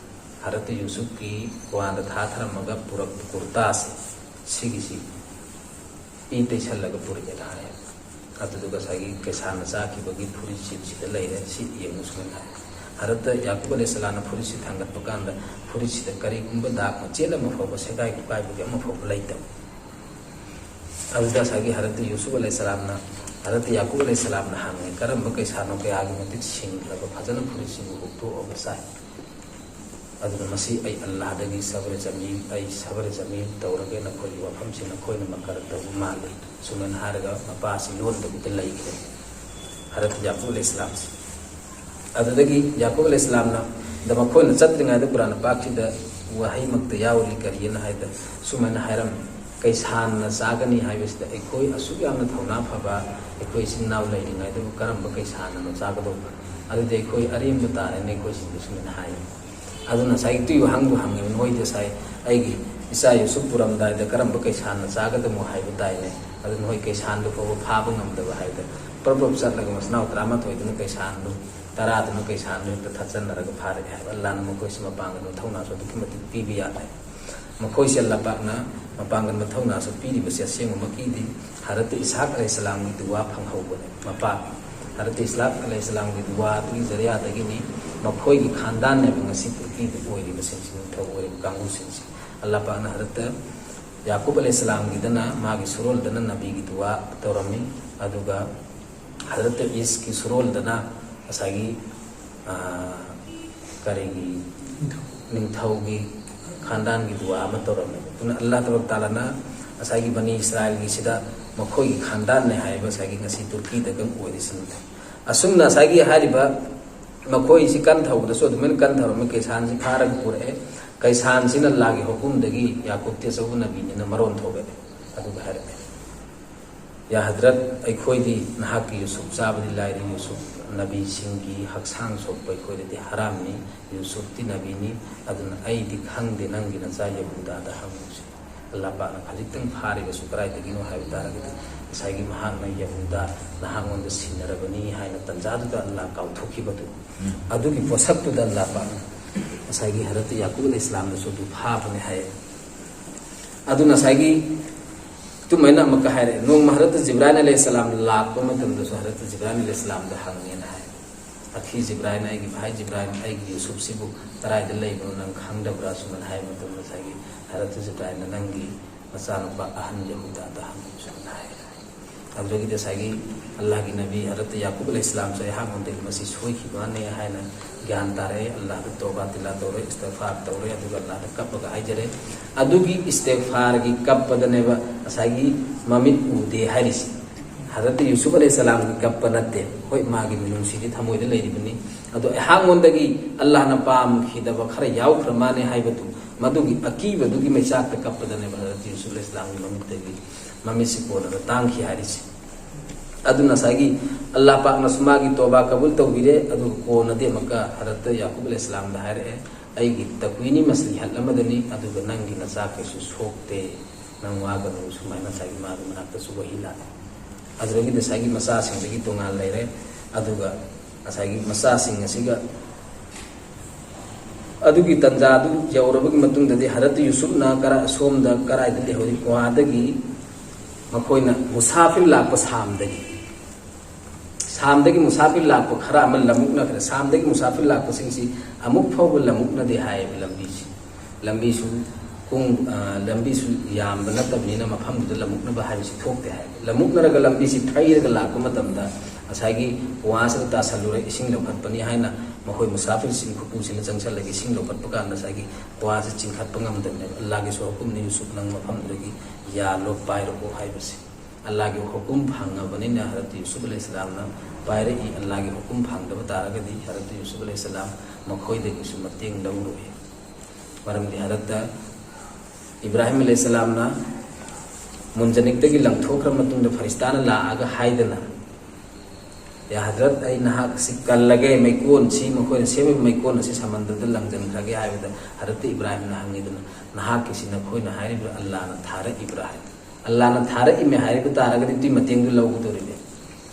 ꯍꯖꯔꯠ ꯌꯨꯁꯨꯞꯀꯤ ꯋꯥꯟꯗ ꯊꯥꯊꯔꯝꯃꯒ ꯄꯨꯔꯛꯄ ꯀꯨꯔꯇꯥꯁꯦ, ꯁꯤꯒꯤꯁꯤ ꯏ ꯇꯩꯁꯜꯂꯒ ꯄꯨꯔꯛꯑꯦꯅ ꯍꯥꯏ꯫ ꯑꯗꯨꯗꯨꯒ ꯉꯁꯥꯏꯒꯤ ꯀꯩꯁꯥꯟꯅ ꯆꯥꯈꯤꯕꯒꯤ ꯐꯨꯔꯤꯠꯁꯤꯡꯁꯤꯗ ꯂꯩꯔꯦ, ꯁꯤ ꯌꯦꯡꯉꯨ ꯁꯨꯃꯥꯏꯅ ꯍꯥꯏ꯫ ꯍꯖꯔꯠ ꯌꯥꯀꯨꯕ ꯑꯂꯩꯍꯤꯁꯁꯂꯥꯝꯅ ꯐꯨꯔꯤꯠꯁꯤ ꯊꯥꯡꯒꯠꯄ ꯀꯥꯟꯗ ꯐꯨꯔꯤꯠꯁꯤꯗ ꯀꯔꯤꯒꯨꯝꯕ ꯗꯥꯛ ꯃꯆꯦꯠ ꯑꯃ ꯐꯥꯎꯕ, ꯁꯦꯒꯥꯏ ꯈꯨꯀꯥꯏꯕꯒꯤ ꯑꯃ ꯐꯥꯎꯕ ꯂꯩꯇꯕ꯫ ꯑꯗꯨꯗ ꯉꯁꯥꯏꯒꯤ ꯍꯖꯔꯠ ꯌꯨꯁꯨꯐ ꯑꯂꯩꯍꯤꯁꯁꯂꯥꯝꯅ, ꯍꯖꯔꯠ ꯌꯥꯀꯨꯕ ꯑꯂꯩꯍꯤꯁꯁꯂꯥꯝꯅ ꯍꯪꯉꯦ, "ꯀꯔꯝꯕ ꯀꯩꯁꯥꯟꯅꯣ ꯀꯌꯥꯒꯤ ꯃꯇꯤꯛ ꯁꯤꯡꯈ꯭ꯔꯕ, ꯐꯖꯅ ꯐꯨꯔꯤꯠꯁꯤꯡꯕꯨ ꯍꯨꯛꯇꯣꯛꯑꯒ ꯆꯥꯏ?" ꯑꯗꯨꯅ ꯃꯁꯤ ꯑꯩ ꯑꯜꯂꯥꯍꯗꯒꯤ ꯁꯕꯔ ꯖꯃꯤꯜ, ꯑꯩ ꯁꯕꯔ ꯖꯃꯤꯜ ꯇꯧꯔꯒꯦ, ꯅꯈꯣꯏꯒꯤ ꯋꯥꯐꯝꯁꯤ ꯅꯈꯣꯏꯅ ꯃꯀꯔ ꯇꯧꯕ ꯃꯥꯜꯂꯤ꯫ ꯁꯨꯃꯥꯏꯅ ꯍꯥꯏꯔꯒ ꯃꯄꯥꯁꯤ ꯂꯣꯟꯗꯕꯤꯗ ꯂꯩꯈ꯭ꯔꯦ, ꯍꯖꯔꯠ ꯌꯥꯀꯨꯕ ꯑꯂꯩꯍꯤꯁꯁꯂꯥꯝꯁꯤ꯫ ꯑꯗꯨꯗꯒꯤ ꯌꯥꯀꯨꯕ ꯑꯂꯩꯍꯤꯁꯁꯂꯥꯝꯅ, ꯗ ꯃꯈꯣꯏꯅ ꯆꯠꯇ꯭ꯔꯤꯉꯩꯗ ꯀꯨꯔꯥꯟ ꯄꯥꯛꯁꯤꯗ ꯋꯥꯍꯩꯃꯛꯇ ꯌꯥꯎꯔꯤ, ꯀꯔꯤꯅ ꯍꯥꯏꯗ ꯁꯨꯃꯥꯏꯅ ꯍꯥꯏꯔꯝꯃꯤ, "ꯀꯩꯁꯥꯟꯅ ꯆꯥꯒꯅꯤ ꯍꯥꯏꯕꯁꯤꯗ ꯑꯩꯈꯣꯏ ꯑꯁꯨꯛ ꯌꯥꯝꯅ ꯊꯧꯅꯥ ꯐꯕ ꯑꯩꯈꯣꯏ ꯏꯆꯤꯟ ꯏꯅꯥꯎ ꯂꯩꯔꯤꯉꯩꯗꯕꯨ ꯀꯔꯝꯕ ꯀꯩꯁꯥꯟꯅꯅꯣ ꯆꯥꯒꯗꯧꯕ? ꯑꯗꯨꯗꯤ ꯑꯩꯈꯣꯏ ꯑꯔꯦꯝꯕ ꯇꯥꯔꯦꯅ" ꯑꯩꯈꯣꯏꯁꯤꯡꯗ ꯁꯨꯃꯥꯏꯅ ꯍꯥꯏ꯫ ꯑꯗꯨꯅ ꯉꯁꯥꯏ ꯇꯨꯌꯨ ꯍꯪꯕꯨ ꯍꯪꯉꯦꯕ, "ꯅꯣꯏꯗꯤ ꯉꯁꯥꯏ ꯑꯩꯒꯤ ꯏꯆꯥ ꯌꯨꯁꯨꯞ ꯄꯨꯔꯝꯗꯥꯏꯗ ꯀꯔꯝꯕ ꯀꯩꯁꯥꯟꯅ ꯆꯥꯒꯗꯃꯣ ꯍꯥꯏꯕ ꯇꯥꯏꯅꯦ꯫ ꯑꯗꯨ ꯅꯈꯣꯏ ꯀꯩꯁꯥꯟꯗꯨ ꯐꯥꯎꯕ ꯐꯥꯕ ꯉꯝꯗꯕ" ꯍꯥꯏꯕꯗ, ꯄ꯭ꯔꯞ ꯄ꯭ꯔꯞ ꯆꯠꯂꯒ ꯃꯆꯤꯟ ꯃꯅꯥꯎ ꯇꯔꯥꯃꯥꯊꯣꯏꯗꯨꯅ ꯀꯩꯁꯥꯟꯗꯨ, ꯇꯔꯥꯗꯨꯅ ꯀꯩꯁꯥꯟꯗꯨ ꯍꯦꯛꯇ ꯊꯠꯆꯟꯅꯔꯒ ꯐꯥꯔꯛꯑꯦ ꯍꯥꯏꯕ꯫ ꯑꯜꯂꯥꯍꯅ ꯃꯈꯣꯏꯁꯤ ꯃꯄꯥꯡꯒꯜ ꯃꯊꯧꯅꯥꯁꯨ ꯑꯗꯨꯛꯀꯤ ꯃꯇꯤꯛ ꯄꯤꯕ ꯌꯥꯗꯦ꯫ ꯃꯈꯣꯏꯁꯦ ꯑꯜꯂꯥꯍ ꯄꯥꯛꯅ ꯃꯄꯥꯡꯒꯜ ꯃꯊꯧꯅꯥꯁꯨ ꯄꯤꯔꯤꯕꯁꯦ ꯑꯁꯦꯡꯕꯃꯛꯀꯤꯗꯤ ꯍꯖꯔꯠ ꯏꯁꯍꯥꯛ ꯑꯂꯩꯍꯤꯁꯁꯂꯥꯝꯒꯤ ꯗꯨꯋꯥ ꯐꯪꯍꯧꯕꯅꯦ꯫ ꯃꯄꯥ ꯍꯖꯔꯠ ꯏꯁꯍꯥꯛ ꯑꯂꯩꯍꯤꯁꯁꯂꯥꯝꯒꯤ ꯗꯨꯋꯥꯗꯨꯒꯤ ꯖꯔꯤꯌꯥꯗꯒꯤꯅꯤ ꯃꯈꯣꯏꯒꯤ ꯈꯥꯟꯗꯥꯟꯅꯦꯕ ꯉꯁꯤ ꯇꯨꯔꯀꯤꯗ ꯑꯣꯏꯔꯤꯕꯁꯤꯡꯁꯤ, ꯅꯤꯡꯊꯧ ꯑꯣꯏꯔꯤꯕ ꯀꯥꯡꯕꯨꯁꯤꯡꯁꯤ꯫ ꯑꯜꯂꯥꯍ ꯄꯥꯛꯅ ꯍꯖꯔꯠ ꯌꯥꯀꯨꯕ ꯑꯂꯩꯍꯤꯁꯁꯂꯥꯝꯒꯤꯗꯅ ꯃꯥꯒꯤ ꯁꯨꯔꯣꯜꯗꯅ ꯅꯕꯤꯒꯤ ꯗꯨꯋꯥ ꯇꯧꯔꯝꯃꯤ, ꯑꯗꯨꯒ ꯍꯖꯔꯠ ꯏꯁꯀꯤ ꯁꯨꯔꯣꯜꯗꯅ ꯉꯁꯥꯏꯒꯤ, ꯑ, ꯀꯔꯤꯒꯤ, ꯅꯤꯡꯊꯧꯒꯤ ꯈꯥꯟꯗꯥꯟꯒꯤ ꯗꯨꯋꯥ ꯑꯃ ꯇꯧꯔꯝꯃꯦ꯫ ꯑꯗꯨꯅ ꯑꯜꯂꯥꯍ ꯇꯕꯥꯔꯛ ꯇꯥꯂꯥꯅ ꯉꯁꯥꯏꯒꯤ ꯕꯅꯤ ꯏꯁꯔꯥꯏꯜꯒꯤꯁꯤꯗ ꯃꯈꯣꯏꯒꯤ ꯈꯥꯟꯗꯥꯟꯅꯦ ꯍꯥꯏꯕ ꯉꯁꯥꯏꯒꯤ ꯉꯁꯤ ꯇꯨꯔꯀꯤꯗꯒ ꯑꯣꯏꯔꯤꯁꯤꯡꯗꯣ, ꯑꯁꯨꯝꯅ ꯉꯁꯥꯏꯒꯤ ꯍꯥꯏꯔꯤꯕ ꯃꯈꯣꯏꯁꯤ ꯀꯟꯊꯧꯕꯗꯁꯨ ꯑꯗꯨꯃꯥꯏꯅ ꯀꯟꯊꯧꯔꯝꯃꯤ꯫ ꯀꯩꯁꯥꯟꯁꯤ ꯐꯥꯔꯒ ꯄꯨꯔꯛꯑꯦ꯫ ꯀꯩꯁꯥꯟꯁꯤꯅ ꯑꯜꯂꯥꯒꯤ ꯍꯨꯀꯨꯝꯗꯒꯤ ꯌꯥꯀꯨꯕꯇꯤ ꯑꯆꯧꯕ ꯅꯕꯤꯅꯤꯅ ꯃꯔꯣꯟ ꯊꯣꯛꯂꯛꯑꯦ꯫ ꯑꯗꯨꯒ ꯍꯥꯏꯔꯛꯑꯦ, "ꯌꯥ ꯍꯗ꯭ꯔꯠ, ꯑꯩꯈꯣꯏꯗꯤ ꯅꯍꯥꯛꯀꯤ ꯌꯨꯁꯨꯞ ꯆꯥꯕꯗꯤ ꯂꯥꯏꯔꯤ, ꯌꯨꯁꯨꯞ ꯅꯕꯤꯁꯤꯡꯒꯤ ꯍꯛꯆꯥꯡ ꯁꯣꯛꯄ ꯑꯩꯈꯣꯏꯗꯗꯤ ꯍꯔꯥꯝꯅꯤ꯫ ꯌꯨꯁꯨꯞꯇꯤ ꯅꯕꯤꯅꯤ, ꯑꯗꯨꯅ ꯑꯩꯗꯤ ꯈꯪꯗꯦ, ꯅꯪꯒꯤ ꯅꯆꯥ ꯌꯍꯨꯗꯥꯗ ꯍꯪꯉꯨꯁꯤ꯫" ꯑꯜꯂꯥ ꯄꯥꯛꯅ ꯈꯖꯤꯛꯇꯪ ꯐꯥꯔꯤꯕꯁꯨ ꯀꯗꯥꯏꯗꯒꯤꯅꯣ ꯍꯥꯏꯕ ꯇꯥꯔꯒꯗꯤ, ꯉꯁꯥꯏꯒꯤ ꯃꯍꯥꯛꯅ ꯌꯍꯨꯗꯥ ꯅꯍꯥꯛꯉꯣꯟꯗ ꯁꯤꯟꯅꯔꯕꯅꯤ ꯍꯥꯏꯅ ꯇꯟꯖꯥꯗꯨꯗ ꯑꯜꯂꯥ ꯀꯥꯎꯊꯣꯛꯈꯤꯕꯗꯨ, ꯎꯝ꯫ ꯑꯗꯨꯒꯤ ꯄꯣꯠꯁꯛꯇꯨꯗ ꯑꯜꯂꯥ ꯄꯥꯛꯅ ꯉꯁꯥꯏꯒꯤ ꯍꯔꯠ ꯌꯥꯀꯨꯕ ꯑꯂꯩꯍꯤ ꯏꯁꯂꯥꯝꯗꯁꯨ ꯑꯗꯨ ꯐꯥꯕꯅꯤ ꯍꯥꯏ꯫ ꯑꯗꯨ ꯉꯁꯥꯏꯒꯤ ꯑꯗꯨꯃꯥꯏꯅ ꯑꯃꯨꯛꯀ ꯍꯥꯏꯔꯛꯑꯦ, ꯅꯣꯡꯃ ꯍꯔꯠ ꯖꯤꯕ꯭ꯔꯥꯏꯜ ꯑꯂꯩꯍꯤ ꯏꯁꯂꯥꯝ ꯂꯥꯛꯄ ꯃꯇꯝꯗꯁꯨ ꯍꯔꯠ ꯖꯤꯕ꯭ꯔꯥꯏꯜ ꯑꯂꯩꯍꯤ ꯏꯁꯂꯥꯝꯗ ꯍꯪꯉꯦꯅ ꯍꯥꯏ꯫ "ꯑꯈꯤ ꯖꯤꯕ꯭ꯔꯥꯏꯜ, ꯑꯩꯒꯤ ꯚꯥꯏ ꯖꯤꯕ꯭ꯔꯥꯏꯜ, ꯑꯩꯒꯤ ꯌꯨꯁꯨꯞꯁꯤꯕꯨ ꯀꯗꯥꯏꯗ ꯂꯩꯕꯅꯣ ꯅꯪ ꯈꯪꯗꯕ꯭ꯔꯥ?" ꯁꯨꯃꯥꯏꯅ ꯍꯥꯏꯕ ꯃꯇꯝꯗ ꯉꯁꯥꯏꯒꯤ ꯍꯔꯠ ꯖꯤꯕ꯭ꯔꯥꯏꯜꯅ, "ꯅꯪꯒꯤ ꯃꯆꯥꯅꯨꯄꯥ ꯑꯍꯟ ꯌꯍꯨꯗꯥꯗ ꯍꯪꯉꯨ" ꯁꯨꯃꯥꯏꯅ ꯍꯥꯏ꯫ ꯑꯗꯨꯗꯒꯤꯗꯤ ꯉꯁꯥꯏꯒꯤ ꯑꯜꯂꯥꯍꯒꯤ ꯅꯕꯤ ꯍꯔꯠ ꯌꯥꯀꯨꯕ ꯑꯂꯩꯍꯤ ꯏꯁꯂꯥꯝꯁꯨ ꯑꯩꯍꯥꯛꯉꯣꯟꯗꯒꯤ ꯃꯁꯤ ꯁꯣꯏꯈꯤꯕꯅꯦ ꯍꯥꯏꯅ ꯒ꯭ꯌꯥꯟ ꯇꯥꯔꯛꯑꯦ꯫ ꯑꯜꯂꯥꯍꯗ ꯇꯧꯕꯥ ꯇꯤꯂꯥ ꯇꯧꯔꯦ, ꯏꯁꯇꯤꯒꯐꯥꯔ ꯇꯧꯔꯦ, ꯑꯗꯨꯒ ꯑꯜꯂꯥꯍꯗ ꯀꯞꯄꯒ ꯍꯥꯏꯖꯔꯦ꯫ ꯑꯗꯨꯒꯤ ꯏꯁꯇꯤꯒꯐꯥꯔꯒꯤ ꯀꯞꯄꯗꯅꯦꯕ ꯉꯁꯥꯏꯒꯤ ꯃꯃꯤꯠ ꯎꯗꯦ ꯍꯥꯏꯔꯤꯁꯤ꯫ ꯍꯖꯔꯠ ꯌꯨꯁꯨꯐ ꯑꯂꯩꯍꯤ ꯁꯂꯥꯝꯒꯤ ꯀꯞꯄ ꯅꯠꯇꯦ, ꯍꯣꯏ, ꯃꯥꯒꯤ ꯃꯤꯅꯨꯡꯁꯤꯗꯤ ꯊꯃꯣꯏꯗ ꯂꯩꯔꯤꯕꯅꯤ꯫ ꯑꯗꯣ ꯑꯩꯍꯥꯛꯉꯣꯟꯗꯒꯤ ꯑꯜꯂꯥꯍꯅ ꯄꯥꯝꯈꯤꯗꯕ ꯈꯔ ꯌꯥꯎꯈ꯭ꯔ ꯃꯥꯅꯦ ꯍꯥꯏꯕꯗꯨ, ꯃꯗꯨꯒꯤ ꯑꯀꯤꯕꯗꯨꯒꯤ ꯃꯩꯆꯥꯛꯇ ꯀꯞꯄꯗꯅꯦꯕ ꯍꯖꯔꯠ ꯌꯨꯁꯨꯐ ꯑꯂꯩꯍꯤ ꯁꯂꯥꯝꯒꯤ ꯃꯃꯤꯠꯇꯒꯤ ꯃꯃꯤꯠꯁꯤ ꯀꯣꯟꯅꯗ ꯇꯥꯡꯈꯤ ꯍꯥꯏꯔꯤꯁꯤ꯫ ꯑꯗꯨꯅ ꯉꯁꯥꯏꯒꯤ ꯑꯜꯂꯥꯍ ꯄꯥꯛꯅꯁꯨ ꯃꯥꯒꯤ ꯇꯣꯕꯥ ꯀꯕꯨꯜ ꯇꯧꯕꯤꯔꯦ, ꯑꯗꯨꯒ ꯀꯣꯟꯅꯗꯤ ꯑꯃꯨꯛꯀ ꯍꯖꯔꯠ ꯌꯥꯀꯨꯕ ꯑꯂꯩꯍꯤ ꯁꯂꯥꯝꯗ ꯍꯥꯏꯔꯛꯑꯦ, "ꯑꯩꯒꯤ ꯇꯛꯋꯤꯅꯤ ꯃꯁꯂꯤꯍꯠ ꯑꯃꯗꯅꯤ, ꯑꯗꯨꯒ ꯅꯪꯒꯤ ꯅꯆꯥ ꯀꯩꯁꯨ ꯁꯣꯛꯇꯦ, ꯅꯪ ꯋꯥꯒꯅꯨ", ꯁꯨꯃꯥꯏꯅ ꯉꯁꯥꯏꯒꯤ ꯃꯥꯒꯤ ꯃꯅꯥꯛꯇꯁꯨ ꯋꯥꯍꯤ ꯂꯥꯛꯑꯦ꯫ ꯑꯗꯨꯗꯒꯤꯗꯤ ꯉꯁꯥꯏꯒꯤ ꯃꯆꯥꯁꯤꯡꯗꯒꯤ ꯇꯣꯉꯥꯟ ꯂꯩꯔꯦ꯫ ꯑꯗꯨꯒ ꯉꯁꯥꯏꯒꯤ ꯃꯆꯥꯁꯤꯡ ꯑꯁꯤꯒ ꯑꯗꯨꯒꯤ ꯇꯟꯖꯥꯗꯨ ꯌꯧꯔꯕꯒꯤ ꯃꯇꯨꯡꯗꯗꯤ ꯍꯖꯔꯠ ꯌꯨꯁꯨꯞꯅ ꯀꯔꯥ-, ꯁꯣꯝꯗ ꯀꯔꯥꯏꯗ ꯂꯩꯍꯧꯔꯤ? ꯀ꯭ꯋꯥꯗꯒꯤ ꯃꯈꯣꯏꯅ ꯃꯨꯁꯥꯐꯤꯔ ꯂꯥꯛꯄ ꯁꯥꯝꯗꯒꯤ, ꯁꯥꯝꯗꯒꯤ ꯃꯨꯁꯥꯐꯤꯔ ꯂꯥꯛꯄ ꯈꯔ ꯑꯃ ꯂꯝꯃꯨꯛꯅꯈ꯭ꯔꯦ꯫ ꯁꯥꯝꯗꯒꯤ ꯃꯨꯁꯥꯐꯤꯔ ꯂꯥꯛꯄꯁꯤꯡꯁꯤ ꯑꯃꯨꯛ ꯐꯥꯎꯕ ꯂꯝꯃꯨꯛꯅꯗꯦ ꯍꯥꯏꯌꯦꯕ ꯂꯝꯕꯤꯁꯤ꯫ ꯂꯝꯕꯤꯁꯨ ꯀꯨꯡ-, ꯑ, ꯂꯝꯕꯤꯁꯨ ꯌꯥꯝꯕ ꯅꯠꯇꯕꯅꯤꯅ ꯃꯐꯝꯗꯨꯗ ꯂꯝꯃꯨꯛꯅꯕ ꯍꯥꯏꯕꯁꯤ ꯊꯣꯛꯇꯦ ꯍꯥꯏ꯫ ꯂꯝꯃꯨꯛꯅꯔꯒ ꯂꯝꯕꯤꯁꯤ ꯊꯩꯔꯒ ꯂꯥꯛꯄ ꯃꯇꯝꯗ ꯉꯁꯥꯏꯒꯤ ꯀ꯭ꯋꯥꯁꯤꯗ ꯇꯥꯁꯜꯂꯨꯔꯦ, ꯏꯁꯤꯡ ꯂꯧꯈꯠꯄꯅꯤ ꯍꯥꯏꯅ ꯃꯈꯣꯏ ꯃꯨꯁꯥꯐꯤꯔꯁꯤꯡ ꯈꯨꯄꯨꯁꯤꯅ ꯆꯪꯁꯜꯂꯒ ꯏꯁꯤꯡ ꯂꯧꯈꯠꯄ ꯀꯥꯟꯗ ꯉꯁꯥꯏꯒꯤ ꯀ꯭ꯋꯥꯁꯤ ꯆꯤꯡꯈꯠꯄ ꯉꯝꯗꯕꯅꯦꯕ꯫ ꯑꯜꯂꯥꯒꯤꯁꯨ ꯍꯨꯀꯨꯝꯅꯤ, ꯌꯨꯁꯨꯞ ꯅꯪ ꯃꯐꯝꯗꯨꯗꯒꯤ ꯌꯥꯜꯂꯣ, ꯄꯥꯏꯔꯛꯑꯣ ꯍꯥꯏꯕꯁꯦ꯫ ꯑꯜꯂꯥꯒꯤ ꯍꯨꯀꯨꯝ ꯐꯪꯉꯕꯅꯤꯅ ꯍꯖꯔꯠ ꯌꯨꯁꯨꯐ ꯑꯂꯩꯍꯤꯁꯁꯂꯥꯝꯅ ꯄꯥꯏꯔꯛꯏ꯫ ꯑꯜꯂꯥꯒꯤ ꯍꯨꯀꯨꯝ ꯐꯪꯗꯕ ꯇꯥꯔꯒꯗꯤ ꯍꯖꯔꯠ ꯌꯨꯁꯨꯐ ꯑꯂꯩꯍꯤꯁꯁꯂꯥꯝ ꯃꯈꯣꯏꯗꯒꯤꯁꯨ ꯃꯇꯦꯡ ꯂꯧꯔꯣꯏ꯫ ꯃꯔꯝꯗꯤ ꯍꯖꯔꯠ ꯏꯕ꯭ꯔꯥꯍꯤꯝ ꯑꯂꯩꯍꯤꯁꯁꯂꯥꯝꯅ ꯃꯨꯟꯖꯅꯤꯛꯇꯒꯤ ꯂꯪꯊꯣꯛꯈ꯭ꯔ ꯃꯇꯨꯡꯗ ꯐꯔꯤꯁꯇꯥꯅ ꯂꯥꯛꯑꯒ ꯍꯥꯏꯗꯅ, "ꯌꯥ ꯍꯖꯔꯠ, ꯑꯩ ꯅꯍꯥꯛ ꯑꯁꯤ ꯀꯜꯂꯒꯦ, ꯃꯩꯀꯣꯟꯁꯤ, ꯃꯈꯣꯏꯅ ꯁꯦꯝꯃꯤꯕ ꯃꯩꯀꯣꯟ ꯑꯁꯤ ꯁꯃꯟꯗ꯭ꯔꯗ ꯂꯪꯁꯤꯟꯈ꯭ꯔꯒꯦ" ꯍꯥꯏꯕꯗ ꯍꯖꯔꯠ ꯏꯕ꯭ꯔꯥꯍꯤꯝꯅ ꯍꯪꯉꯤꯗꯅ, "ꯅꯍꯥꯛꯀꯤꯁꯤ ꯅꯈꯣꯏꯅ ꯍꯥꯏꯔꯤꯕ꯭ꯔꯥ ꯑꯜꯂꯥꯅ ꯊꯥꯔꯛꯏꯕ꯭ꯔꯥ?" ꯍꯥꯏ꯫ "ꯑꯜꯂꯥꯅ ꯊꯥꯔꯛꯏꯃꯦ" ꯍꯥꯏꯔꯤꯕ ꯇꯥꯔꯒꯗꯤ ꯑꯗꯨꯒꯤ ꯃꯇꯦꯡꯗꯨ ꯂꯧꯒꯗꯧꯔꯤꯅꯦ꯫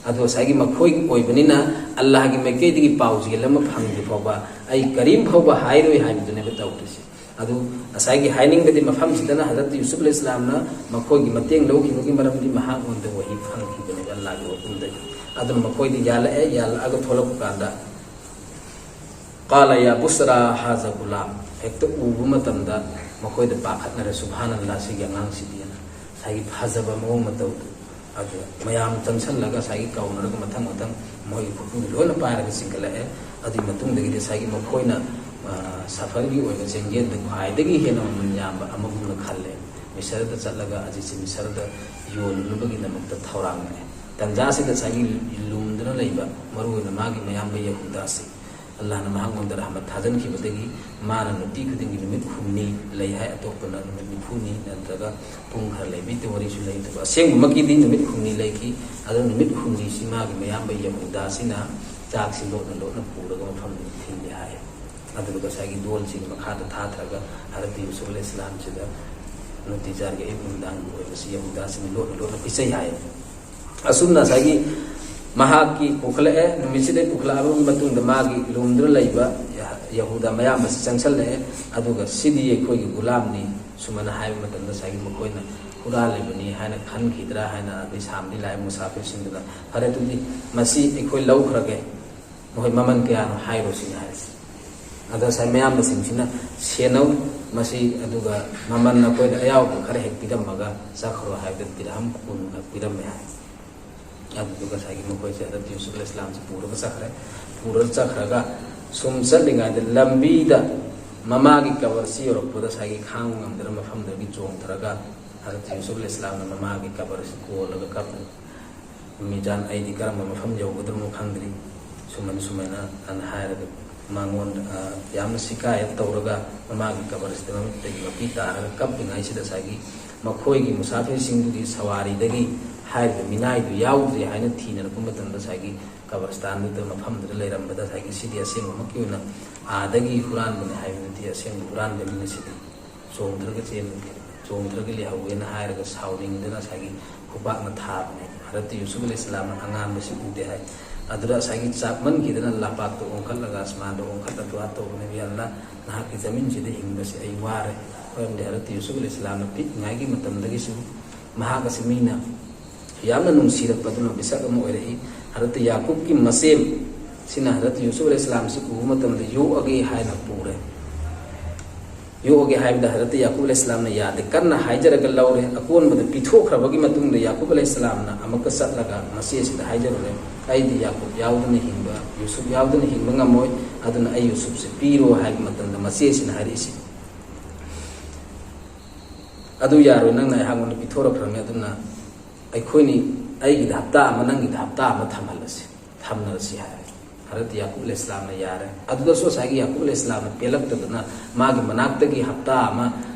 ꯑꯗꯣ ꯉꯁꯥꯏꯒꯤ ꯃꯈꯣꯏꯒꯤ ꯑꯣꯏꯕꯅꯤꯅ ꯑꯜꯂꯥꯍꯒꯤ ꯃꯥꯏꯀꯩꯗꯒꯤ ꯄꯥꯎꯖꯦꯜ ꯑꯃ ꯐꯪꯗ꯭ꯔꯤ ꯐꯥꯎꯕ ꯑꯩ ꯀꯔꯤꯝ ꯐꯥꯎꯕ ꯍꯥꯏꯔꯣꯏ ꯍꯥꯏꯕꯗꯨꯅꯦꯕ ꯇꯧꯔꯤꯁꯦ꯫ ꯑꯗꯨ ꯉꯁꯥꯏꯒꯤ ꯍꯥꯏꯅꯤꯡꯕꯗꯤ ꯃꯐꯝꯁꯤꯗꯅ ꯍꯖꯔꯠ ꯌꯨꯁꯨꯐ ꯑꯂꯩꯍꯤꯁꯁꯂꯥꯝꯅ ꯃꯈꯣꯏꯒꯤ ꯃꯇꯦꯡ ꯂꯧꯈꯤꯕꯒꯤ ꯃꯔꯝꯗꯤ ꯃꯍꯥꯛꯉꯣꯟꯗ ꯋꯥꯍꯤ ꯐꯪꯈꯤꯕꯅꯦꯕ ꯑꯜꯂꯥꯍꯒꯤ ꯍꯨꯀꯨꯝꯗꯒꯤ꯫ ꯑꯗꯨꯅ ꯃꯈꯣꯏꯗꯤ ꯌꯥꯜꯂꯛꯑꯦ, ꯌꯥꯜꯂꯛꯑꯒ ꯊꯣꯛꯂꯛꯄ ꯀꯥꯟꯗ ꯀꯥꯂ ꯌꯥ ꯕꯨꯁꯔꯥ ꯍꯥꯖ ꯒꯨꯂꯥꯝ꯫ ꯍꯦꯛꯇ ꯎꯕ ꯃꯇꯝꯗ ꯃꯈꯣꯏꯗ ꯄꯥꯈꯠꯅꯔꯦ, "ꯁꯨꯕꯍꯥꯅꯜꯂꯥ, ꯁꯤꯒꯤ ꯑꯉꯥꯡꯁꯤꯗꯤ" ꯍꯥꯏꯅ꯫ ꯉꯁꯥꯏꯒꯤ ꯐꯖꯕ ꯃꯑꯣꯡ ꯃꯇꯧꯗꯨ꯫ ꯑꯗꯨ ꯃꯌꯥꯝ ꯆꯪꯁꯜꯂꯒ ꯉꯁꯥꯏꯒꯤ ꯀꯧꯅꯔꯒ ꯃꯊꯪ ꯃꯊꯪ ꯃꯣꯏꯒꯤ ꯈꯨꯠꯄꯨꯗꯨ ꯂꯣꯏꯅ ꯄꯥꯏꯔꯒ ꯆꯤꯡꯈꯠꯂꯛꯑꯦ꯫ ꯑꯗꯨꯒꯤ ꯃꯇꯨꯡꯗꯒꯤꯗꯤ ꯉꯁꯥꯏꯒꯤ ꯃꯈꯣꯏꯅ, ꯑ, ꯁꯐꯔꯒꯤ ꯑꯣꯏꯕ ꯆꯦꯡꯖꯦꯜꯗ ꯈ꯭ꯋꯥꯏꯗꯒꯤ ꯍꯦꯟꯅ ꯃꯃꯜ ꯌꯥꯝꯕ ꯑꯃꯒꯨꯝꯅ ꯈꯜꯂꯦ꯫ ꯃꯤꯁꯔꯗ ꯆꯠꯂꯒ ꯍꯧꯖꯤꯛꯁꯦ ꯃꯤꯁꯔꯗ ꯌꯣꯜꯂꯨꯅꯕꯒꯤꯗꯃꯛꯇ ꯊꯧꯔꯥꯡꯅꯔꯦ꯫ ꯇꯟꯖꯥꯁꯤꯗ ꯉꯁꯥꯏꯒꯤ ꯂꯨꯝꯗꯨꯅ ꯂꯩꯕ ꯃꯔꯨꯑꯣꯏꯅ ꯃꯥꯒꯤ ꯃꯌꯥꯝꯕ ꯌꯍꯨꯗꯥꯁꯤ ꯑꯜꯂꯥꯍꯅ ꯃꯍꯥꯛꯉꯣꯟꯗ ꯔꯍꯃꯠ ꯊꯥꯖꯤꯟꯈꯤꯕꯗꯒꯤ ꯃꯥꯅ ꯅꯨꯄꯤ ꯈꯨꯗꯤꯡꯒꯤ ꯅꯨꯃꯤꯠ ꯍꯨꯝꯅꯤ ꯂꯩ ꯍꯥꯏ, ꯑꯇꯣꯞꯄꯅ ꯅꯨꯃꯤꯠ ꯅꯤꯐꯨꯅꯤ ꯅꯠꯇ꯭ꯔꯒ ꯄꯨꯡ ꯈꯔ ꯂꯩꯕꯤ ꯋꯥꯔꯤꯁꯨ ꯂꯩ꯫ ꯑꯗꯨꯒ ꯑꯁꯦꯡꯕꯃꯛꯀꯤꯗꯤ ꯅꯨꯃꯤꯠ ꯍꯨꯝꯅꯤ ꯂꯩꯈꯤ꯫ ꯑꯗꯨ ꯅꯨꯃꯤꯠ ꯍꯨꯝꯅꯤꯁꯤ ꯃꯥꯒꯤ ꯃꯌꯥꯝꯕ ꯌꯍꯨꯗꯥꯁꯤꯅ ꯆꯥꯛꯁꯤ ꯂꯣꯠꯅ ꯂꯣꯠꯅ ꯄꯨꯔꯒ ꯃꯐꯝꯗꯨꯗ ꯊꯤꯜꯂꯤ ꯍꯥꯏ꯫ ꯑꯗꯨꯗꯨꯒ ꯉꯁꯥꯏꯒꯤ ꯗꯣꯜꯁꯤꯒꯤ ꯃꯈꯥꯗ ꯊꯥꯊꯔꯒ ꯍꯖꯔꯠ ꯌꯨꯁꯨꯐ ꯑꯂꯩꯍꯤꯁꯁꯂꯥꯝꯁꯤꯗ ꯅꯨꯡꯇꯤꯖꯥꯔꯒꯤ ꯑꯌꯨꯛ ꯅꯨꯃꯤꯗꯥꯡꯒꯤ ꯑꯣꯏꯕꯁꯤ ꯌꯍꯨꯗꯥꯁꯤꯅ ꯂꯣꯠꯅ ꯂꯣꯠꯅ ꯄꯤꯖꯩ ꯍꯥꯏ꯫ ꯑꯁꯨꯝꯅ ꯉꯁꯥꯏꯒꯤ ꯃꯍꯥꯛꯀꯤ ꯄꯨꯈꯠꯂꯛꯑꯦ, ꯅꯨꯃꯤꯠꯁꯤꯗꯩ ꯄꯨꯈꯠꯂꯛꯑꯕ ꯃꯇꯨꯡꯗ ꯃꯥꯒꯤ ꯂꯨꯝꯗꯨꯅ ꯂꯩꯕ ꯌꯍꯨꯗꯥ ꯃꯌꯥꯝꯕꯁꯤ ꯆꯪꯁꯜꯂꯛꯑꯦ꯫ ꯑꯗꯨꯒ "ꯁꯤꯗꯤ ꯑꯩꯈꯣꯏꯒꯤ ꯒꯨꯂꯥꯝꯅꯤ" ꯁꯨꯃꯥꯏꯅ ꯍꯥꯏꯕ ꯃꯇꯝꯗ ꯉꯁꯥꯏꯒꯤ ꯃꯈꯣꯏꯅ ꯍꯨꯔꯥꯜꯂꯤꯕꯅꯤ ꯍꯥꯏꯅ ꯈꯟꯈꯤꯗ꯭ꯔꯥ ꯍꯥꯏꯅ ꯑꯗꯩ ꯁꯥꯝꯗꯤ ꯂꯥꯛꯑꯦ ꯃꯨꯁꯥꯐꯤꯔꯁꯤꯡꯗꯨꯅ꯫ "ꯐꯔꯦ, ꯑꯗꯨꯗꯤ ꯃꯁꯤ ꯑꯩꯈꯣꯏ ꯂꯧꯈ꯭ꯔꯒꯦ, ꯃꯈꯣꯏ ꯃꯃꯜ ꯀꯌꯥꯅꯣ ꯍꯥꯏꯔꯣ" ꯁꯤꯅꯤ ꯍꯥꯏꯔꯤꯁꯦ꯫ ꯑꯗ ꯉꯁꯥꯏ ꯃꯌꯥꯝꯕꯁꯤꯡꯁꯤꯅ "ꯁꯦꯟꯅꯧ, ꯃꯁꯤ ꯑꯗꯨꯒ ꯃꯃꯜ ꯅꯈꯣꯏꯗ ꯑꯌꯥꯎꯕ ꯈꯔ ꯍꯦꯛ ꯄꯤꯔꯝꯃꯒ ꯆꯠꯈ꯭ꯔꯣ" ꯍꯥꯏꯕꯗ ꯗꯤꯔꯍꯝ ꯀꯨꯟꯈꯛ ꯄꯤꯔꯝꯃꯦ ꯍꯥꯏ꯫ ꯑꯗꯨꯗꯨꯒ ꯉꯁꯥꯏꯒꯤ ꯃꯈꯣꯏꯁꯦ ꯍꯖꯔꯠ ꯌꯨꯁꯨꯐ ꯑꯂꯩꯍꯤꯁꯁꯂꯥꯝꯁꯦ ꯄꯨꯔꯒ ꯆꯠꯈ꯭ꯔꯦ꯫ ꯄꯨꯔꯒ ꯆꯠꯈ꯭ꯔꯒ ꯁꯨꯝ ꯆꯠꯂꯤꯉꯩꯗ ꯂꯝꯕꯤꯗ ꯃꯃꯥꯒꯤ ꯀꯕꯔꯁꯤ ꯌꯧꯔꯛꯄꯗ ꯉꯁꯥꯏꯒꯤ ꯈꯥꯡꯕ ꯉꯝꯗꯅ ꯃꯐꯝꯗꯒꯤ ꯆꯣꯡꯊꯔꯒ ꯍꯖꯔꯠ ꯌꯨꯁꯨꯐ ꯑꯂꯩꯍꯤꯁꯁꯂꯥꯝꯅ ꯃꯃꯥꯒꯤ ꯀꯕꯔꯁꯤ ꯀꯣꯜꯂꯒ ꯀꯞꯄꯤ꯫ "ꯃꯤꯖꯥꯟ, ꯑꯩꯗꯤ ꯀꯔꯝꯕ ꯃꯐꯝ ꯌꯧꯒꯗ꯭ꯔꯤꯅꯣ ꯈꯪꯗ꯭ꯔꯤ, ꯁꯨꯃꯥꯏꯅ ꯁꯨꯃꯥꯏꯅ" ꯑꯅ ꯍꯥꯏꯔꯒ ꯃꯉꯣꯟꯗ, ꯑ, ꯌꯥꯝꯅ ꯁꯤꯀꯥꯌꯠ ꯇꯧꯔꯒ ꯃꯃꯥꯒꯤ ꯀꯕꯔꯁꯤꯗ ꯃꯃꯤꯠꯇꯒꯤ ꯃꯄꯤ ꯇꯥꯔꯒ ꯀꯞꯄꯤꯉꯩꯁꯤꯗ ꯉꯁꯥꯏꯒꯤ ꯃꯈꯣꯏꯒꯤ ꯃꯨꯁꯥꯐꯤꯔꯁꯤꯡꯗꯨꯒꯤ ꯁꯋꯥꯔꯤꯗꯒꯤ ꯍꯥꯏꯔꯤꯕ ꯃꯤꯅꯥꯏꯗꯨ ꯌꯥꯎꯗ꯭ꯔꯦ ꯍꯥꯏꯅ ꯊꯤꯅꯔꯛꯄ ꯃꯇꯝꯗ ꯉꯁꯥꯏꯒꯤ ꯀꯕꯔꯁꯇꯥꯟꯗꯨꯗ, ꯃꯐꯝꯗꯨꯗ ꯂꯩꯔꯝꯕꯗ ꯉꯁꯥꯏꯒꯤ ꯁꯤꯗꯤ ꯑꯁꯦꯡꯕꯃꯛꯀꯤ ꯑꯣꯏꯅ ꯑꯥꯗꯒꯤ ꯍꯨꯔꯥꯟꯕꯅꯤ ꯍꯥꯏꯕ ꯅꯠꯇꯦ, ꯑꯁꯦꯡꯕ ꯍꯨꯔꯥꯟꯕ ꯃꯤꯅ ꯁꯤꯗꯤ ꯆꯣꯡꯊꯔꯒ ꯆꯦꯟꯕꯒꯤ, ꯆꯣꯡꯊꯔꯒ ꯂꯩꯍꯧꯋꯦꯅ ꯍꯥꯏꯔꯒ ꯁꯥꯎꯅꯤꯡꯗꯅ ꯉꯁꯥꯏꯒꯤ ꯈꯨꯄꯥꯛꯅ ꯊꯥꯕꯅꯦ꯫ ꯍꯖꯔꯠ ꯌꯨꯁꯨꯐ ꯑꯂꯩꯍꯤꯁꯁꯂꯥꯝꯅ ꯑꯉꯥꯟꯕꯁꯤ ꯎꯗꯦ ꯍꯥꯏ꯫ ꯑꯗꯨꯗ ꯉꯁꯥꯏꯒꯤ ꯆꯥꯛꯃꯟꯈꯤꯗꯅ ꯂꯥꯄꯥꯛꯇ ꯑꯣꯟꯈꯠꯂꯒ ꯑꯁꯃꯥꯟꯗ ꯑꯣꯟꯈꯠꯂ ꯗꯨꯋꯥ ꯇꯧꯕꯅꯦ, "ꯌꯥ ꯑꯜꯂꯥꯍ, ꯅꯍꯥꯛꯀꯤ ꯖꯃꯤꯟꯁꯤꯗ ꯍꯤꯡꯕꯁꯤ ꯑꯩ ꯋꯥꯔꯦ"꯫ ꯃꯔꯝꯗꯤ ꯍꯖꯔꯠ ꯌꯨꯁꯨꯐ ꯑꯂꯩꯍꯤꯁꯁꯂꯥꯝꯅ ꯄꯤꯛꯏꯉꯩꯒꯤ ꯃꯇꯝꯗꯒꯤꯁꯨ ꯃꯍꯥꯛ ꯑꯁꯤ ꯃꯤꯅ ꯌꯥꯝꯅ ꯅꯨꯡꯁꯤꯔꯛꯄꯗꯨꯅ ꯃꯤꯁꯛ ꯑꯃ ꯑꯣꯏꯔꯛꯏ꯫ ꯍꯖꯔꯠ ꯌꯥꯀꯨꯕꯀꯤ ꯃꯆꯦꯝ ꯁꯤꯅ ꯍꯖꯔꯠ ꯌꯨꯁꯨꯐ ꯑꯂꯩꯍꯤꯁꯁꯂꯥꯝꯁꯤ ꯎꯕ ꯃꯇꯝꯗ ꯌꯣꯛꯑꯒꯦ ꯍꯥꯏꯅ ꯄꯨꯔꯦ꯫ ꯌꯣꯛꯑꯒꯦ ꯍꯥꯏꯕꯗ ꯍꯖꯔꯠ ꯌꯥꯀꯨꯕ ꯑꯂꯩꯍꯤꯁꯁꯂꯥꯝꯅ ꯌꯥꯗꯦ, ꯀꯟꯅ ꯍꯥꯏꯖꯔꯒ ꯂꯧꯔꯦ꯫ ꯑꯀꯣꯟꯕꯗ ꯄꯤꯊꯣꯛꯈ꯭ꯔꯕꯒꯤ ꯃꯇꯨꯡꯗ ꯌꯥꯀꯨꯕ ꯑꯂꯩꯍꯤꯁꯁꯂꯥꯝꯅ ꯑꯃꯨꯛꯀ ꯆꯠꯂꯒ ꯃꯆꯦꯁꯤꯗ ꯍꯥꯏꯖꯔꯨꯔꯦ, "ꯑꯩꯗꯤ ꯌꯥꯀꯨꯕ ꯌꯥꯎꯗꯅ ꯍꯤꯡꯕ, ꯌꯨꯁꯨꯐ ꯌꯥꯎꯗꯅ ꯍꯤꯡꯕ ꯉꯝꯃꯣꯏ, ꯑꯗꯨꯅ ꯑꯩ ꯌꯨꯁꯨꯐꯁꯦ ꯄꯤꯔꯣ" ꯍꯥꯏꯕ ꯃꯇꯝꯗ ꯃꯆꯦꯁꯤꯅ ꯍꯥꯏꯔꯛꯏꯁꯤ, "ꯑꯗꯨ ꯌꯥꯔꯣꯏ, ꯅꯪꯅ ꯑꯩꯍꯥꯛꯉꯣꯟꯗ ꯄꯤꯊꯣꯔꯛꯈ꯭ꯔꯕꯅꯤ, ꯑꯗꯨꯅ ꯑꯩꯈꯣꯏꯅꯤ, ꯑꯩꯒꯤꯗ ꯍꯞꯇꯥ ꯑꯃ, ꯅꯪꯒꯤꯗ ꯍꯞꯇꯥ ꯑꯃ ꯊꯝꯍꯜꯂꯁꯤ, ꯊꯝꯅꯔꯁꯤ" ꯍꯥꯏꯔꯦ꯫ ꯍꯖꯔꯠ ꯌꯥꯀꯨꯕ ꯑꯂꯩꯍꯤꯁꯁꯂꯥꯝꯅ ꯌꯥꯔꯦ꯫ ꯑꯗꯨꯗꯁꯨ ꯉꯁꯥꯏꯒꯤ ꯌꯥꯀꯨꯕ ꯑꯂꯩꯍꯤꯁꯁꯂꯥꯝꯅ ꯄꯦꯜꯂꯛꯇꯗꯅ ꯃꯥꯒꯤ ꯃꯅꯥꯛꯇꯒꯤ ꯍꯞꯇꯥ ꯑꯃ,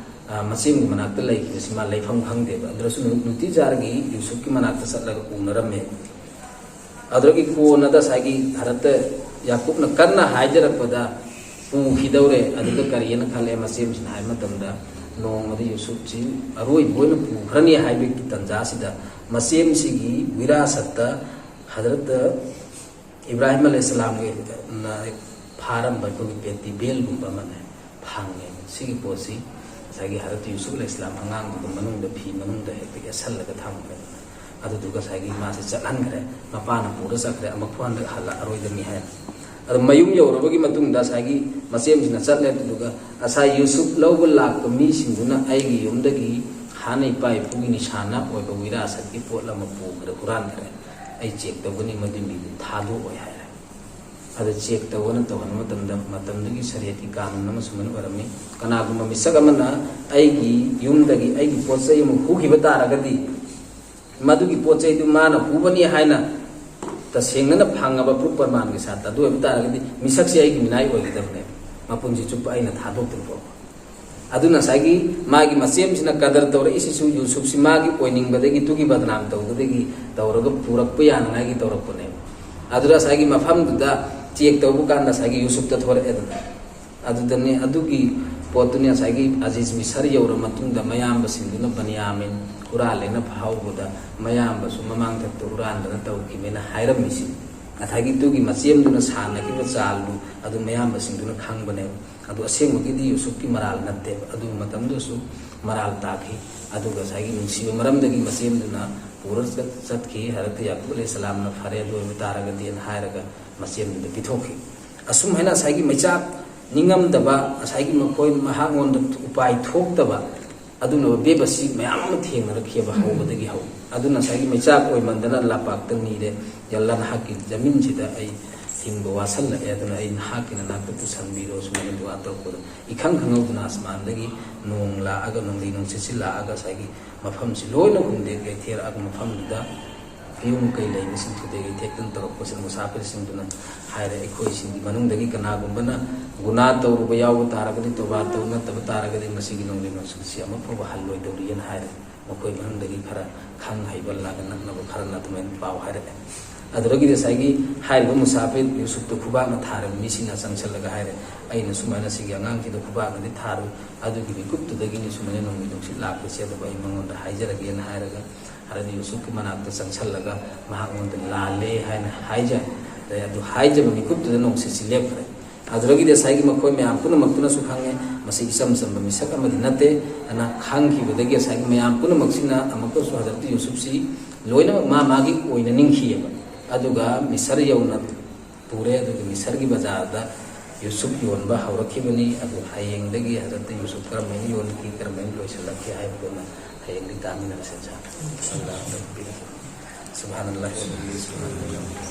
ꯑ, ꯃꯆꯦꯝꯒꯤ ꯃꯅꯥꯛꯇ ꯂꯩꯈꯤꯕꯁꯤ ꯃꯥ ꯂꯩꯐꯝ ꯈꯪꯗꯦꯕ꯫ ꯑꯗꯨꯗꯁꯨ ꯅꯨ-, ꯅꯨꯡꯇꯤꯖꯥꯔꯒꯤ ꯌꯨꯁꯨꯐꯀꯤ ꯃꯅꯥꯛꯇ ꯆꯠꯂꯒ ꯎꯅꯔꯝꯃꯦ꯫ ꯑꯗꯨꯗꯒꯤ ꯀꯣꯟꯅꯗ ꯉꯁꯥꯏꯒꯤ ꯍꯖꯔꯠ ꯌꯥꯀꯨꯕꯅ ꯀꯟꯅ ꯍꯥꯏꯖꯔꯛꯄꯗ ꯄꯨꯈꯤꯗꯧꯔꯦ꯫ ꯑꯗꯨꯗ ꯀꯔꯤꯅ ꯈꯜꯂꯦ, ꯃꯆꯦꯝꯁꯤꯅ ꯍꯥꯏꯕ ꯃꯇꯝꯗ ꯅꯣꯡꯃꯗꯤ ꯌꯨꯁꯨꯐꯁꯤ ꯑꯔꯣꯏꯕ ꯑꯣꯏꯅ ꯄꯨꯈ꯭ꯔꯅꯤ ꯍꯥꯏꯕꯒꯤ ꯇꯟꯖꯥꯁꯤꯗ ꯃꯆꯦꯝꯁꯤꯒꯤ ꯋꯤꯔꯥꯁꯠꯇ ꯍꯖꯔꯠ ꯏꯕ꯭ꯔꯥꯍꯤꯝ ꯑꯂꯩꯍꯤꯁꯁꯂꯥꯝꯒꯤ ꯐꯥꯔꯝꯕ ꯑꯩꯈꯣꯏꯒꯤ ꯄꯦꯇꯤ ꯕꯦꯜꯒꯨꯝꯕ ꯑꯃꯅꯦ ꯐꯪꯉꯦ꯫ ꯁꯤꯒꯤ ꯄꯣꯠꯁꯤ ꯉꯁꯥꯏꯒꯤ ꯍꯖꯔꯠ ꯌꯨꯁꯨꯐ ꯑꯂꯩꯍꯤꯁꯁꯂꯥꯝ ꯑꯉꯥꯡꯗꯨꯒꯤ ꯃꯅꯨꯡꯗ, ꯐꯤ ꯃꯅꯨꯡꯗ ꯍꯦꯛꯇ ꯌꯦꯠꯁꯜꯂꯒ ꯊꯝꯈ꯭ꯔꯦ꯫ ꯑꯗꯨꯗꯨꯒ ꯉꯁꯥꯏꯒꯤ ꯃꯥꯁꯦ ꯆꯠꯍꯟꯈ꯭ꯔꯦ, ꯃꯄꯥꯅ ꯄꯨꯔ ꯆꯠꯈ꯭ꯔꯦ, ꯑꯃꯨꯛ ꯍꯟꯅ ꯍꯜꯂꯛꯑꯔꯣꯏꯗꯕꯅꯤ ꯍꯥꯏꯅ꯫ ꯑꯗꯣ ꯃꯌꯨꯝ ꯌꯧꯔꯕꯒꯤ ꯃꯇꯨꯡꯗ ꯉꯁꯥꯏꯒꯤ ꯃꯆꯦꯝꯁꯤꯅ ꯆꯠꯂꯦ, ꯑꯗꯨꯗꯨꯒ ꯉꯁꯥꯏ ꯌꯨꯁꯨꯐ ꯂꯧꯕ ꯂꯥꯛꯄ ꯃꯤꯁꯤꯡꯗꯨꯅ ꯑꯩꯒꯤ ꯌꯨꯝꯗꯒꯤ ꯍꯥꯟꯅ ꯏꯄꯥ ꯏꯄꯨꯒꯤ ꯅꯤꯁꯥꯅ ꯑꯣꯏꯕ ꯋꯤꯔꯥꯁꯠꯀꯤ ꯄꯣꯠ ꯑꯃ ꯄꯨꯈ꯭ꯔꯦ, ꯍꯨꯔꯥꯟꯈ꯭ꯔꯦ, ꯑꯩ ꯆꯦꯛ ꯇꯧꯒꯅꯤ, ꯃꯗꯨ ꯃꯤꯗꯨ ꯊꯥꯗꯣꯛꯑꯣꯏ ꯍꯥꯏꯔꯦ꯫ ꯑꯗꯨ ꯆꯦꯛ ꯇꯧꯕꯅ ꯇꯧꯍꯟꯕ ꯃꯇꯝꯗ, ꯃꯇꯝꯗꯨꯒꯤ ꯁꯔꯤꯌꯠꯀꯤ ꯀꯥꯅꯨꯟ ꯑꯃ ꯁꯨꯃꯥꯏꯅ ꯑꯣꯏꯔꯝꯃꯤ: ꯀꯅꯥꯒꯨꯝꯕ ꯃꯤꯁꯛ ꯑꯃꯅ ꯑꯩꯒꯤ ꯌꯨꯝꯗꯒꯤ ꯑꯩꯒꯤ ꯄꯣꯠ ꯆꯩ ꯑꯃ ꯍꯨꯈꯤꯕ ꯇꯥꯔꯒꯗꯤ, ꯃꯗꯨꯒꯤ ꯄꯣꯠ ꯆꯩꯗꯨ ꯃꯥꯅ ꯍꯨꯕꯅꯤ ꯍꯥꯏꯅ ꯇꯁꯦꯡꯅꯅ ꯐꯪꯉꯕ ꯄ꯭ꯔꯨꯐ ꯄ꯭ꯔꯃꯥꯟꯒꯤ ꯁꯥꯠꯇ, ꯑꯗꯨ ꯑꯣꯏꯕ ꯇꯥꯔꯒꯗꯤ ꯃꯤꯁꯛꯁꯦ ꯑꯩꯒꯤ ꯃꯤꯅꯥꯏ ꯑꯣꯏꯒꯗꯕꯅꯦꯕ, ꯃꯄꯨꯟꯁꯤ ꯆꯨꯞꯄ ꯑꯩꯅ ꯊꯥꯗꯣꯛꯇ꯭ꯔꯤ ꯐꯥꯎꯕ꯫ ꯑꯗꯨꯅ ꯉꯁꯥꯏꯒꯤ ꯃꯥꯒꯤ ꯃꯆꯦꯝꯁꯤꯅ ꯀꯗꯔ ꯇꯧꯔꯛꯏꯁꯤꯁꯨ ꯌꯨꯁꯨꯞꯁꯤ ꯃꯥꯒꯤ ꯑꯣꯏꯅꯤꯡꯕꯗꯒꯤ, ꯇꯨꯒꯤ ꯕꯗꯅꯥꯝ ꯇꯧꯕꯗꯒꯤ ꯇꯧꯔꯒ ꯄꯨꯔꯛꯄ ꯌꯥꯅꯉꯥꯏꯒꯤ ꯇꯧꯔꯛꯄꯅꯦꯕ꯫ ꯑꯗꯨꯗ ꯉꯁꯥꯏꯒꯤ ꯃꯐꯝꯗꯨꯗ ꯆꯦꯛ ꯇꯧꯕ ꯀꯥꯟꯗ ꯉꯁꯥꯏꯒꯤ ꯌꯨꯁꯨꯞꯇ ꯊꯣꯔꯛꯑꯦꯗꯅ꯫ ꯑꯗꯨꯗꯅꯦ, ꯑꯗꯨꯒꯤ ꯄꯣꯠꯇꯨꯅꯦ ꯉꯁꯥꯏꯒꯤ ꯑꯖꯤꯖ ꯃꯤꯁꯔ ꯌꯧꯔ ꯃꯇꯨꯡꯗ ꯃꯌꯥꯝꯕꯁꯤꯡꯗꯨꯅ ꯕꯅꯤꯌꯥꯃꯤꯟ ꯍꯨꯔꯥꯜꯂꯦꯅ ꯐꯥꯍꯧꯕꯗ ꯃꯌꯥꯝꯕꯁꯨ ꯃꯃꯥꯡ ꯊꯛꯇ ꯍꯨꯔꯥꯟꯗꯅ ꯇꯧꯈꯤꯕꯅꯦꯅ ꯍꯥꯏꯔꯝꯃꯤꯁꯤ꯫ ꯉꯁꯥꯏꯒꯤ ꯇꯨꯒꯤ ꯃꯆꯦꯝꯗꯨꯅ ꯁꯥꯟꯅꯈꯤꯕ ꯆꯥꯜꯗꯨ ꯑꯗꯨ ꯃꯌꯥꯝꯕꯁꯤꯡꯗꯨꯅ ꯈꯪꯕꯅꯦꯕ꯫ ꯑꯗꯨ ꯑꯁꯦꯡꯕꯒꯤꯗꯤ ꯌꯨꯁꯨꯞꯀꯤ ꯃꯔꯥꯜ ꯅꯠꯇꯦꯕ꯫ ꯑꯗꯨ ꯃꯇꯝꯗꯨꯁꯨ ꯃꯔꯥꯜ ꯇꯥꯈꯤ꯫ ꯑꯗꯨꯒ ꯉꯁꯥꯏꯒꯤ ꯅꯨꯡꯁꯤꯕ ꯃꯔꯝꯗꯒꯤ ꯃꯆꯦꯝꯗꯨꯅ ꯄꯨꯔ ꯆꯠ-, ꯆꯠꯈꯤ꯫ ꯍꯖꯔꯠ ꯌꯥꯀꯨꯕ ꯑꯂꯩꯍꯤ ꯁꯂꯥꯝꯅ "ꯐꯔꯦ, ꯑꯗꯨ ꯑꯣꯏꯕ ꯇꯥꯔꯒꯗꯤꯅ" ꯍꯥꯏꯔꯒ ꯃꯆꯦꯝꯗꯨꯗ ꯄꯤꯊꯣꯛꯈꯤ꯫ ꯑꯁꯨꯝ ꯍꯥꯏꯅ ꯉꯁꯥꯏꯒꯤ ꯃꯩꯆꯥꯛ ꯅꯤꯡꯉꯝꯗꯕ, ꯉꯁꯥꯏꯒꯤ ꯃꯈꯣꯏ ꯃꯍꯥꯛꯉꯣꯟꯗ ꯎꯄꯥꯏ ꯊꯣꯛꯇꯕ ꯑꯗꯨꯒꯨꯝꯂꯕ ꯕꯦꯕꯁꯤ ꯃꯌꯥꯝ ꯑꯃ ꯊꯦꯡꯅꯔꯛꯈꯤꯕ ꯍꯧꯕꯗꯒꯤ ꯍꯧ꯫ ꯑꯗꯨꯅ ꯉꯁꯥꯏꯒꯤ ꯃꯩꯆꯥꯛ ꯑꯣꯏꯃꯟꯗꯅ ꯂꯥꯄꯥꯛꯇ ꯅꯤꯔꯦ, "ꯌꯥ ꯑꯜꯂꯥ, ꯅꯍꯥꯛꯀꯤ ꯖꯃꯤꯟꯁꯤꯗ ꯑꯩ ꯍꯤꯡꯕ ꯋꯥꯁꯜꯂꯛꯑꯦ, ꯑꯗꯨꯅ ꯑꯩ ꯅꯍꯥꯛꯀꯤ ꯅꯅꯥꯛꯇ ꯄꯨꯁꯟꯕꯤꯔꯣ" ꯁꯨꯃꯥꯏꯅ ꯗꯨꯋꯥ ꯇꯧꯔꯛꯄꯗ, ꯏꯈꯪ ꯈꯪꯍꯧꯗꯅ ꯑꯁꯃꯥꯟꯗꯒꯤ ꯅꯣꯡ ꯂꯥꯛꯑꯒ, ꯅꯣꯡꯂꯩ ꯅꯨꯡꯁꯤꯠꯁꯤ ꯂꯥꯛꯑꯒ ꯉꯁꯥꯏꯒꯤ ꯃꯐꯝꯁꯤ ꯂꯣꯏꯅ ꯍꯨꯝꯗꯦꯛ ꯌꯩꯊꯦꯔꯛꯑꯒ ꯃꯐꯝꯗꯨꯗ ꯌꯨꯝ ꯀꯩ ꯂꯩꯕꯁꯤꯡ ꯊꯨꯗꯦꯛ ꯌꯩꯊꯦꯛꯇꯅ ꯇꯧꯔꯛꯄꯁꯤꯗ ꯃꯨꯁꯥꯐꯤꯔꯁꯤꯡꯗꯨꯅ ꯍꯥꯏꯔꯦ, "ꯑꯩꯈꯣꯏꯁꯤꯡꯒꯤ ꯃꯅꯨꯡꯗꯒꯤ ꯀꯅꯥꯒꯨꯝꯕꯅ ꯒꯨꯅꯥ ꯇꯧꯔꯨꯕ ꯌꯥꯎꯕ ꯇꯥꯔꯒꯗꯤ, ꯇꯣꯕꯥ ꯇꯧ ꯅꯠꯇꯕ ꯇꯥꯔꯒꯗꯤ ꯃꯁꯤꯒꯤ ꯅꯣꯡꯂꯩ ꯅꯨꯡꯁꯤꯠꯁꯤ ꯑꯃ ꯐꯥꯎꯕ ꯍꯜꯂꯣꯏꯗꯧꯔꯤꯑꯅ" ꯍꯥꯏꯔꯦ꯫ ꯃꯈꯣꯏ ꯃꯅꯨꯡꯗꯒꯤ ꯈꯔ ꯈꯪ ꯍꯩꯕ ꯂꯥꯏꯒ ꯅꯛꯅꯕ ꯈꯔꯅ ꯑꯗꯨꯃꯥꯏꯅ ꯄꯥꯎ ꯍꯥꯏꯔꯛꯑꯦ꯫ ꯑꯗꯨꯗꯒꯤꯗꯤ ꯉꯁꯥꯏꯒꯤ ꯍꯥꯏꯔꯤꯕ ꯃꯨꯁꯥꯐꯤꯔ ꯌꯨꯁꯨꯞꯇ ꯈꯨꯕꯥꯛꯅ ꯊꯥꯔꯕ ꯃꯤꯁꯤꯡꯅ ꯆꯪꯁꯤꯜꯂꯒ ꯍꯥꯏꯔꯦ, "ꯑꯩꯅ ꯁꯨꯃꯥꯏꯅ ꯁꯤꯒꯤ ꯑꯉꯥꯡꯁꯤꯗ ꯈꯨꯕꯥꯛꯅꯗꯤ ꯊꯥꯔꯨꯏ, ꯑꯗꯨꯒꯤ ꯃꯤꯀꯨꯞꯇꯨꯗꯒꯤꯅꯤ ꯁꯨꯃꯥꯏꯅ ꯅꯣꯡꯂꯩ ꯅꯨꯡꯁꯤꯠ ꯂꯥꯛꯄꯁꯦ, ꯑꯗꯨꯕꯨ ꯑꯩ ꯃꯉꯣꯟꯗ ꯍꯥꯏꯖꯔꯒꯦꯅ" ꯍꯥꯏꯔꯒ ꯍꯥꯏꯔꯗꯤ ꯌꯨꯁꯨꯞꯀꯤ ꯃꯅꯥꯛꯇ ꯆꯪꯁꯤꯜꯂꯒ ꯃꯍꯥꯛꯉꯣꯟꯗ "ꯂꯥꯜꯂꯦ" ꯍꯥꯏꯅ ꯍꯥꯏꯖꯔꯦ꯫ ꯑꯗꯨ ꯍꯥꯏꯖꯕ ꯃꯤꯀꯨꯞꯇꯨꯗ ꯅꯣꯡꯁꯤꯠꯁꯤ ꯂꯦꯞꯈ꯭ꯔꯦ꯫ ꯑꯗꯨꯗꯒꯤꯗꯤ ꯉꯁꯥꯏꯒꯤ ꯃꯈꯣꯏ ꯃꯌꯥꯝ ꯄꯨꯝꯅꯃꯛꯇꯨꯅꯁꯨ ꯈꯪꯉꯦ, ꯃꯁꯤ ꯏꯆꯝ ꯆꯝꯕ ꯃꯤꯁꯛ ꯑꯃꯗꯤ ꯅꯠꯇꯦ ꯑꯅ ꯈꯪꯈꯤꯕꯗꯒꯤ ꯉꯁꯥꯏꯒꯤ ꯃꯌꯥꯝ ꯄꯨꯝꯅꯃꯛꯁꯤꯅ ꯑꯃꯨꯛꯀꯁꯨ ꯍꯖꯔꯠ ꯌꯨꯁꯨꯞꯁꯤ ꯂꯣꯏꯅꯃꯛ ꯃꯥ ꯃꯥꯒꯤ ꯑꯣꯏꯅ ꯅꯤꯡꯈꯤꯑꯕ꯫ ꯑꯗꯨꯒ ꯃꯤꯁꯔ ꯌꯧꯅ ꯄꯨꯔꯦ꯫ ꯑꯗꯨꯒ ꯃꯤꯁꯔꯒꯤ ꯕꯖꯥꯔꯗ ꯌꯨꯁꯨꯞ ꯌꯣꯟꯕ ꯍꯧꯔꯛꯈꯤꯕꯅꯤ꯫ ꯑꯗꯨ ꯍꯌꯦꯡꯗꯒꯤ ꯍꯖꯔꯠꯇ ꯌꯨꯁꯨꯞ ꯀꯔꯝꯍꯥꯏꯅ ꯌꯣꯟꯈꯤ, ꯀꯔꯝꯍꯥꯏꯅ ꯂꯣꯏꯁꯤꯜꯂꯛꯈꯤ ꯍꯥꯏꯕꯗꯨꯅ ꯍꯌꯦꯡꯗꯤ ꯇꯥꯃꯤꯟꯅꯔꯁꯦ, ꯏꯟꯁꯥ ꯑꯜꯂꯥꯍ꯫ ꯁꯨꯕꯍꯥꯅꯜꯂꯥꯍꯤ ꯋꯕꯤꯍꯝꯗꯤꯍꯤ, ꯁꯨꯕꯍꯥꯅꯜꯂꯥꯍꯤ꯫